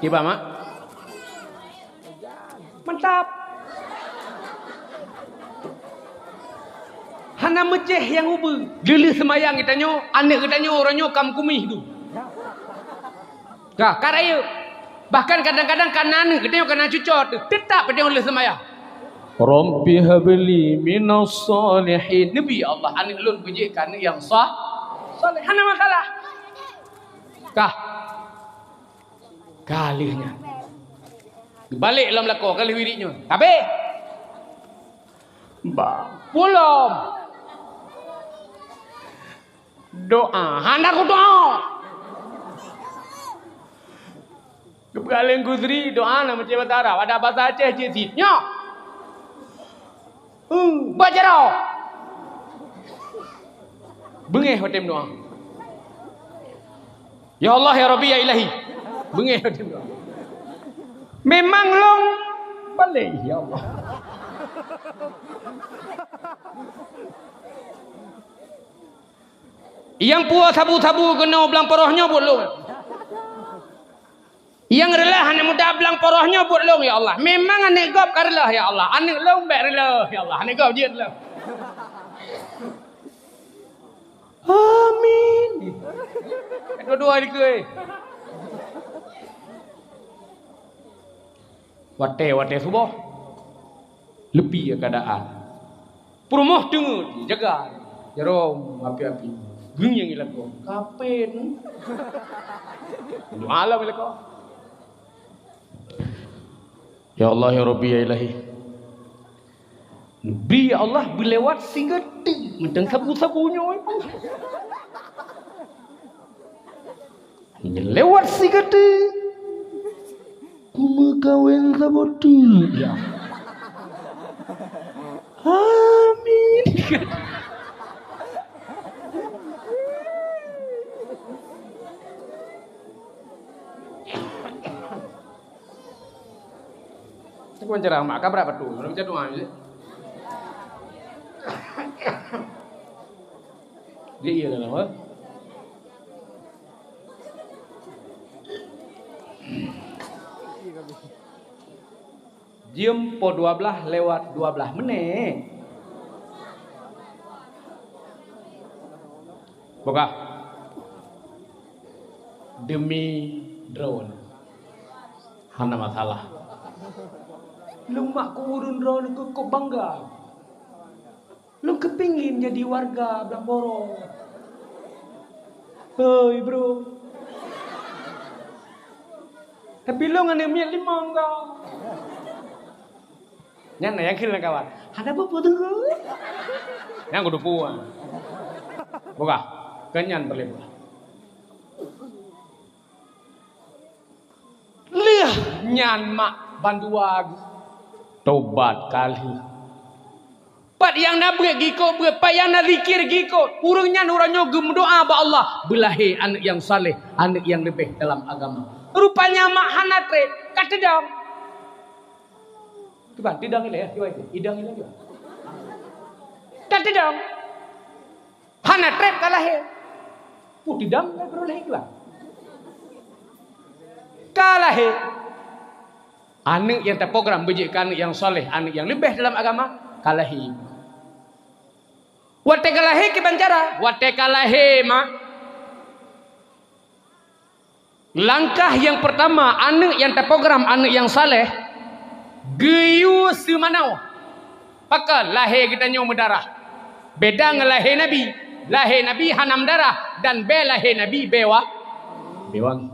Kiban, mak? Mantap. Hana meucéh nyang ubeue. Leuleuh seumayang geutanyoe, aneuk geutanyoe uroe nyoe ka meukumih tu. Ka, ka rayeuk. Bahkan kadang-kadang ka na aneuk geutanyoe ka na cucoe teuh, teutap geutanyoe leuleuh seumayang. Rabbi habli minas shalihin. Neubri Allah aneuk lôn beujeuet keu aneuk nyang sah-, saleh. Hana masalah. Ka. Ka lheueh nyan. Geubalek lam lakoe, ka lheueh wirit nyoe. Habéh. Ba, pulom. Doa. Hana kudoa. Geupeugah lé Teungku Yusri, doa na meucéh basa Arab. Adak basa Aceh cit sit. Nyoe. Hmm, baca doa. Beungéh watèe meudoa. Ya Allah, ya Rabbi, ya Ilahi. Beungéh watèe meudoa. Memang lôn balek, ya Allah. Nyang puwoe sabu-sabu keunoe blang poroh nyoe buet lôn. Nyang reuloh hana muda blang poroh nyoe buet lôn, ya Allah. Memang aneuk gob ka reuloh, ya Allah. Aneuk lôn bèk reuloh, ya Allah. Aneuk gob jeuet reuloh. Amin. Dua-dua dikeue. Watèe, watèe suboh. Leupie keuadaan. Peurumoh teungeut, jaga. Jaroe api-api. Geungieng i lakoe. Kapen. Dua alam i lakoe. Ya Allah, ya Rabbi, ya Ilahi. Bri ya Allah beulewat sigoe teuk, mantong sabu-sabu nyoe. Lewat sigoe teuk. Kumeukawen saboh teuk, ya. Amin. Aku bicara mak kabrak batu, orang macam tu aja. Dia iya lah, apa? Jeuem po dua blaih lewat dua blaih menit. Bukah. Demi droeneuh. Hana masalah. Lôn mak keu ureueng droeneuh keuh kok bangga. Lôn keupingin jadi warga Blang Poro. Hei, bro. Tapi lôn aneuk miet limong ka. Nyan na nyang kheun lam kawan. Hana peue-peue teungku. Nyang kudu puan. Bukah. Keu nyan peureulée bukah. Lheueh nyan mak bandua geuh tobat ka lheueh. Pat nyang na beuet gikot beuet, pat nyang na zikir gikot. Ureueng nyan uroe nyoe geumeudoa bak Allah, beulahé aneuk nyang saleh, aneuk nyang leubeh dalam agama. Rupanya mak hana treb, ka teudong. Kiban, teudong ilée, kiban itu, idong ilée kiban. Ka teudong. Hana treb ka lahé. Peue teudong ka keuneuk lahé kiban. Ka lahé. Aneuk nyang taprogram beujeuet keu aneuk nyang saleh, aneuk nyang leubeh dalam agama, ka lahé. Watée ka lahé kiban cara, watée ka lahé mak. Langkah nyang peurtama, aneuk nyang taprogram aneuk nyang saleh, geuyue seumanoe. Pakon lahé geutanyoe meudarah. Beda ngon lahé Nabi. Lahé Nabi hana meudarah dan bée lahé Nabi bée wa-, bée wangi.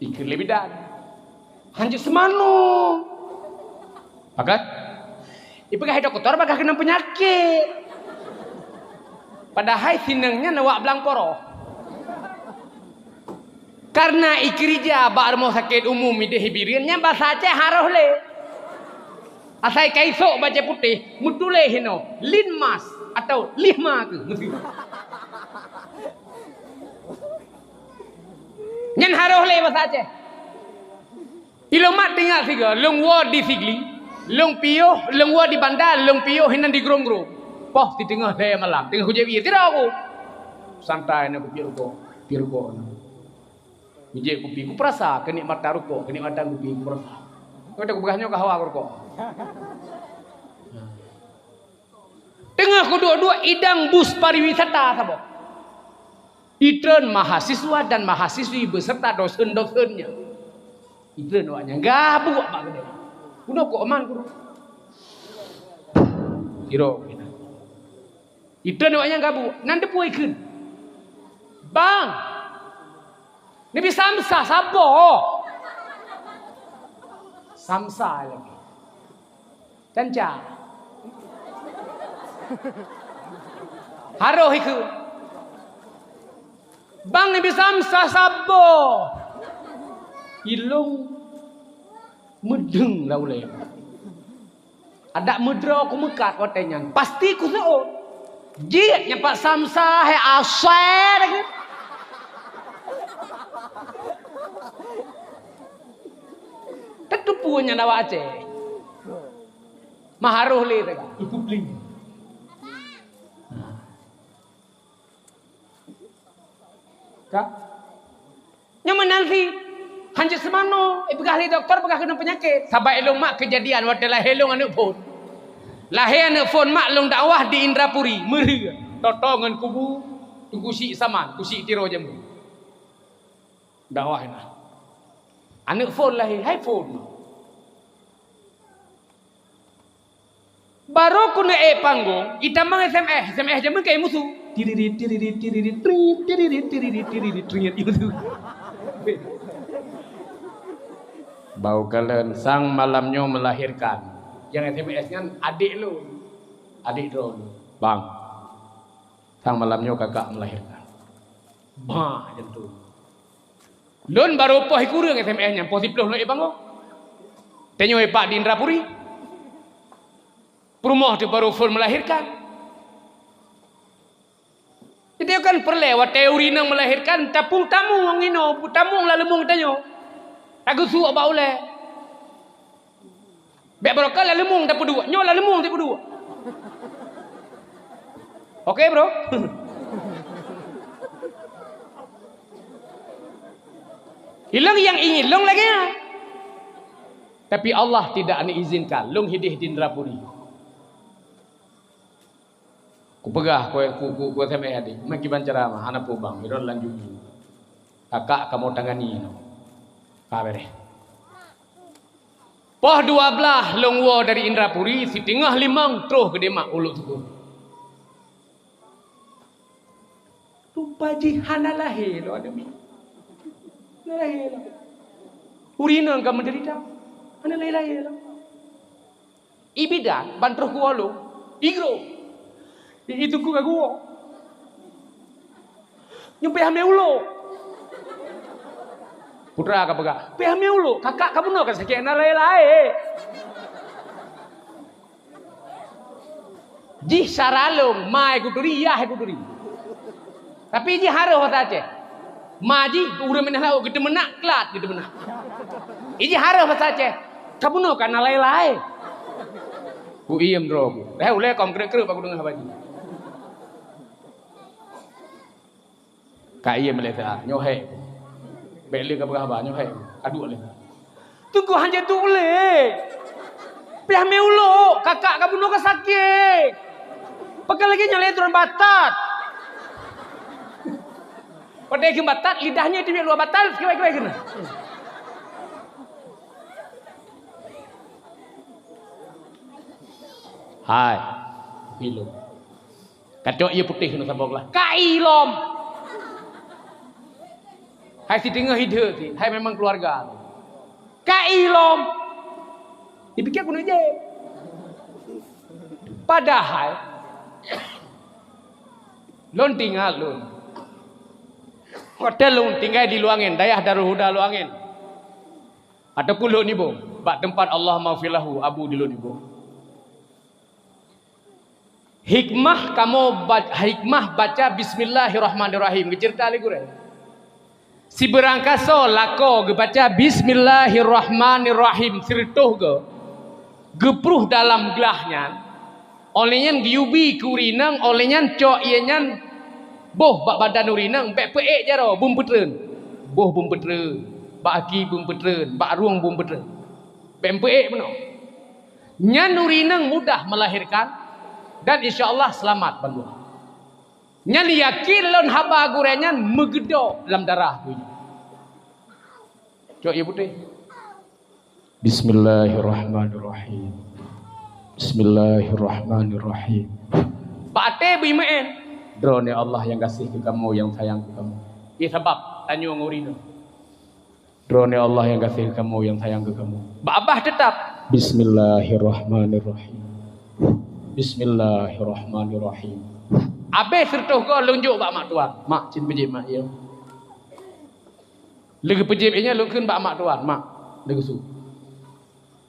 Ikheun lé bidan. Hanjeuet seumanoe. Pakat? Ipeugah dokto bagah keunong peunyakét. Padahai sineung nyan awak Blang Poro. Karena ikeurija bak rumoh sakét umum idéh Bireuen nyan basa Aceh harôh lé. Asai ka isok bajée putéh, meutuléh hinoe, Linmas atau Lihma keuh. Nyan harôh lé basa Aceh. Ilôn mat teuingat sigoe, lôn woe di Sigli, lôn piôh, lôn woe di Banda, lôn piôh hinan di Grong-Grong. Poh siteungoh lhée malam, teungoh kujép ie, sidroe ku. Santai na kupiep rukok, piep rukok na. Kujép kupi, kupeurasa keunikmatan rukok, keunikmatan kupi, kupeurasa. Kata kupeugah nyoe ka hawa rukok. Teungoh kuduek-duek idang bus pariwisata saboh. Itreun mahasiswa dan mahasiswi beserta dosen-dosennya. Itreun awak nyan gabuek bak keudée. Kunoe kok aman kunoe. Sidroe. Itreun awak nyan gabuek. Nan teupeu ikheun. Bang! Neubi samsa saboh. Samsa lagée. Canca. Harôh ikheun. Bang neubi samsa saboh. Ilôn meudeueng lam ulée. Adak meudroe kumeukat watée nyan. Pasti kuseuôt. Jeuet nyan pat samsa hai asée lagée. Tateupeue nyan awak Aceh. Meuharôh lé teuka, ipeupling. Ka? Nyoe meunan cit, hanjeuet seumanoe, ipeugah lé dokto, peugah keunong peunyakét. Sabab ilôn mak keujadian watée lahé lôn aneuk phon. Lahé aneuk phon mak lôn dakwah di Indrapuri, Meureu, toe-toe ngon kubu Teungku Syik Saman, Teungku Syik Tiro Jambi. Dakwah na. Aneuk phon lahé, hai phon. Barô keuneuk ék panggong, itamong S M S, S M S jameun ka imusu. Tiririt, tiririt, tiririt, tiririt, tiririt, tiririt, tiririt, imusu. Bak kalon sang malam nyoe melahirkan. Nyang S M S nyan adék lôn. Adék droe lôn. "Bang, sang malam nyoe kakak melahirkan." Bah, jantung. Lôn barô poh sikureueng S M S nyan, poh siplôh lôn ék bangon. Tanyoe ék pat di Indrapuri. Peurumoh teuh barô phôn melahirkan. Jadi kan peureulée watée ureueng inong melahirkan, tapeutamong inoe, peutamong lam leumong tanyoe. Tageusuek bak ulée. Bék barokah lam leumong tapeuduek, nyoe lam leumong tapeuduek. Oke, bro? Ilong nyang ingin lôn lagée nyan. Tapi Allah tidak mengizinkan lôn hideh di Indrapuri. Kupeugah, ku, ku, ku, ku S M S adék, "Meukiban cara mah, hana peue bang, droen lanjut." Kakak kamoe tangani nyoe. Ka beureh. Poh dua blaih lôn woe dari Indrapuri, siteungoh limong troh keudeh mak ulok teungku. Rupa jih hana lahé lom aneuk miet. Hana lahé lom. Ureueng inong ka meudeurita. Hana lahé-lahé lom. Ié bidan ban troh kuwoe lôn. Igroe. Ié teungku ka guwoe. Nyoe pih hamé ulok. Putra ka peugah, "Pih hamé ulok, kakak ka bunoe ka sakét hana lahé-lahé." Jih sara lôn, ma kuturi, yah kuturi. Tapi jih harôh basa Aceh. Ma jih ureueng minah laôt geuteumeunak, klat geuteumeunak. Jih harôh basa Aceh. Ka bunoe ka na laén-laén. Ku iem droe ku. Eh, ulée kong kreuek-kreuek bak kudeungoh haba jih. Ka iem lé teuh, nyoe hék. Bék lé ka peugah haba, nyoe hék. Ka duek lé. Teungku hana jeuet duek lé. Pih mé ulok, kakak ka bunoe ka sakét. Pakon lagée nyan lé droen batat. Padahai keu batat, lidah nyoe teubiet luwa batat, kibai-kibai keunoe. Hai, pilu. Kacok ie putéh keunoe saboh glah. Ka ilom. Hai siteungoh ideuek cit, hai memang keuluwarga. Ka ilom. Dipike keuneuk jép. Padahai lôn tinggai lôn. Watée lôn tinggai di Luangen, dayah Darul Huda Luangen. Ataupun Lhok Nibong, bak teumpat Allahummaghfir lahu, Abu di Lhok Nibong. Hikmah kamoe ba-, hikmah baca Bismillahirrahmanirrahim, geuceurita lé gurée. Sibeurangkasoe lakoe geubaca Bismillahirrahmanirrahim sireutôh goe, geupruh dalam glah nyan, óh lheueh nyan geuyue bi keu ureueng inong, óh lheueh nyan cok ie nyan boh bak badan ureueng inong, bék peuék jaroe, beumeupeutrön. Boh beumeupeutrön, bak aki beumeupeutrön, bak rueng beumeupeutrön. Bék meupeuék bunoe. Nyan ureueng inong mudah melahirkan dan insya Allah seulamat bandum. Nyan yakin lôn haba gurée nyan meugeudok lam darah geuh nyan. Cok ie putéh. Bismillahirrahmanirrahim. Bismillahirrahmanirrahim. Bak até beuimeuen. Droeneuh Allah nyang gaséh keu kamoe, nyang sayang keu kamoe. Ie sabab tanyoe ngon ureueng inong. Droeneuh Allah nyang gaséh keu kamoe, nyang sayang keu kamoe. Bak babah teutap. Bismillahirrahmanirrahim. Bismillahirrahmanirrahim. Abéh sireutôh goe lôn jok bak mak tuan. Mak, cit peujép mak ie. Leugeupeujieb ie nyan lôn kheun bak mak tuan, "Mak, leugeusuk."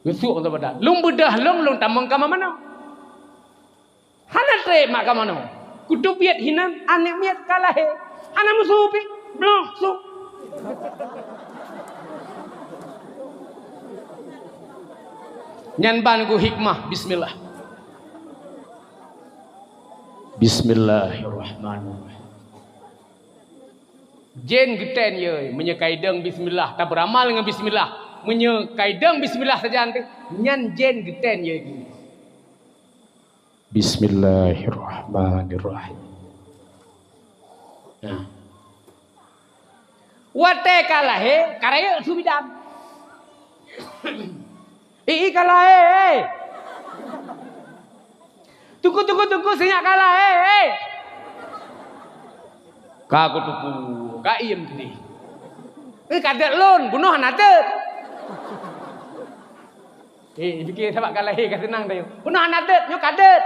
Geusuk masa badan. Lôn beudôh lôn, lôn tamong kama manoe. Hana trép mak kama manoe. Kuteubiet hinan aneuk miet ka lahé. Hana meusu pih. Bloh, suk. Nyan ban ku hikmah, bismillah. Bismillahirrahmanirrahim. Jén geutén yoi, meunyoe ka idong bismillah, tabeuramal ngon bismillah. Meunyoe ka idong bismillah sajan teuh, nyan jén geutén yoi. Bismillahirrahmanirrahim. Nah. Watée ka lahé, ka rayeuk su bidan. Ih, ih, ka lahé, eh. Teungku, teungku, teungku, sinyak ka lahé, eh. Ka kuteupeu, ka iem keudeh. Eh, ka deuek lôn, bunoe hana deuek. Eh, pike sabab ka lahé ka seunang tayue. Peunoh hana deuet, nyoe ka deuet.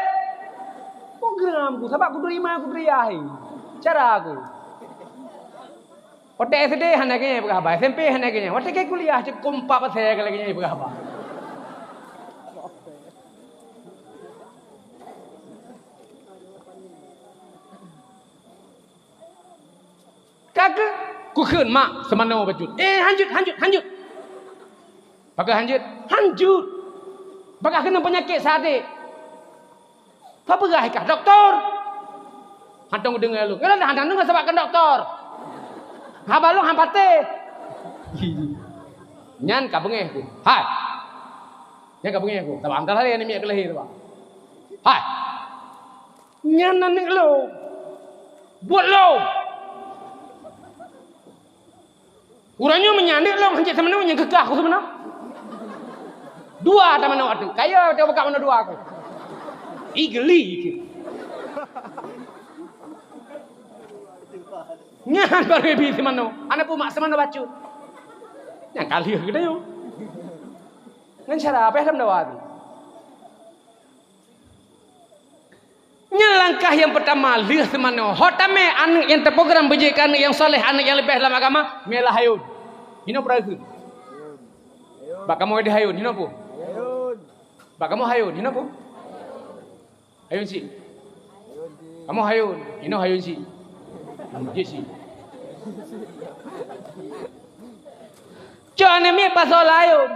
Program ku, sabab kuterima, kuteriah, eh. Cara ku. Watèe S D hana keunyan peugah haba, S M P hana keunyan. Watèe ka kuliah cit keu empat pasai ka lagèe nyan peugah haba. Ka keuh kukheun mak seumanoe bacut. Eh, hanjeuet, hanjeuet, hanjeuet. Pakon hanjeuet? Hanjeuet. Pakon keuneuk peunyakét sadik. Peue peugah i kah dokto? Hantom kudeungö lôn. Nyoe hana deungö sabab kon dokto. Haba lôn han patéh. Nyan ka beungéh ku. Hai. Nyan ka beungéh ku. Sabab han ka lheueh aneuk miet ka lahé sabab. Hai. Nyan aneuk lôn. Buet lôn. Uroe nyoe meunyo aneuk lôn hanjeuet seumanoe, nyang keukah ku seumanoe. Dua ata manoe ateueh. Kayèe teuh bukak manoe dua ku. Ih, geli. Nyan barô ibi seumanoe. Hana peue mak seumanoe bacut. Nyang ka lheueh geutanyoe. Ngon cara apa lom dawa tu? Nyan langkah nyang peutama lheueh seumanoe. Ho tamè aneuk nyang teuprogram beujeuet keu aneuk nyang saleh, aneuk nyang leubeh lam agama, miet lah ayôn. Hinoe peureuheun. Bak kamoe di ayôn, hinoe peue? Bak kamoe ayôn, hinoe peue? Ayôn cit. Kamoe ayôn, hinoe ayôn cit. Jeuet cit. Cok aneuk miet pasoe lah ayôn.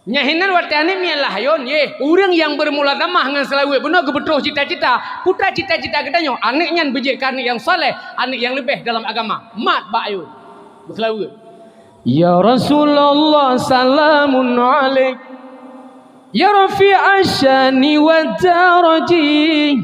Nyan hinan watèe aneuk miet lah ayôn, yeh, ureueng nyang beurmula tamah ngon seulaweuet bunoe geupeutôh cita-cita. Peue cita-cita geutanyoe, aneuk nyan beujeuet keu aneuk nyang saleh, aneuk nyang leubeh dalam agama. Mat bak ayôn. Beuseulaweuet. Ya Rasulullah, salamun alaik. Ya rafi'asy syani wad daraji.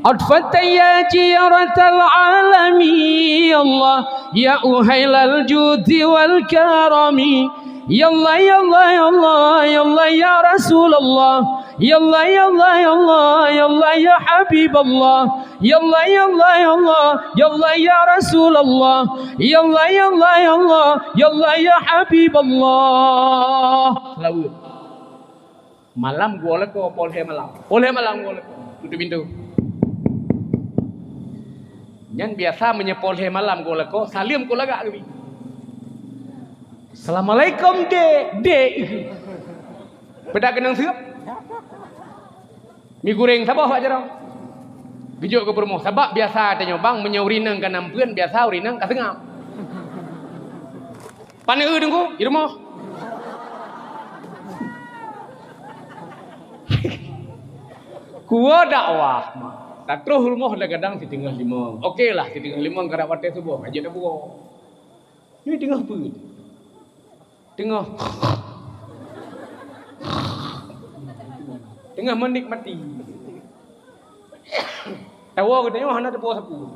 Atfata ya jiratal alami, ya Allah, ya uhailal judi wal karami. Ya Allah, ya Allah, ya Allah, ya Allah, ya Rasulullah. Ya Allah, ya Allah, ya Allah, ya Allah, ya Habiballah. Ya Allah, ya Allah, ya Allah, ya Allah, ya Rasulullah. Ya Allah, ya Allah, ya Allah, ya Allah, ya Habiballah. Seulaweuet. Malam goe lakoe, poh lhèe malam. Poh lhèe malam goe lakoe. Tutup pintu. Nyan biasa meunyoe poh lhèe malam goe lakoe, saleuem ku lagak keubi. "Assalamualaikum, Dek." "Dek." Beda keunong seuep. Mi goreng saboh bak jaroe. Geujok keu peurumoh. Sabab biasa tanyoe bang, meunyoe ureueng inong ka nam peuet, biasa ureueng inong ka seungap. Pane eu Teungku, di rumoh. Kuwoe dakwah, tatroh rumoh kadang-kadang siteungoh limong. Oke lah, siteungoh limong karab watèe suboh, ka jeuet tapuwoe. Nyoe teungoh peue? Teungoh, teungoh menikmati. Tawoe geutanyoe hana tapuwoe sapeue.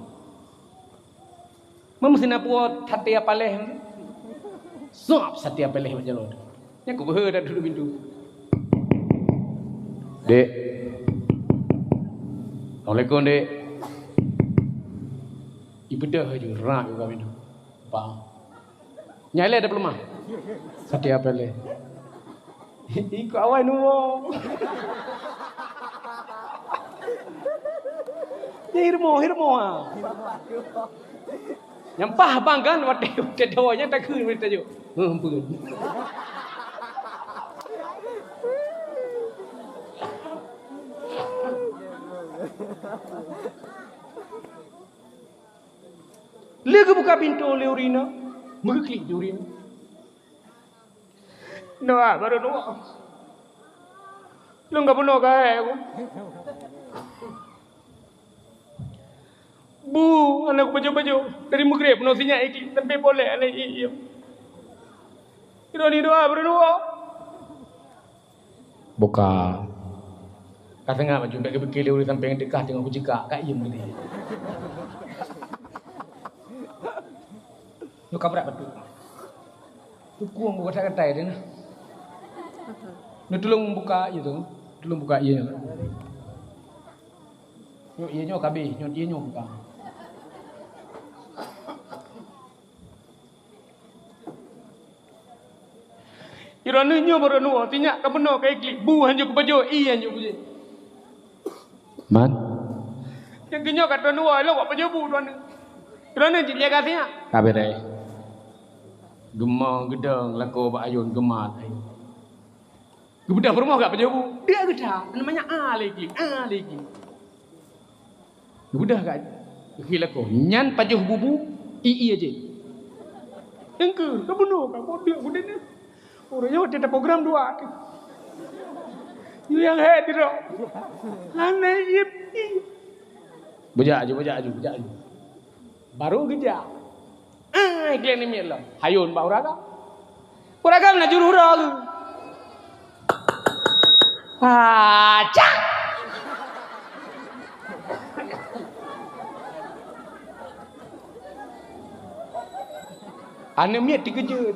Meuseuti na puwoe saté paléh. Sop saté paléh bak jaroe. Nyan kubeuhe dak duek pintoe. "Dek." "Assalamualaikum, Dek." Ibeudôh laju, rak buka pintoe. Bang. Nyan lé ada peuleumah. Saté paléh. Ikôt awai nuwoe. Nyan hirmo, hirmo ha. Nyang paih bang kan, watèe, watèe dawa nyan takheun watèe tajok. Heuh, ampôn. Lé geubuka pintoe lé ureueng inong, meugeuklik di ureueng inong. Noah, baru Noah. Lôn ka bunoe keuhai aku. Bu, aneuk bajôk-bajôk, dari Maghrib bunoe sinyak iklik sampai polek aneuk iem. Droeneuh doa, baru Noah. Buka. Ka seungap baju, bèk geupike lé ureueng sampéng teuka teungoh kujikak, ka iem geutanyoe. Nyoe ka brat batuk. Tukong buka that katai teuh nah. Nyoe tulông buka ié tu. Tulông buka ié nyoe. Nyoe ié nyoe ka abéh, nyoe ié nyoe buka. Droeneuh nyoe baru nuwoe, sinyak ka bunoe ka iklik, bu hanjeuet kupajoh, ié hanjeuet kupajoh. Man? Nyang keu nyoe ka droeneuh woe, lôn bak pajoh bu droeneuh. Droeneuh cit jaga sinyak. Ka beureh. Geuma geudong lakoe bak ayôn, geuma ayôn. Geubeudôh peurumoh gak pajoh bu. Dia geuda, namanya A lagi, A lagi. Geubeudôh gak, geuhi lakoe. Nyan pajoh bubu, i-i aja. Engke, ka bunoe ka, kok dia geuda ni. Ureueng nyoe teutab program dua. Yu nyang hé tiro. Hana ip. Bujak aju, bujak aju, bujak aju. Baru geujak. Ah, iklik namiet lom. Hayôn bak ureueng agam. Ureueng agam na juru uroe geuh. Pacak. Aneuk miet teukeujot.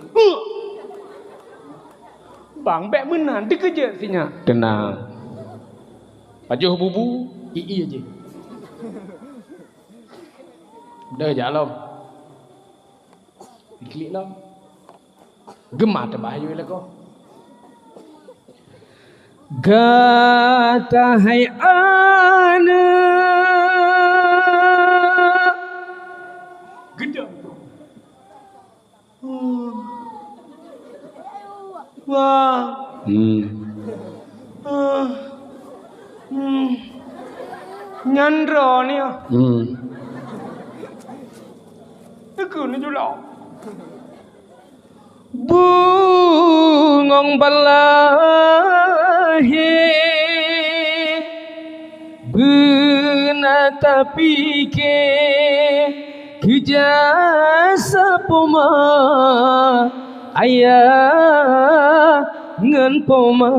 Bang, bék meunan, teukeujot sinyak. Teunang. Pajoh bubu, i-i aja. Deuh jak lom. Diklik lom. Geuma teubahayoi lagoe. Gata hai aneuk. Geudong. Wah. Hmm. Ah. Hmm. Nyan droeneuh. Hmm. Teukeun julok. Bungong balahe beuna tapike keu jasa poma ayah ngon poma.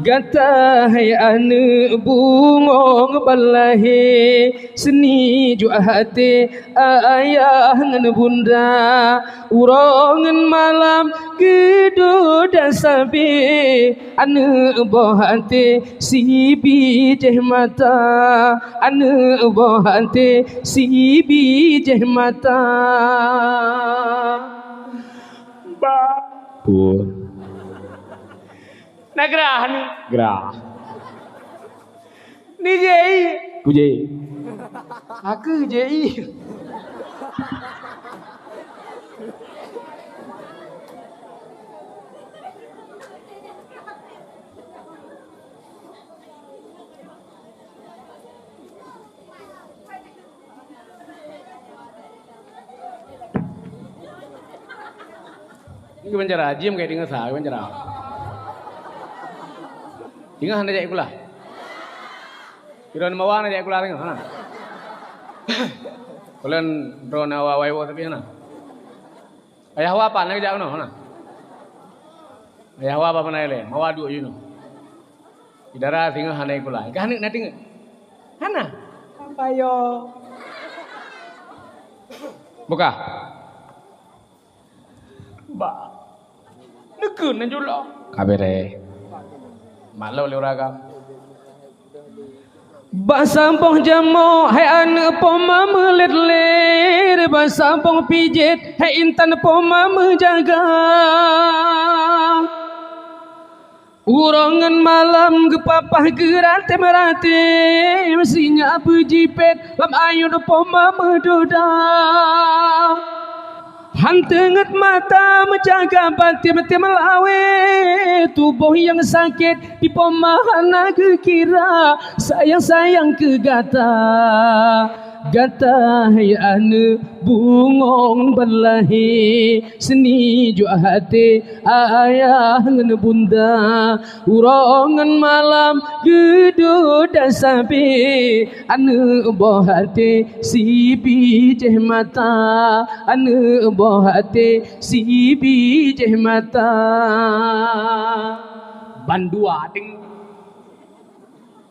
Gata hai aneuk bungong balahe, seuni juak até ayah ngon bunda. Uroe ngon malam geuduek dan sabe, aneuk boh até sibijéh mata, aneuk boh até sibijéh mata. Ba. Pun. Na grah ni. Grah. Ni je i. Kuje. Aku je i. Ini kiban cara, jim kayak dengar sa, kiban cara. Dengar hana jak kulah. Kira nama wang jak kulah dengar, hana. Kulan drone awak wai wo tapi hana. Ayah wa apa nak jak no, hana. Ayah wa apa mana le, mawa duit you know. Idara singoh hana ikula. Ka hana na deungoe. Hana. Apa yo? Buka. Ba. Neukeu na jula. Kabere. Maklum le uraga. Bak saboh jamoe hai aneuk poma meulet-let, bak saboh pijet hai intan poma meujaga. Uroe ngon malam geupapah geuratem-ratem, sinyak beujipet lam ayun poma meudoda. Han teungeut mata meujaga batem-tem lawé, tuboh nyang sakét di poma hana geukira, sayang-sayang keu gata. Gata hai aneuk bungong ban lahé, seuni juak até ayah ngon bunda. Uroe ngon malam geuduek dan sabe, aneuk boh até sibijéh mata, aneuk boh até sibijéh mata. Bandua deng.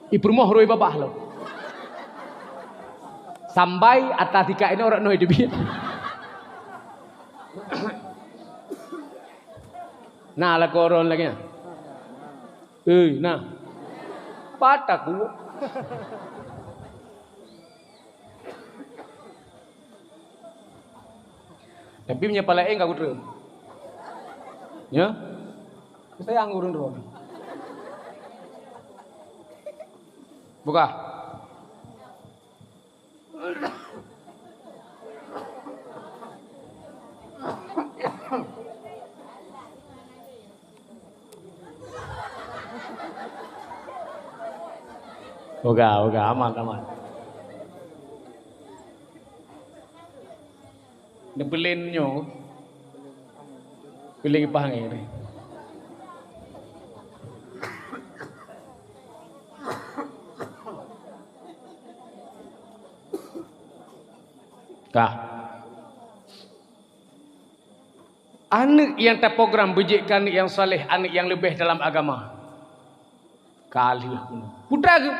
Ipeurumoh roi babah lom. Sambai ata tika inoe rot noi teubiet. Na lakoe droen lagèe nyan. Hei, na. Pat takue. Tapi meunyoe pala éng ka kutrön. Ya? Sayang ureuëng droe. Buka. Oga, oga, aman, aman. Neupeulen nyoe. Peulen ipah angén. Kah. Aneuëk nyang taprogram beujeuet keu aneuëk nyang saleh, aneuëk nyang leubeh dalam agama. Ka lheueh bunoe. Putra geuh,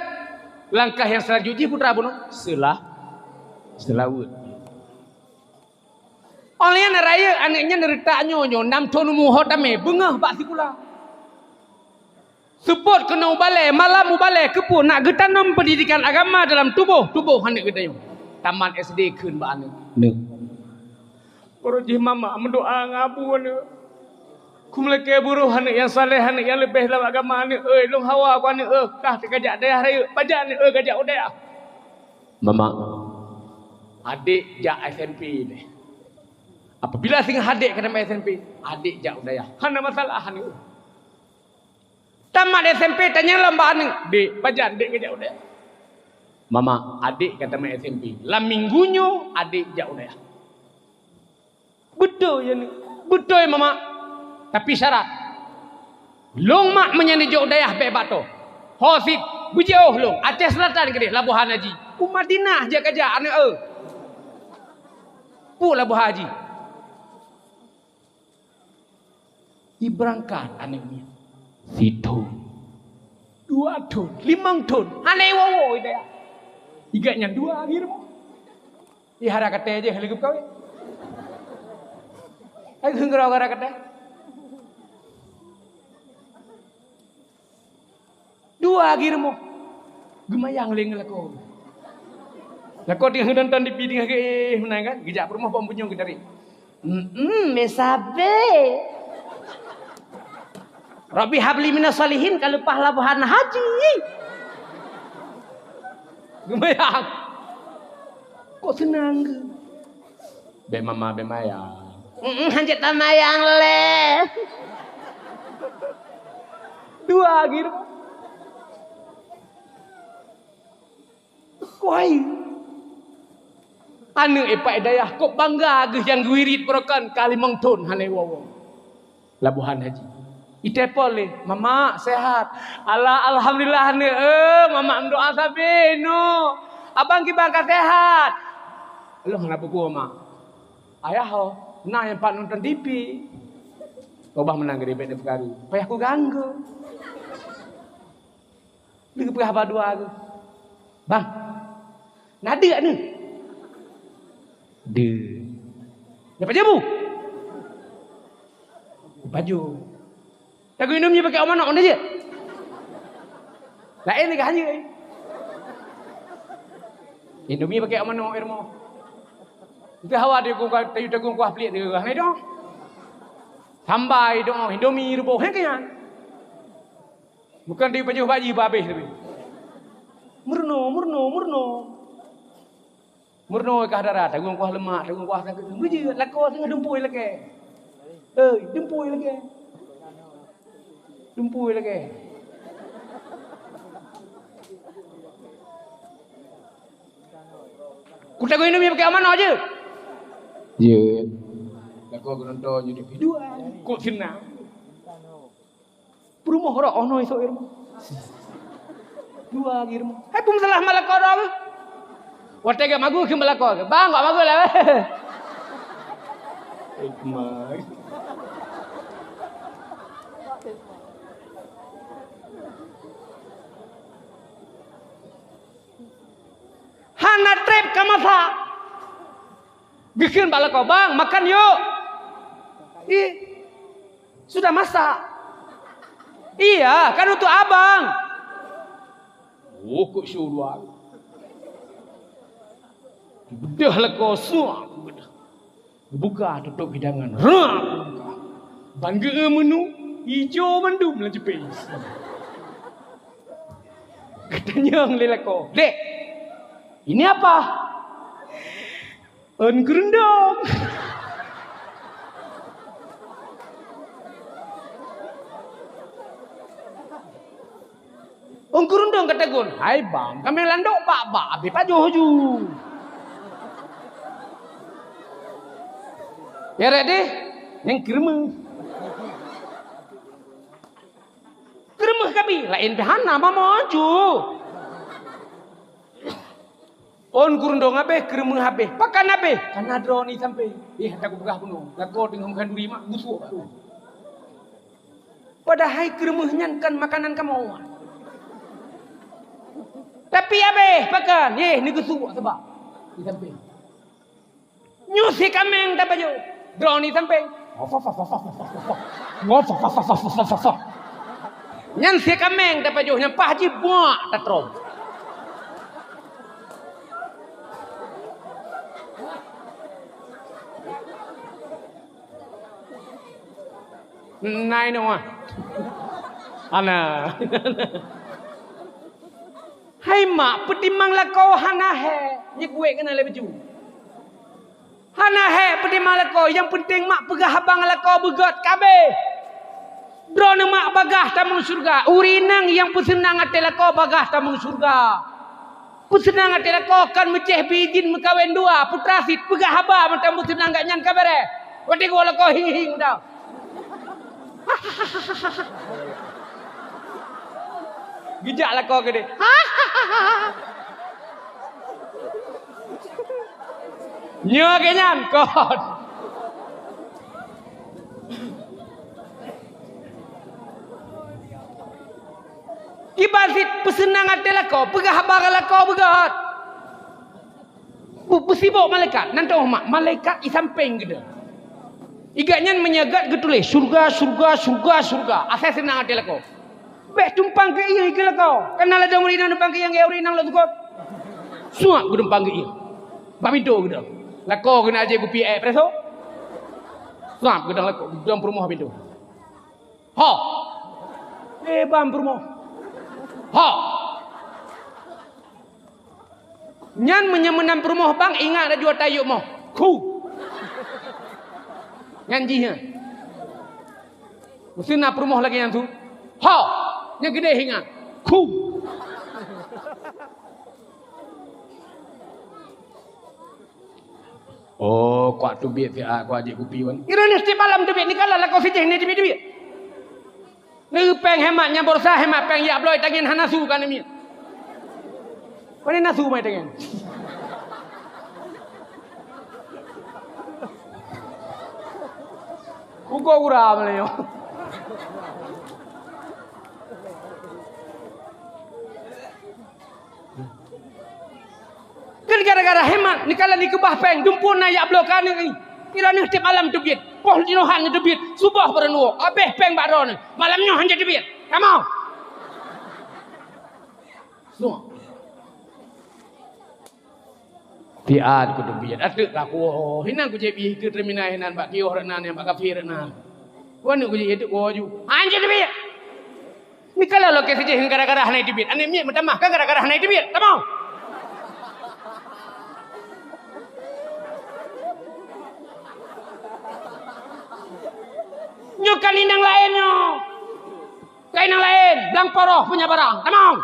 langkah nyang seulanjut jih putra bunoe. Seulah, seulaweuet. Óh lheueh nyan rayeuk aneuëk nyan neureutak nyoe, nyoe nam thon umu ho tamé, beungoh bak sikula. Seupôt keunoe mubalée, malam mubalée, keupeue nak geutanom peundidikan agama dalam tuboh, tuboh aneuëk geutanyoe. Tamat S D kheun bak aneuëk. Neuh. Baroe jih mama meudoa ngon abu aneuëk. Kumeulakée buroh aneuëk nyang saleh, aneuëk nyang leubeh lam agama aneuëk, euy, lôn hawa ku aneuëk, eu, kah teuka jak dayah rayeuk, pajan aneuëk, eu, ka jak u dayah. Mama, adék jak S M P deh. Apabila singoh adék ka tamat S M P, adék jak u dayah. Hana masalah aneuëk. Tamat S M P tanyong lom bak aneuëk, "Dek, pajan dek ka jak u dayah?" "Mama, adék ka tamat S M P. Lam minggu nyoe adék jak u dayah." "Beutôi ya, Neuk?" "Beutôi, Mama. Tapi syarat. Lôn mak meunyan neujak u dayah bék bak toh. Ho cit, beujiôh lôn, Aceh Selatan keudeh, Labuhan Haji. U Madinah jak ka jak, aneuëk eu." Peue Labuhan Haji? Ibeurangkat aneuëk miet. Sithon. Dua thon, limong thon. Hana iwoe-woe i dayah. Igat nyan dua lagi rumoh. Ih, hara katée jih lagée kawé. Ai geunggurau hara katée. Dua lagi rumoh. Geumayang lé ngon lakoe. Lakoe teungoh nonton T V teungoh geuéh meunan kan, geujak peurumoh bak bunyong geutarek. "Mm-mm, mé sabe. Rabbi habli minas shalihin ka leupah Labuhan Haji." Geumayang. Kok seunang geuh. Bék mama bék mayang. "Mm-mm, hanjeuet tamayang lé." Dua lagi rumoh. Kok hai. Aneuëk ipak i dayah kok bangga geuh nyang geuwirit baroe kan ka limong thon hana iwoe-woe. Labuhan Haji. Itelepon lé, "Mamak, sehat?" "Alah, alhamdulillah, Neuk, eh, Mamak meudoa sabe, Neuk. Abang kiban ka sehat?" "Lôn hana peue-peue, Mak." "Ayah ho?" "Na nyang pat nonton T V." "Oh, bah meunan geuh, bék neupeukaru. Payah kuganggu." Lheueh geupeugah bak dua geuh, "Bang, na deuk nyoe?" "Deuk." "Nyoe pajoh bu?" "Pajoh." "Tagun Indomie pakai manok na jeuet?" "Laén lagée hanyeuet." "Indomie pakai manok, Irma." Itu hawa dia gua, tayu tagun kuah pelik dia gua. Hai dong. Sambai dong, Indomie ruboh, hai kan? Bukan di pajoh baji babeh tapi. Murno, murno, murno. Murno kah dara, tagun kuah lemak, tagun kuah sakit. Beujeuet, lakoe singoh dumpui lakée. Hei, dumpui lakée. Dumpui lakée. Kutagun Indomie pakai manok jeuet? Jeuet. Lakoe geunonton jeuet dua. Kok seunang. Peurumoh rot oh noe isok i rumoh. Dua lagi rumoh. Hai peue masalah malako dong. Watée gak magu keu malako. Bang, gak magu lah. Hikmah. Hana treb ka masak. Geukheun bak lakoe, "Bang, makan yuk." "Ih, sudah masak." "Iya, kan untuk abang." Oh, kok syuruan. Beudôh lakoe, suak beudôh. Buka tutup hidangan. Rak buka. Ban geu-eu meunu, ijo mandum lam jipée. Geutanyong lé lakoe, "Dek, ini apa?" "Ôn gurundong." Ôn gurundong ka teugôn, "Hai bang, kaméng landok bak-bak, abéh pajoh ju." Ya, Rek, deh, nyang keureumeung. Keureumeung kabi, laén pih hana, mama ju. Ôn gurundong abéh, keureumeung abéh, pakan abéh, kana droeneuh sampé. Eh, hana kupeugah bunoe, lakoe teungoh meukan duri mak, gusok tu. Padahai keureumeung nyan kon makanan kamoe. Tapi abéh pakan, yeh, neugeusuek sabab di sampéng. Nyoe si kaméng tapajoh, droeneuh sampéng. Nyan si kaméng tapajoh, nyang paih jih buak tatrom. Nai noe. Ana. Hai mak, peutimang lakoe hana hé, nyang kuwék keunan lé baju. Hana hé peutimang lakoe, nyang peunteng mak peugah haba ngon lakoe beugét kabéh. Droeneuh mak bagaih tamong syeuruga, ureueng inong nyang peuseunang até lakoe bagaih tamong syeuruga. Peuseunang até lakoe kon meucéh bie idhin meukawen dua, putra sit peugah haba mantong peuseunang gobnyan ka beureh. Watèe geuwoe lakoe hing-hing mantong. Geujak lakoe keudéh. Nyoe keuh nyan kon. Kiban sit peuseunang até lakoe, peugah haba lakoe beugét. Pu-, peusibok malaikat, nan teuh mak, malaikat i sampéng geude. I gobnyan meunyoe gét geutuléh, "Syeuruga, syeuruga, syeuruga, syeuruga." Asai seunang até lakoe. Bèk tumpang keu ié keu lakoe. Kana ladôm ureueng inong tumpang keu ié, ureueng inong lôn seukôt. Suap geutumpang keu ié. Bak pintoe geude. Lakoe keuneuk jép kupi espresso. Suap geude lakoe, geude peurumoh pintoe. Ho! Eh, bang peurumoh. Ho! Nyan meunyoe meunan peurumoh bang, ingat laju ata yôh moh. Khu! Nyan jih nyan. Meusé na peurumoh lagèe nyan su. Ho! Nyan geudeh ingat. Khu! Oh, kuat teubiet siat, kuat jép kupi wan. Ironis tiep malam teubiet, nikala lakoe sijih ni teubiet-teubiet. Neupéng hemat nyang borsa, hemat péng yak bloe tangen hana su ka neumiet. Pane na su mai tangen. Uko ura meunyoe. Kan gara-gara hemat, nikala nikeubah péng, dumpun na yak bloe ka aneuk nyoe. Ironis tiep malam teubiet, poh jinoe han teubiet, suboh baru nuwoe, abéh péng bak droeneuh. Malam nyoe han jeuet teubiet. Kamoe. Suah. Siat kuteubiet, ateuek ka kuwoe. Hinan kujép ié keu terminal hinan bak kios rot nan, bak kafe rot nan. Wan kujép ié teuk kuwoe ju. Han jeuet teubiet. Nikala lokasi jih gara-gara hana teubiet. Aneuk miet meutamah ka gara-gara hana teubiet. Tamong. Nyoe kan inong laén nyoe. Ka inong laén, blang poroh punya barang. Tamong.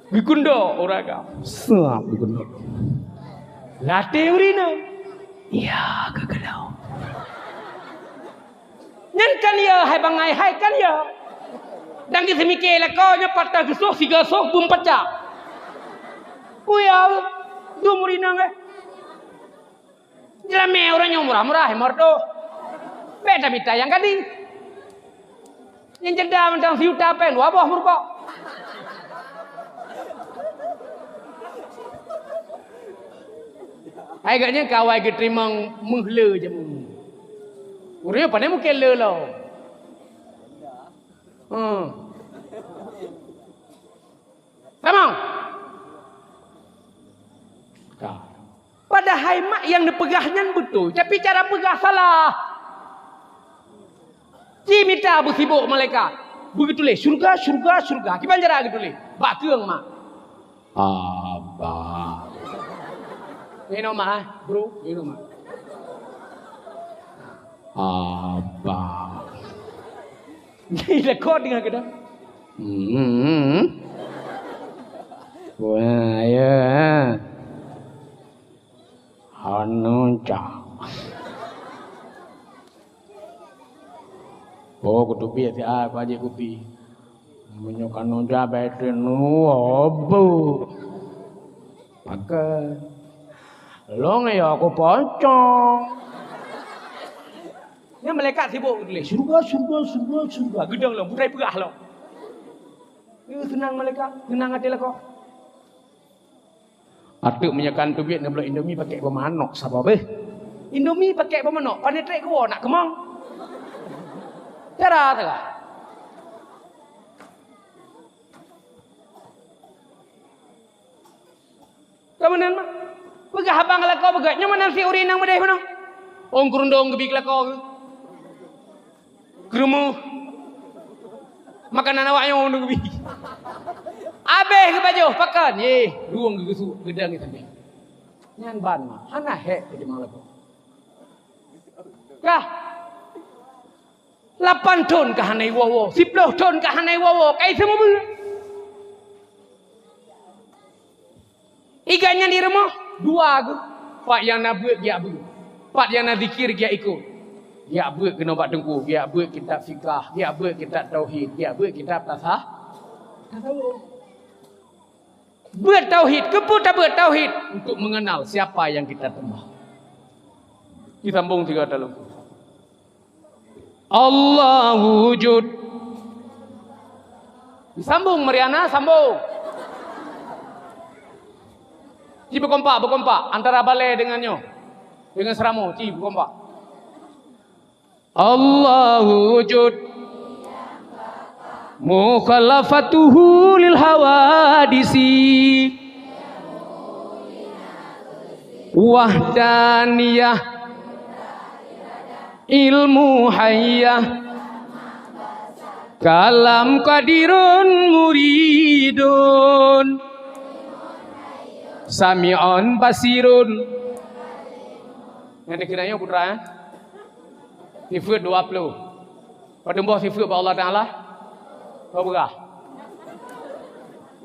Geukundok ureueng agam. Seuap geukundok. Lateh ureueng inong. Ya, keukeudok. Nyan kan ya, hai bangai, hai kan ya. Dan geuseumiké lakoe nyoe patah geusoh, siga soh, beumpacak. Kuya, dum ureueng inong, eh. Jeulamé ureueng nyoe murah-murah, hai meutuah. Bèk tamita nyang gadih. Nyang jeuda mantong sijuta péng, dua boh meurumpok. Hai geuh nyan ka awai geuteurimong meuh le jameun. Ureueng nyoe pane mungken le lom. Hmm. Tamong. Nyang neupeugah nyan beutôi, tapi cara peugah salah. Ci mita beusibok malaikat. Beugeutulée, "Syurga, syurga, syurga." Kiban cara geutuléh? Bak keueng, mak. Abang. Minum, ah, bro, minum, ah. Abang. Di lekor tinggal kita. Hmm. Wah, ya. Anu cak. Oh, kutubi ya, si A, Pak Haji Kupi. Meunyoe kanu cabai teungoh bu. Pakai. Long ya aku pocong. Nyan malaikat sibok tuléh, "Syurga, syurga, syurga, syurga." Geudong lom, putai peugah lom. Ni seunang malaikat, seunang até lakoe. Ateueh meunyoe kan teubiet neubloe Indomie pakai boh manok saboh beh. Indomie pakai boh manok, pane trek geuwoe nak keumong. Cara teuka. Ka meunan mah. Peugah abang lakoe beugét, nyoe meunan si ureueng inong meudeh meunoe. Ong keurundong geubi lakoe geuh. Keureumoh. Makanan awak nyoe undong geubi. Abéh geupajoh pakan, yeh, dueng geugeusuk geudang di sampéng. Nyan ban mah, hana hék teurimong lakoe. Kah? Lapan thon ka hana iwoe-woe, siplôh thon ka hana iwoe-woe, kai seumeubeuet. Iga nyan di rumoh, dua geuh. Pat nyang na beuet, geujak beuet. Pat nyang na zikir, geujak ikot. Geujak beuet keunoe bak teungku, geujak beuet kitab fikah, geujak beuet kitab tauhid, geujak beuet kitab tasah-, tasawuf. Beuet tauhid, keupeue tabeuet tauhid? Untuk mengenal siapa yang kita sembah. Disambung tiga dalam. Allahu wujud. Disambung, Mariana, sambung. Ci beukompak, beukompak antara balée dengan nyoe. Dengan seuramoe, ci beukompak. Allahu wujud. Mukhalafatuhu lil hawadisi. Wahdaniyah. Ilmu hayyah, kalam qadirun muridun, sami'un basirun. Nyang dikira nyoe putra, eh? Sifeuet dua ploh. Padum boh sifeuet bak Allah Taala? Dua beurah.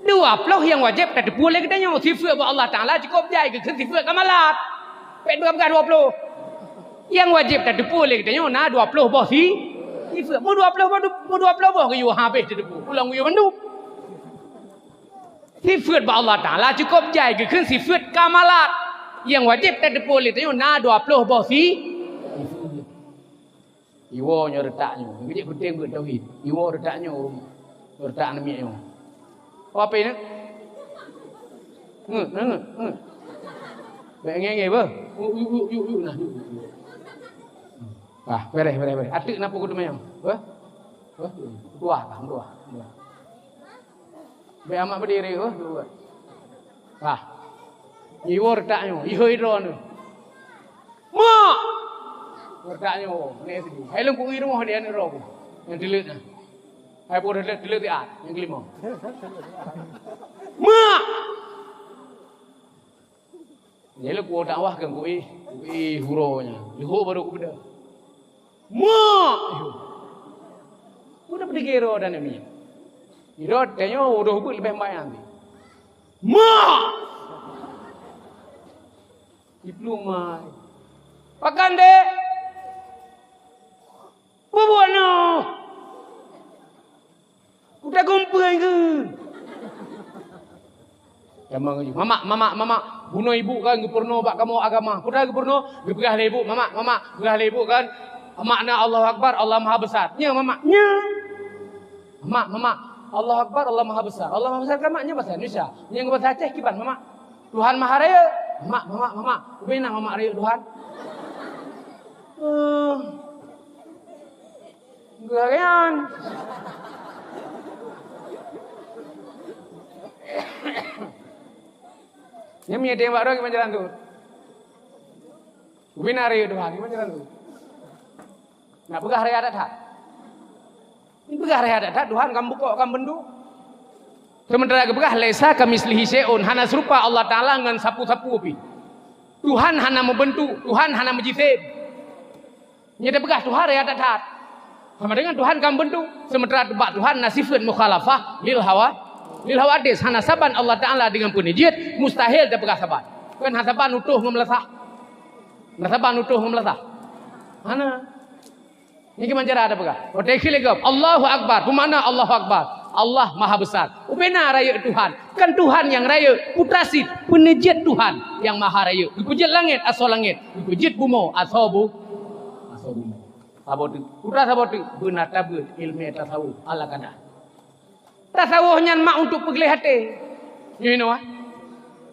Dua ploh nyang wajéb tateupeue lé geutanyoe. Sifeuet bak Allah Taala cukôp jai geukheun sifeuet kamalat. Peuet dua beurah dua ploh. Nyang wajéb tateupeue lé geutanyoe na dua ploh boh si-, sifeuet. Meudua ploh boh, meudua ploh boh geuyue habéh tateupeue. Ulôn geuyue mandum. Sifeuet bak Allah Taala cukôp jai geukheun sifeuet kamalat. Nyang wajéb tateupeue lé geutanyoe na dua ploh boh si-, sifeuet. Iwoe nyoe reutak nyoe. Nyoe jeuet peunteng beuet tauhid. Iwoe reutak nyoe. Reutak aneuk miet nyoe. Oh, ape nyoe? Ngeut, ngeut, ngeut. Bék ngieng-ngieng beuh. Yuk, yuk, yuk, yuk, yuk, nah, yuk, yuk, yuk. Ah, beres, beres, beres. Ateuk na pukul teuma nyoe. Beuh? Beuh? Dua kah? Dua. Dua. Bék amat beudiri, oh, dua. Wah. Iwoe reutak nyoe, ihôi droeneuh. Mak! Reutak nyoe, nyoe sini. Hai lôn ku'i rumoh dia nyoe droe. Nyang teuleut nyan. Hai po teuleut, teuleut siat, nyang kelima. Mak! Jadi lôn kuwoe dakwah keu ku'i, ku'i huro nyan. Leuho baru kupeugah. Mak! Udah peudeuh gero dan mi. Iro tanyoe udah beuet leubeh mayang. Mak! Iplueng mai. Pakan dek? Bubuet noh. Kuda gumpeueng keu. Jameun geujok, "Mamak, mamak, mamak, bunoe ibu kan geupeurunoe bak kamoe agama." Kuda geupeurunoe, geupeugah lé ibu, "Mamak, mamak," peugah lé ibu kan, "Makna Allahu Akbar, Allah Maha Besar." Nyo mamak, nyo. "Mamak, mamak, Allahu Akbar, Allah Maha Besar." Allah Maha Besar kan mak, nyo bahasa Indonesia. Nyang bahasa Aceh kiban, "Mamak, Tuhan Maha Rayeuk." "Mamak, mamak, mamak, ubena mamak rayeuk Tuhan." Eh. Geurian. Nyan meunyo teumbak droe gimana jalan tu? Ubena rayeuk Tuhan, gimana caranya? Nak peugah raya that-that. Peugah raya that-that, Tuhan kan bukok, kan beuduek. Sementara geupeugah, "Laisa kamitslihi syai'un", hana seurupa Allah Taala ngon sapeue-sapeue pih. Tuhan hana meubeuntuk, Tuhan hana meujisém. Nyan tapeugah Tuhan raya that-that. Sama dengan Tuhan kan beuntuk, sementara bak Tuhan na sifat mukhalafah lil hawa, lil hawadis. Hana saban Allah Taala dengan peuneujeuet, mustahil tapeugah saban. Kan hana saban utoh ngon meulasah. Hana saban utoh ngon meulasah. Hana. Nyan kiban cara tapeugah. Watèe kheun lé gob, "Allahu Akbar." Peumakna Allahu Akbar? Allah Maha Besar. Ubena rayeuk Tuhan. Kan Tuhan nyang rayeuk, putra cit, peuneujeuet Tuhan nyang maha rayeuk. Geupeujeuet langét, asoe langét. Geupeujeuet bumoe, asoe bu-, asoe bumoe. Saboh teuk, putra saboh teuk, beuna tabeuet ileumèe tasawuf ala kadah. Tasawuf nyan mak untuk peugleh até. Nyoe inoe, ah.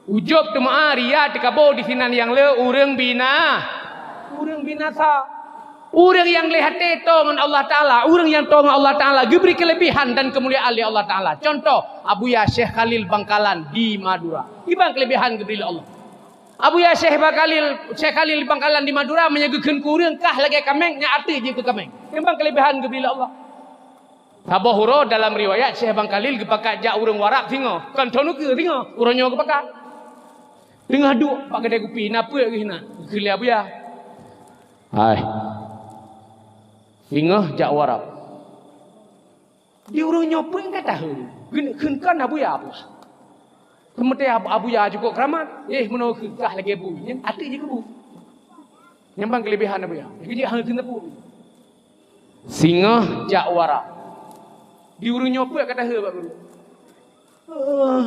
Ujub teuma ria teukaboh di sinan nyang le ureueng bina-, ureueng binasa. Ureueng nyang gleh até toe ngon Allah Taala, ureueng nyang toe ngon Allah Taala geubri keulebihan dan keumuliaan lé Allah Taala. Contoh, Abuya Syekh Khalil Bangkalan di Madura. Kiban keulebihan geubri lé Allah. Abuya Syekh Bangkalil, Syekh Khalil Bangkalan di Madura, meunyoe geukheun keu ureueng kah lagèe kaméng, nyan ateuh jih keu kaméng. Kiban keulebihan geubri lé Allah. Saboh uroe dalam riwayat Syekh Bangkalil geupakat jak ureueng Warab singoh, kon thon ukeue singoh, uroe nyoe geupakat. Teungoh duek bak keude kupi, na peuet geuh na, geukheun lé Abuya. Hai. Singoh jak Warab. Di ureueng nyoe peuet ka tahe, geukheun kon Abuya peugah. Teumeuteuh Abu-, Abuya cukôp keuramat, eh, meunoe keu kah lagèe bu, nyan ateuh jih keu bu. Nyan ban keulebihan Abuya. Geujak hana keuneuk bu. Singoh jak Warab. Di ureueng nyoe peuet ka tahe bak guru. Eh.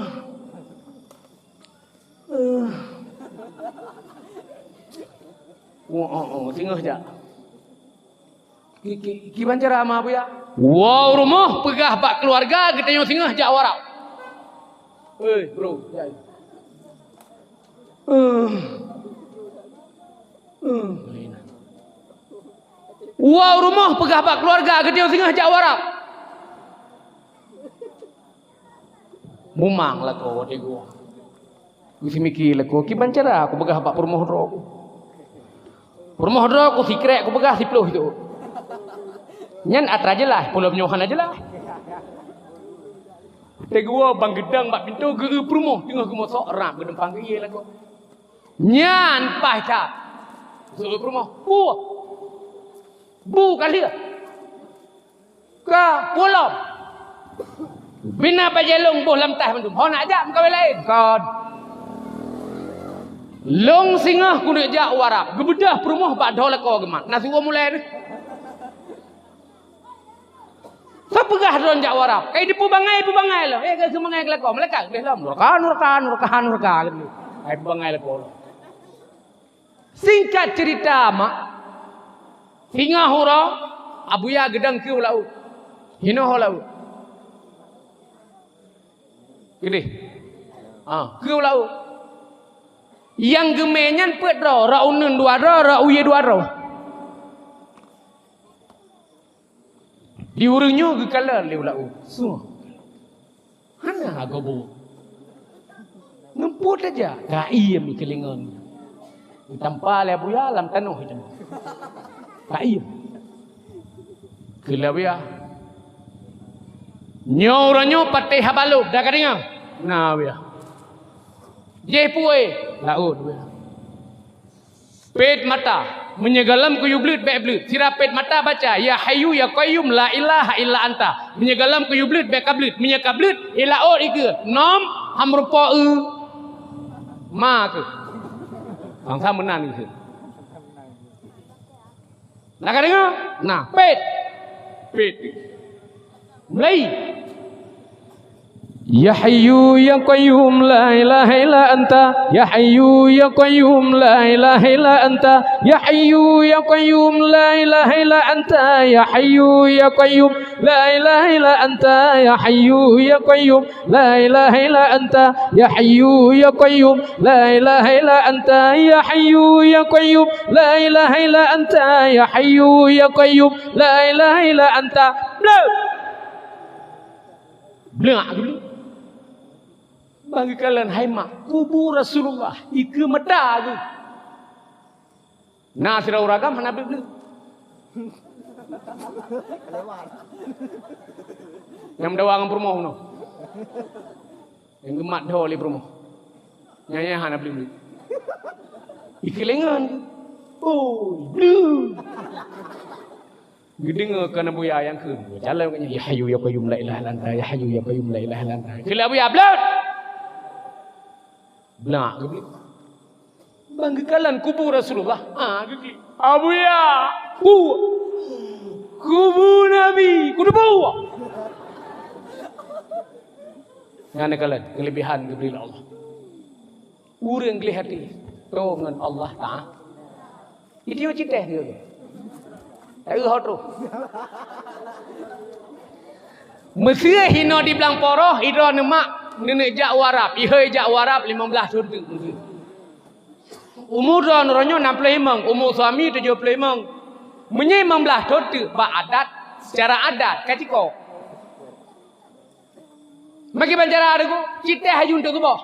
Eh. Oh, oh, oh, singoh jak. Ki, ki, kiban cara ma Abuya? Woe u rumoh peugah bak keuluwarga geutanyoe singoh jak Warab. Hei, bro, jak. Eh. Eh. Woe u rumoh peugah bak keuluwarga geutanyoe singoh jak Warab. Mumang lakoe watèe geuwoe. Geuseumiké lakoe, kiban cara kupeugah bak peurumoh droe ku. Peurumoh droe ku sikrek kupeugah siploh itu. Nyan atra jeulaih, peulom nyoe hana jeulaih. Watèe geuwoe ban geudong bak pintoe geu-eu peurumoh, teungoh geumosok rab geudumpang geu-ie lakoe. Nyan paih that. Geu-eu peurumoh, bu. Bu ka lheueh. Ka, peue lom? Bina bajèe lôn boh lam taih mandum. Ho nak jak meukawen laén? Kon. Lôn singoh keuneuk jak u Arab. Geubeudôh peurumoh bak dhoe lakoe geumat. Na siwoe mulai neuh. Soe peugah droen jak u Arab? Kai dipeubangai, peubangai lom. Eh, kai seumangai keu lakoe. Malaikat geubeh lom. Nurka, nurka, nurka, nurka. Kai peubangai lakoe lom. Singkat cerita, mak, singoh uroe, Abuya geudong keu u laôt. Hinoe u laôt. Keudeh. Ah, keu u laôt. Nyang geumè nyan peuet droe, rot uneuen dua droe, rot u yue dua droe. Di ureueng nyoe geukalon lé u laôt. Soe? Hana gob bu. Ngon peue tajak? Ka iem keulingon. Geutampa lé Abuya lam tanoh itu. Ka iem. Keu lé Abuya. Nyoe uroe nyoe patéh haba lôn, dak ka deungö? Na Abuya. Jih peue? Laôt Abuya. Pet mata. Meunyoe gohlom kuyue bleuet, bèk bleuet. Sira pet mata baca, "Ya Hayyu Ya Qayyum la ilaha illa anta." Meunyoe gohlom kuyue bleuet, bèk ka bleuet. Meunyoe ka bleuet, i laôt ikeue. Nom, ha meurupo eu. Ma keuh. Bangsa meunan ikeue. Na ka deungö? Na, pet. Pet. Mulai. Ya Hayyu Ya Qayyum la ilaha illa anta. Ya Hayyu Ya Qayyum la ilaha illa anta. Ya Hayyu Ya Qayyum la ilaha illa anta. Ya Hayyu Ya Qayyum la ilaha illa anta. Ya Hayyu Ya Qayyum la ilaha illa anta. Ya Hayyu Ya Qayyum la ilaha illa anta. Ya Hayyu Ya Qayyum la ilaha illa anta. Ya Hayyu Ya Qayyum la ilaha illa anta. Bleu. Bleu, bleu. Bang geukalon hai mak, kubu Rasulullah, ikeue mata geuh. Na sidroe ureueng agam hana bleuet-bleuet. Nyang meudawa ngon peurumoh bunoe. Nyang geumat dho lé peurumoh. Nyan, nyan hana bleuet-bleuet. Ikeulengan. Oh, bleuet. Geudeungoe keu Abuya nyang kheun. Jalan katnyan, "Ya Hayyu ya Qayyum la ilaha illa anta, ya Hayyu ya Qayyum la ilaha illa anta." Kheun lé Abuya, "Bleuet!" Blak geubleuet. Ban geukalon kubu Rasulullah. Ha, geuklik. Abuya, bu. Kubu Nabi, kubu. Nyan kalon keulebihan geubri lé Allah. Ureueng gleh até, toe ngon Allah Taala. Itu cit teh dia. Taeu ho troh. Meuseu hinoe di Blang Poroh, idroe neumak neuneuk jak u Arab, ihôi jak u Arab limong blaih thon teuk meuseu. Umu droeneuh nyoe nam ploh limong, umu suami tujoh ploh limong. Meunyoe limong blaih thon teuk bak adat, secara adat ka jikok. Meukiban cara deungoe, cit teh haju untuk tuboh.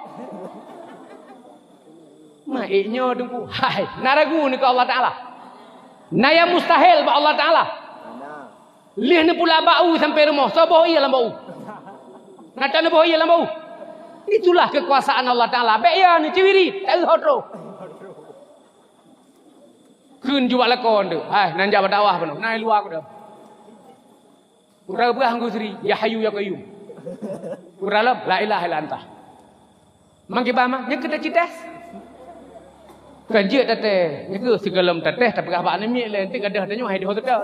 Maék nyoe deungoe, hai, na ragu nyoe keu Allah Taala. Na nyang mustahil bak Allah Taala. Lheueh neupula bak u sampai rumoh, soe boh ie lam bak u? Na tan boh ie lam bak u? Itulah kekuasaan Allah Taala. Bék ya ni ciwiri, taeu ho troh. Kheun ju bak lakoe tu, hai, nan jak bak dakwah peunoh, na i luwa ku dah. Uroe peugah ngon Gusti, "Ya Hayyu ya Qayyum." Uroe lom, "La ilaha illa anta." Mangkibah mah, nyan keuh tacites. Kan jeuet tates, nyan keuh sigohlom tates, tapeugah bak aneuk miet lé, enteuk gadôh tanyoe hai di hotel.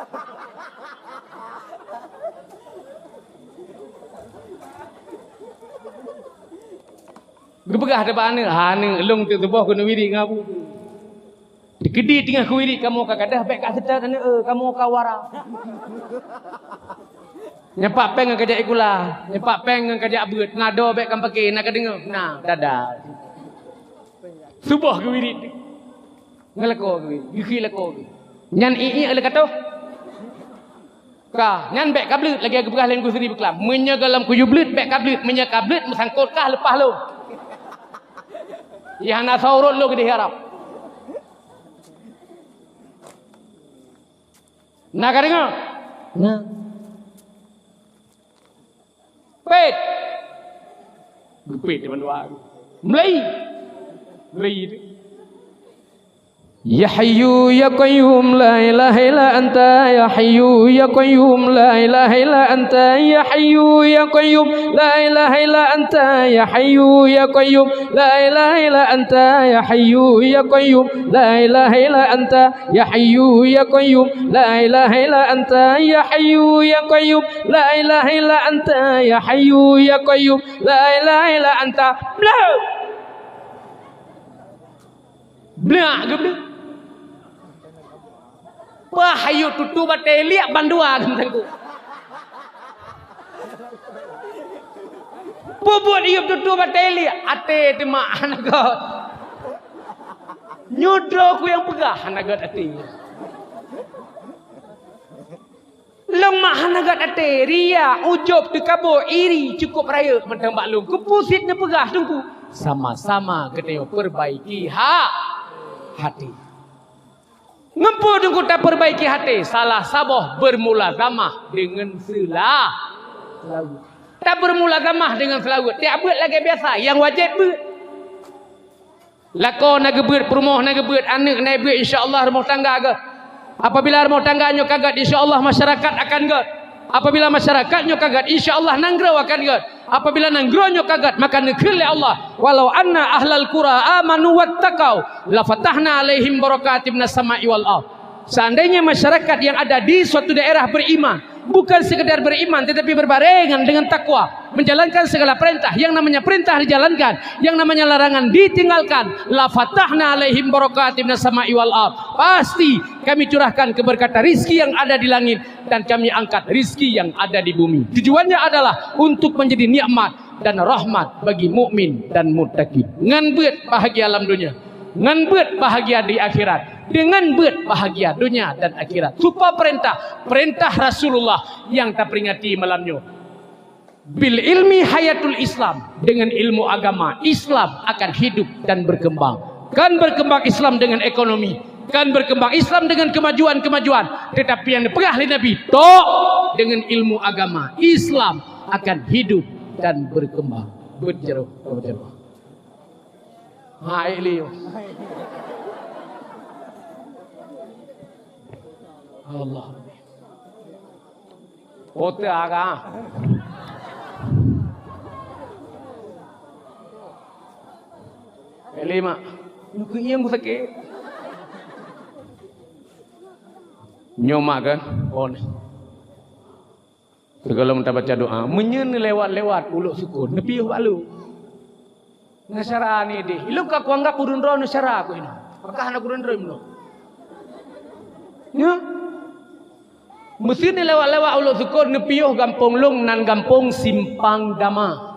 Geupeugah teuh bak aneuk, "Ha, aneuk, lôn teuh tuboh keuneuk wirit ngon abu." Dikeudi teungoh kuwirit kamoe ka gadôh, bék ka seutôt aneuk, eh, kamoe ka wara. Nyoe pat péng ngon kajak sikula, nyoe pat péng ngon kajak beuet, na do bék kamoe paké, na kadeungoe, na, dadah. Suboh kuwirit. Ngon lakoe kuwirit, geukheun lakoe kuwirit. Nyan iék-iék lé ka toh. Ka, nyan bék ka bleuet lagée geupeugah lé Gusti beukelam. Meunyoe gohlom kuyue bleuet, bék ka bleuet. Meunyoe ka bleuet, meusangkot kah leupah lôn. Nyang hana saurot lôn geudeh Arab. Na ka deungoe? Na. Pet. Geupet teuma dua. Mulai. Mulai tu. Ya Hayyu ya Qayyum la ilaha illa anta, ya Hayyu ya Qayyum la ilaha illa anta, ya Hayyu ya Qayyum la ilaha illa anta, ya Hayyu ya Qayyum la ilaha illa anta, ya Hayyu ya Qayyum la ilaha illa anta, ya Hayyu ya Qayyum la ilaha illa anta, ya Hayyu ya Qayyum la ilaha illa anta, ya Hayyu ya Qayyum la ilaha illa anta. Bleu! Blak geubri. Bah, hayeu tutoe batée liek bandua teungku. Peubuet yup tutoe batée liek, até teuma hana gét. Nyoe droe ku nyang peugah hana gét até. Lôn mak hana gét até, ria, ujub, teukabô, iri, cukup rayeuk mantong bak lôn. Keupeue cit neupeugah teungku? Sama-sama geutanyoe perbaiki ha-, hati. Ngon peue teungku taperbaiki hati? Salah saboh bermulazamah deungon seula-, seulaweuet. Tabermulazamah deungon seulaweuet. Tiep beuet lagée biasa, nyang wajéb beuet. Lakoe na geubeuet, peurumoh na geubeuet, aneuk na geubeuet, insya Allah rumoh tangga gét. Apabila rumoh tangga nyoe ka gét, insya Allah masyarakat akan gét. Apabila masyarakat nyoe ka gét, insya Allah nanggroe akan gét. Apabila nanggroe nyoe ka gét, maka neukheun lé Allah, "Walau anna ahlal qura amanu wattaqau, lafatahna alaihim barakatim minas sama'i wal ard." Seandainya masyarakat yang ada di suatu daerah beriman, bukan sekedar beriman, tetapi berbarengan dengan takwa, menjalankan segala perintah, yang namanya perintah dijalankan, yang namanya larangan ditinggalkan, la fatahna alaihim barakatim minas sama'i wal ard. Pasti Kami curahkan keberkatan rizki yang ada di langit dan Kami angkat rizki yang ada di bumi. Tujuannya adalah untuk menjadi nikmat dan rahmat bagi mukmin dan muttaqin. Ngon beuet bahagia lam dunia, ngon beuet bahagia di akhirat, deungon beuet bahagia dunia dan akhirat. Tupa perintah, perintah Rasulullah nyang taperingati malam nyoe. Bil ilmi hayatul Islam, dengan ilmu agama, Islam akan hidup dan berkembang. Kan berkembang Islam dengan ekonomi, Kan berkembang Islam dengan kemajuan-kemajuan, tetapi yang dipeugah lé Nabi, tok dengan ilmu agama, Islam akan hidup dan berkembang. Berjeruk, berjeruk. Ha, ék liu. Allah. Pote aga. Ék lima. Nyoe keu nyang sakét. Nyoe mak kan? Oh, ni. Sigohlom tabaca doa, meunyoe neulewat-lewat ulok sukon, neupiôh bak lôn. Na syara ni deh. Ilôn ka kuanggap ureueng droe na syara ku inoe. Maka hana kureueng droe meunoe. Nyoe. Meusé neulewat-lewat ulok sukon neupiôh gampông lôn nan gampông Simpang Dama.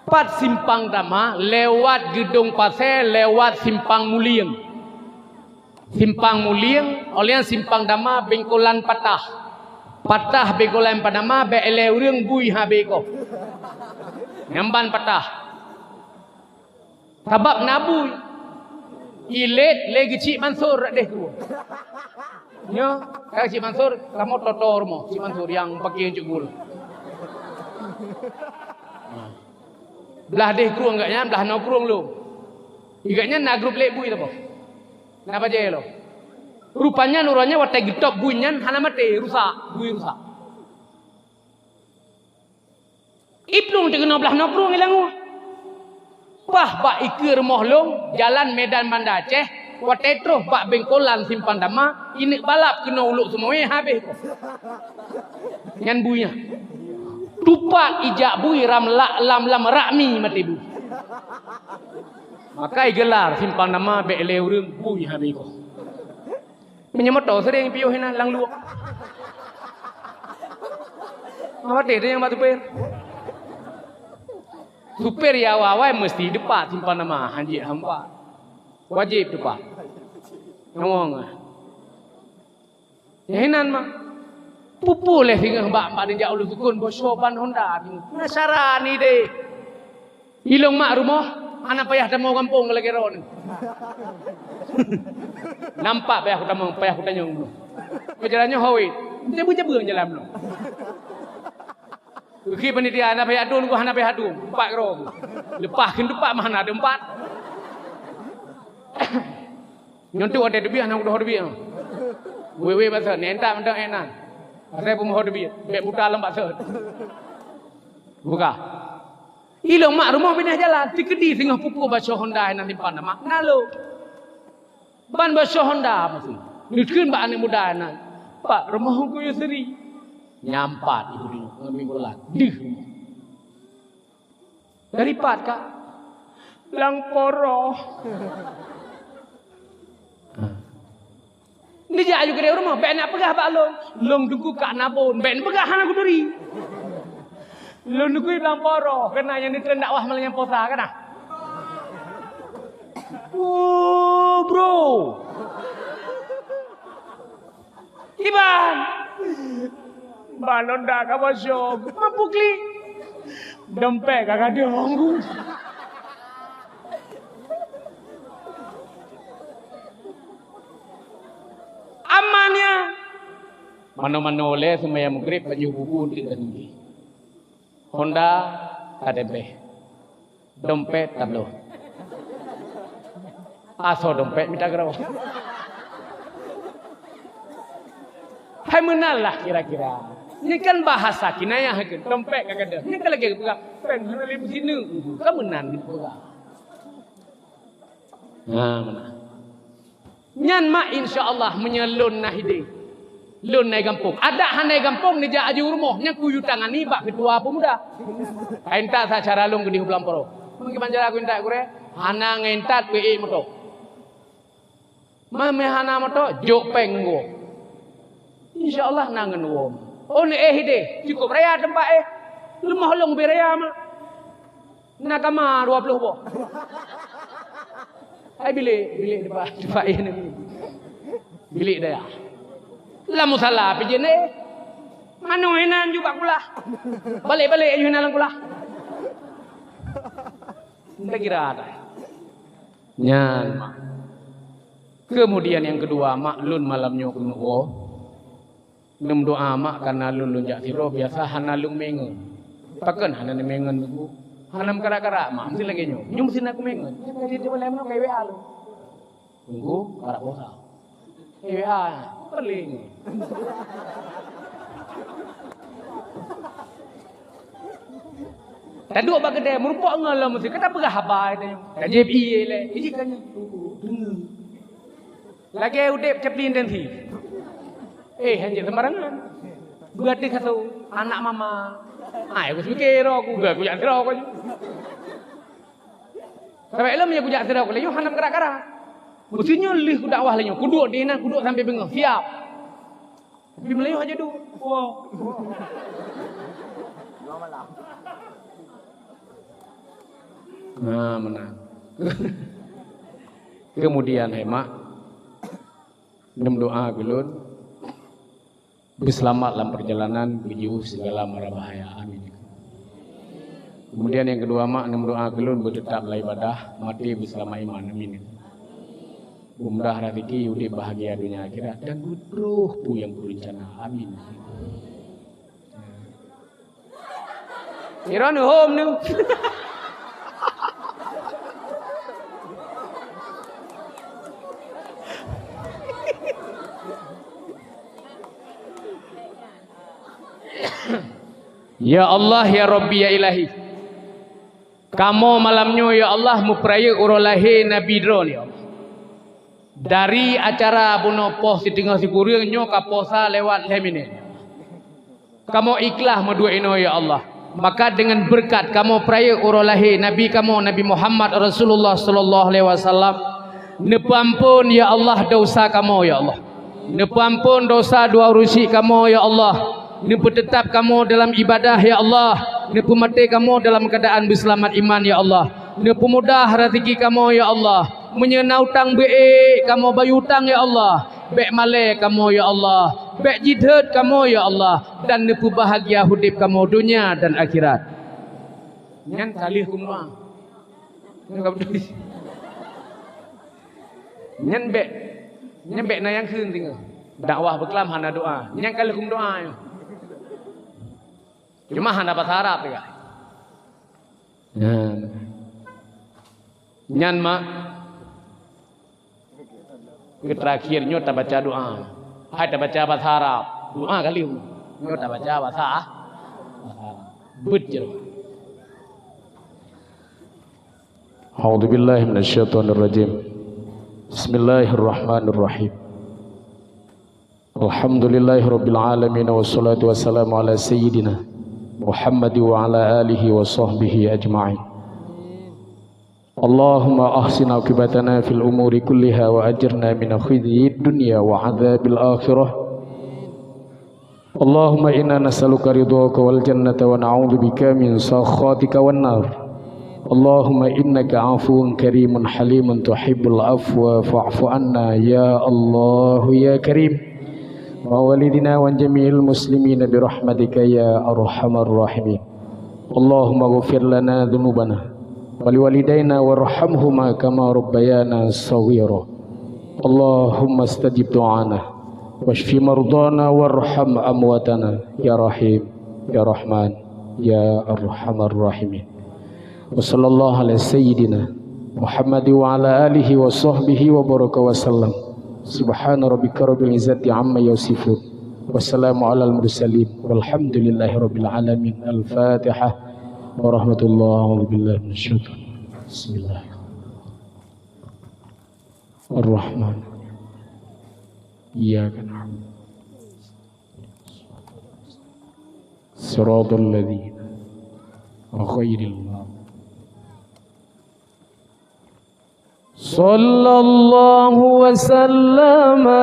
Pat Simpang Dama, lewat Geudong Pasè, lewat Simpang Mulieng. Simpang Mulieng, óh lheueh Simpang Dama, bengkolan patah. Patah bengkolan Padama, bèk ilèe ureueng bui habéh koh. Nyan ban patah. Sabab na bui. Ilét lé Geuchik Mansur rak deh krueng. Nyoe, ka Geuchik Mansur, kamoe toto rumoh Geuchik Mansur nyang paké cuk gul. Blah deh krueng gobnyan, blah noe krueng lôn. Gobnyan na grup lét bui saboh. Na bajèe lom. Rupanya uroe nyan watèe geutôb bui nyan hana maté, rusak, bui rusak. Iplueng teuk keunoe blah noe krueng ilang. Paih bak ikeue rumoh lôn, jalan Medan Banda Aceh, watèe troh bak bengkolan Simpang Dama, ineuk balap keunoe ulok seumawé habéh koh. Nyan bui nyan. Tupat ijak bui ram la-, lam, lam rak mi maté bui. Maka igelar Simpang Dama bèk ilèe ureueng bui habéh koh. Meunyoe moto sering piôh inan lam luwok. Maté teuh nyang bak supir. Supir ya awai-awai meusti deupat Simpang Dama, hanjeuet hampa. Wajéb deupat. Ngomong ah. Nyan inan mak. Peue-peue lé singoh bak, bak neujak ulôn sukon boh soe ban honda. Na syara ni deh. Ilôn mak rumoh, hana payah tamong gampông lagèe droeneuh. Nampak payah kutamong, payah kutanyong. Peujalan nyoe hôi, jabeue-jabeue jalan lôn. Keu panitia hana payah dum, hana payah dum, empat keudroe. Leupah kheun teumpat mah hana teumpat. Nyoe tu watèe teubiet hana kudoh teubiet. Wéh-wéh bak sot, nyan tak mantong ék nan. Asai peumeuho teubiet, bèk buta lom bak sot. Buka. Ilôn mak rumoh binéh jalan, teukeudi singoh pukul basoe honda nan Simpang Dama. Na lôn. Ban basoe honda meusu. Neukheun bak aneuk muda nan. Pak, rumoh Ungku Yusri. Nyampat ibu ngon minggu lat. Deuh. Dari pat ka? Blang Poroh. Neujak aju keudéh rumoh, bèk neuk peugah bak lôn. Lôn teungku ka na bon, bèk neupeugah hana kuturi. Lôn teungku Blang Poroh, keunan nyang neutreun dakwah malam nyang posa kana. Oh, bro. Iban. Balon dak ka bosong. Mampu klik. Dompet ka gadong. Aman ya. Mano-mano lé seumayang maghrib baju buku untuk dan Honda tadebeh. Dompet tabloe. Asoe dompet mita keudroe. Hai meunan lah kira-kira. Nyoe kan bahasa kinayah kan. Dompet ka gadeuh. Nyoe kan lagèe geupeugah, "Péng hana lé meusineuk." Ka meunan geupeugah. Nah, meunan. Nyan mak, insya Allah, meunyoe lôn na idéh, lôn na i gampông. Adak hana i gampông, neujak aju rumoh, nyan kuyue tangani bak keutua peumuda. Ka intat sa cara lôn keudéh u Blang Poroh. Mungken ban cara ku intat gurèe, hana ngon intat, peuék moto. Meunyoe hana moto, jok péng ngon woe. Insya Allah na ngon woe. Oh, neuéh idéh, cukup raya teumpat éh. Leumoh lôn ubé raya mak. Na kama dua ploh boh. Hai bilék, bilék teumpat, teumpat éh nyan. Bilék dayah. Lam musala pih jeuet éh. Manoe inan ju bak kulah. Balek-balek ju inan lam kulah. Ndak kira dah. Nyan, mak. Kemudian nyang keudua, mak, lôn malam nyoe keuneuk woe. Neumeudoá, mak, kareuna lôn, lôn jak sidroe, biasa hana lôn mé ngon. Pakon hana neumé ngon, Teungku? Hana meukarat-karat, mak, meusti lagée nyoe. Nyoe meusti na kumé ngon. Jadi, dia boleh meunoe, kai W A lôn. Teungku, karat pulsa. Kai W A, paléng. Taduek bak keudè, meurumpok ngon lom meusti, ka tapeugah haba tanyoe. Tajép ié lé, iji ka nyoe. Lagée udeb Chaplin Dempsey. Eh, hanjeuet sembarangan. Beuateueh kasô, anak mama. Ai, ku seupike roh ku, ku jak sidroe ku. Sabab lom nyang kujak sidroe ku lé nyoe hana meukarat-karat. Meusti nyoe lheueh kudakwah lé nyoe, kuduek di inan, kuduek sampoe beungoh, siap. Tapi meulayeue hana duek. Wow. Nah, meunan. Kemudian, hai mak, neumeudoá keu lôn. Beuseulamat lam peurjalanan, beujiôh sigala mara bahaya. Amin. Kemudian nyang keudua, mak, neumeudoá keu lôn beuteutap lam ibadah, maté beuseulamat iman. Amin. Beumudah raseuki, udeb bahagia donya akhirat, dan beutroh peue nyang peurencana. Amin. Droeneuh hom neuh. Ya Allah, ya Rabbi, ya Ilahi. Kamoe malam nyoe, ya Allah, meupeurayeuk uroe lahé Nabi Droeneuh, ya Allah. Dari acara bunoe poh siteungoh sikureueng nyoe ka poh sa lewat lhée minét. Kamoe ikhlas meuduek inoe, ya Allah. Maka deungon beureukat kamoe peurayeuk uroe lahé Nabi kamoe, Nabi Muhammad Rasulullah sallallahu alaihi wasallam, neupeuamphon, ya Allah, desya kamoe, ya Allah. Neupeuamphon desya dua urusi kamoe, ya Allah. Neupeuteutap kamoe dalam ibadah, ya Allah. Neupeumaté kamoe dalam keuadaan beuseulamat iman, ya Allah. Neupeumudah raseuki kamoe, ya Allah. Meunyoe na utang beu-ék kamoe bayeue utang, ya Allah. Bék malée kamoe, ya Allah. Bék jideuet kamoe, ya Allah. Dan neupeubahgia udeb kamoe donya dan akhirat. Nyan ka lheueh kumeudoá. Nyoe ka beutôi. Nyan bék, nyan bék na nyang kheun singoh. Dakwah beuklam hana doá. Nyan ka lheueh kumeudoá nyoe. Cuma hana basa Arab teuka. Nyan. Nyan, mak. Keu terakhir nyoe tabaca doá. Hai tabaca basa Arab. Doá kali nyoe tabaca basa, basa Arab. Beuet jroh. A'udzubillahi minasyaitonirrajim. Bismillahirrahmanirrahim. Alhamdulillahirabbil alamin, wassalatu wassalamu ala sayyidina Muhammad wa ala alihi wa sahbihi ajma'in. Allahumma ahsin aqibatana fil umuri kulliha wa ajirna min khizyid dunya wa adzabil akhirah. Allahumma inna nas'aluka ridhaka wal jannata wa na'udzubika min sakhatika wan nar. Allahumma innaka afuwun karimun halimun tuhibbul afwa fa'fu anna ya Allah ya Karim. Wa walidina wa jami'il muslimina bi rahmatika ya arhamar rahimin. Allahumma ghfir lana dzunubana wa liwalidaina warhamhuma kama rabbayana shaghira. Allahumma stajib du'ana washfi mardana warham amwatana ya Rahim ya Rahman ya Arhamar Rahimin. Wa sallallahu ala sayyidina Muhammad wa ala alihi wa sahbihi wa baraka wa sallam. Subhana rabbika rabbil izzati amma yasifun. Wassalamu alal mursalin. Walhamdulillahi rabbil alamin. Al-Fatihah. Warahmatullahi wabarakatuh. Bismillah. Ar-Rahman. Iyyaka na'budu. Siratal ladzina ghairil maghdubi. Sallallahu wa sallama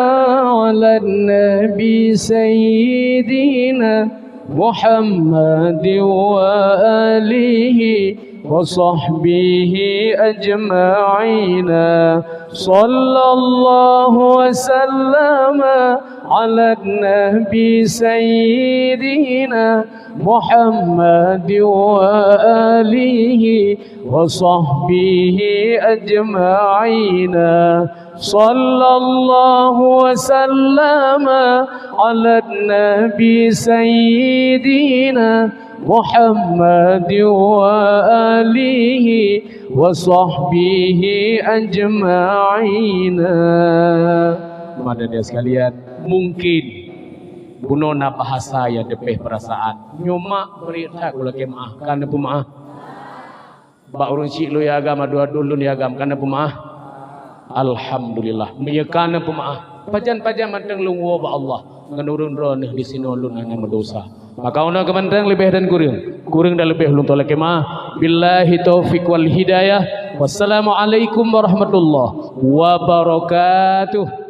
ala nabi sayyidina Muhammadin wa alihi wa sahbihi ajma'ina. Sallallahu wa sallama على النبي سيدنا محمد وآله وصحبه أجمعين. صلى الله وسلم على النبي سيدنا محمد وآله وصحبه أجمعين. Teman-teman sekalian, mungkin bunoe na bahasa nyang teupeh peurasaan. Nyoe mak bri that ulôn lakée meu'ah, ka neupeumaah. Bak ureuëng chik lôn nyang agam, adoe-adoe lôn nyang agam, ka neupeumaah. Alhamdulillah, meunyoe ka neupeumaah, pajan-pajan mantong lôn woe bak Allah, ngon ureuëng droeneuh disinoe lôn hana meudesya. Maka unoe keu mantong leubeh dan kureueng, kureueng dan leubeh lôn lakée meu'ah. Billahi taufiq wal hidayah. Wassalamualaikum warahmatullahi wabarakatuh.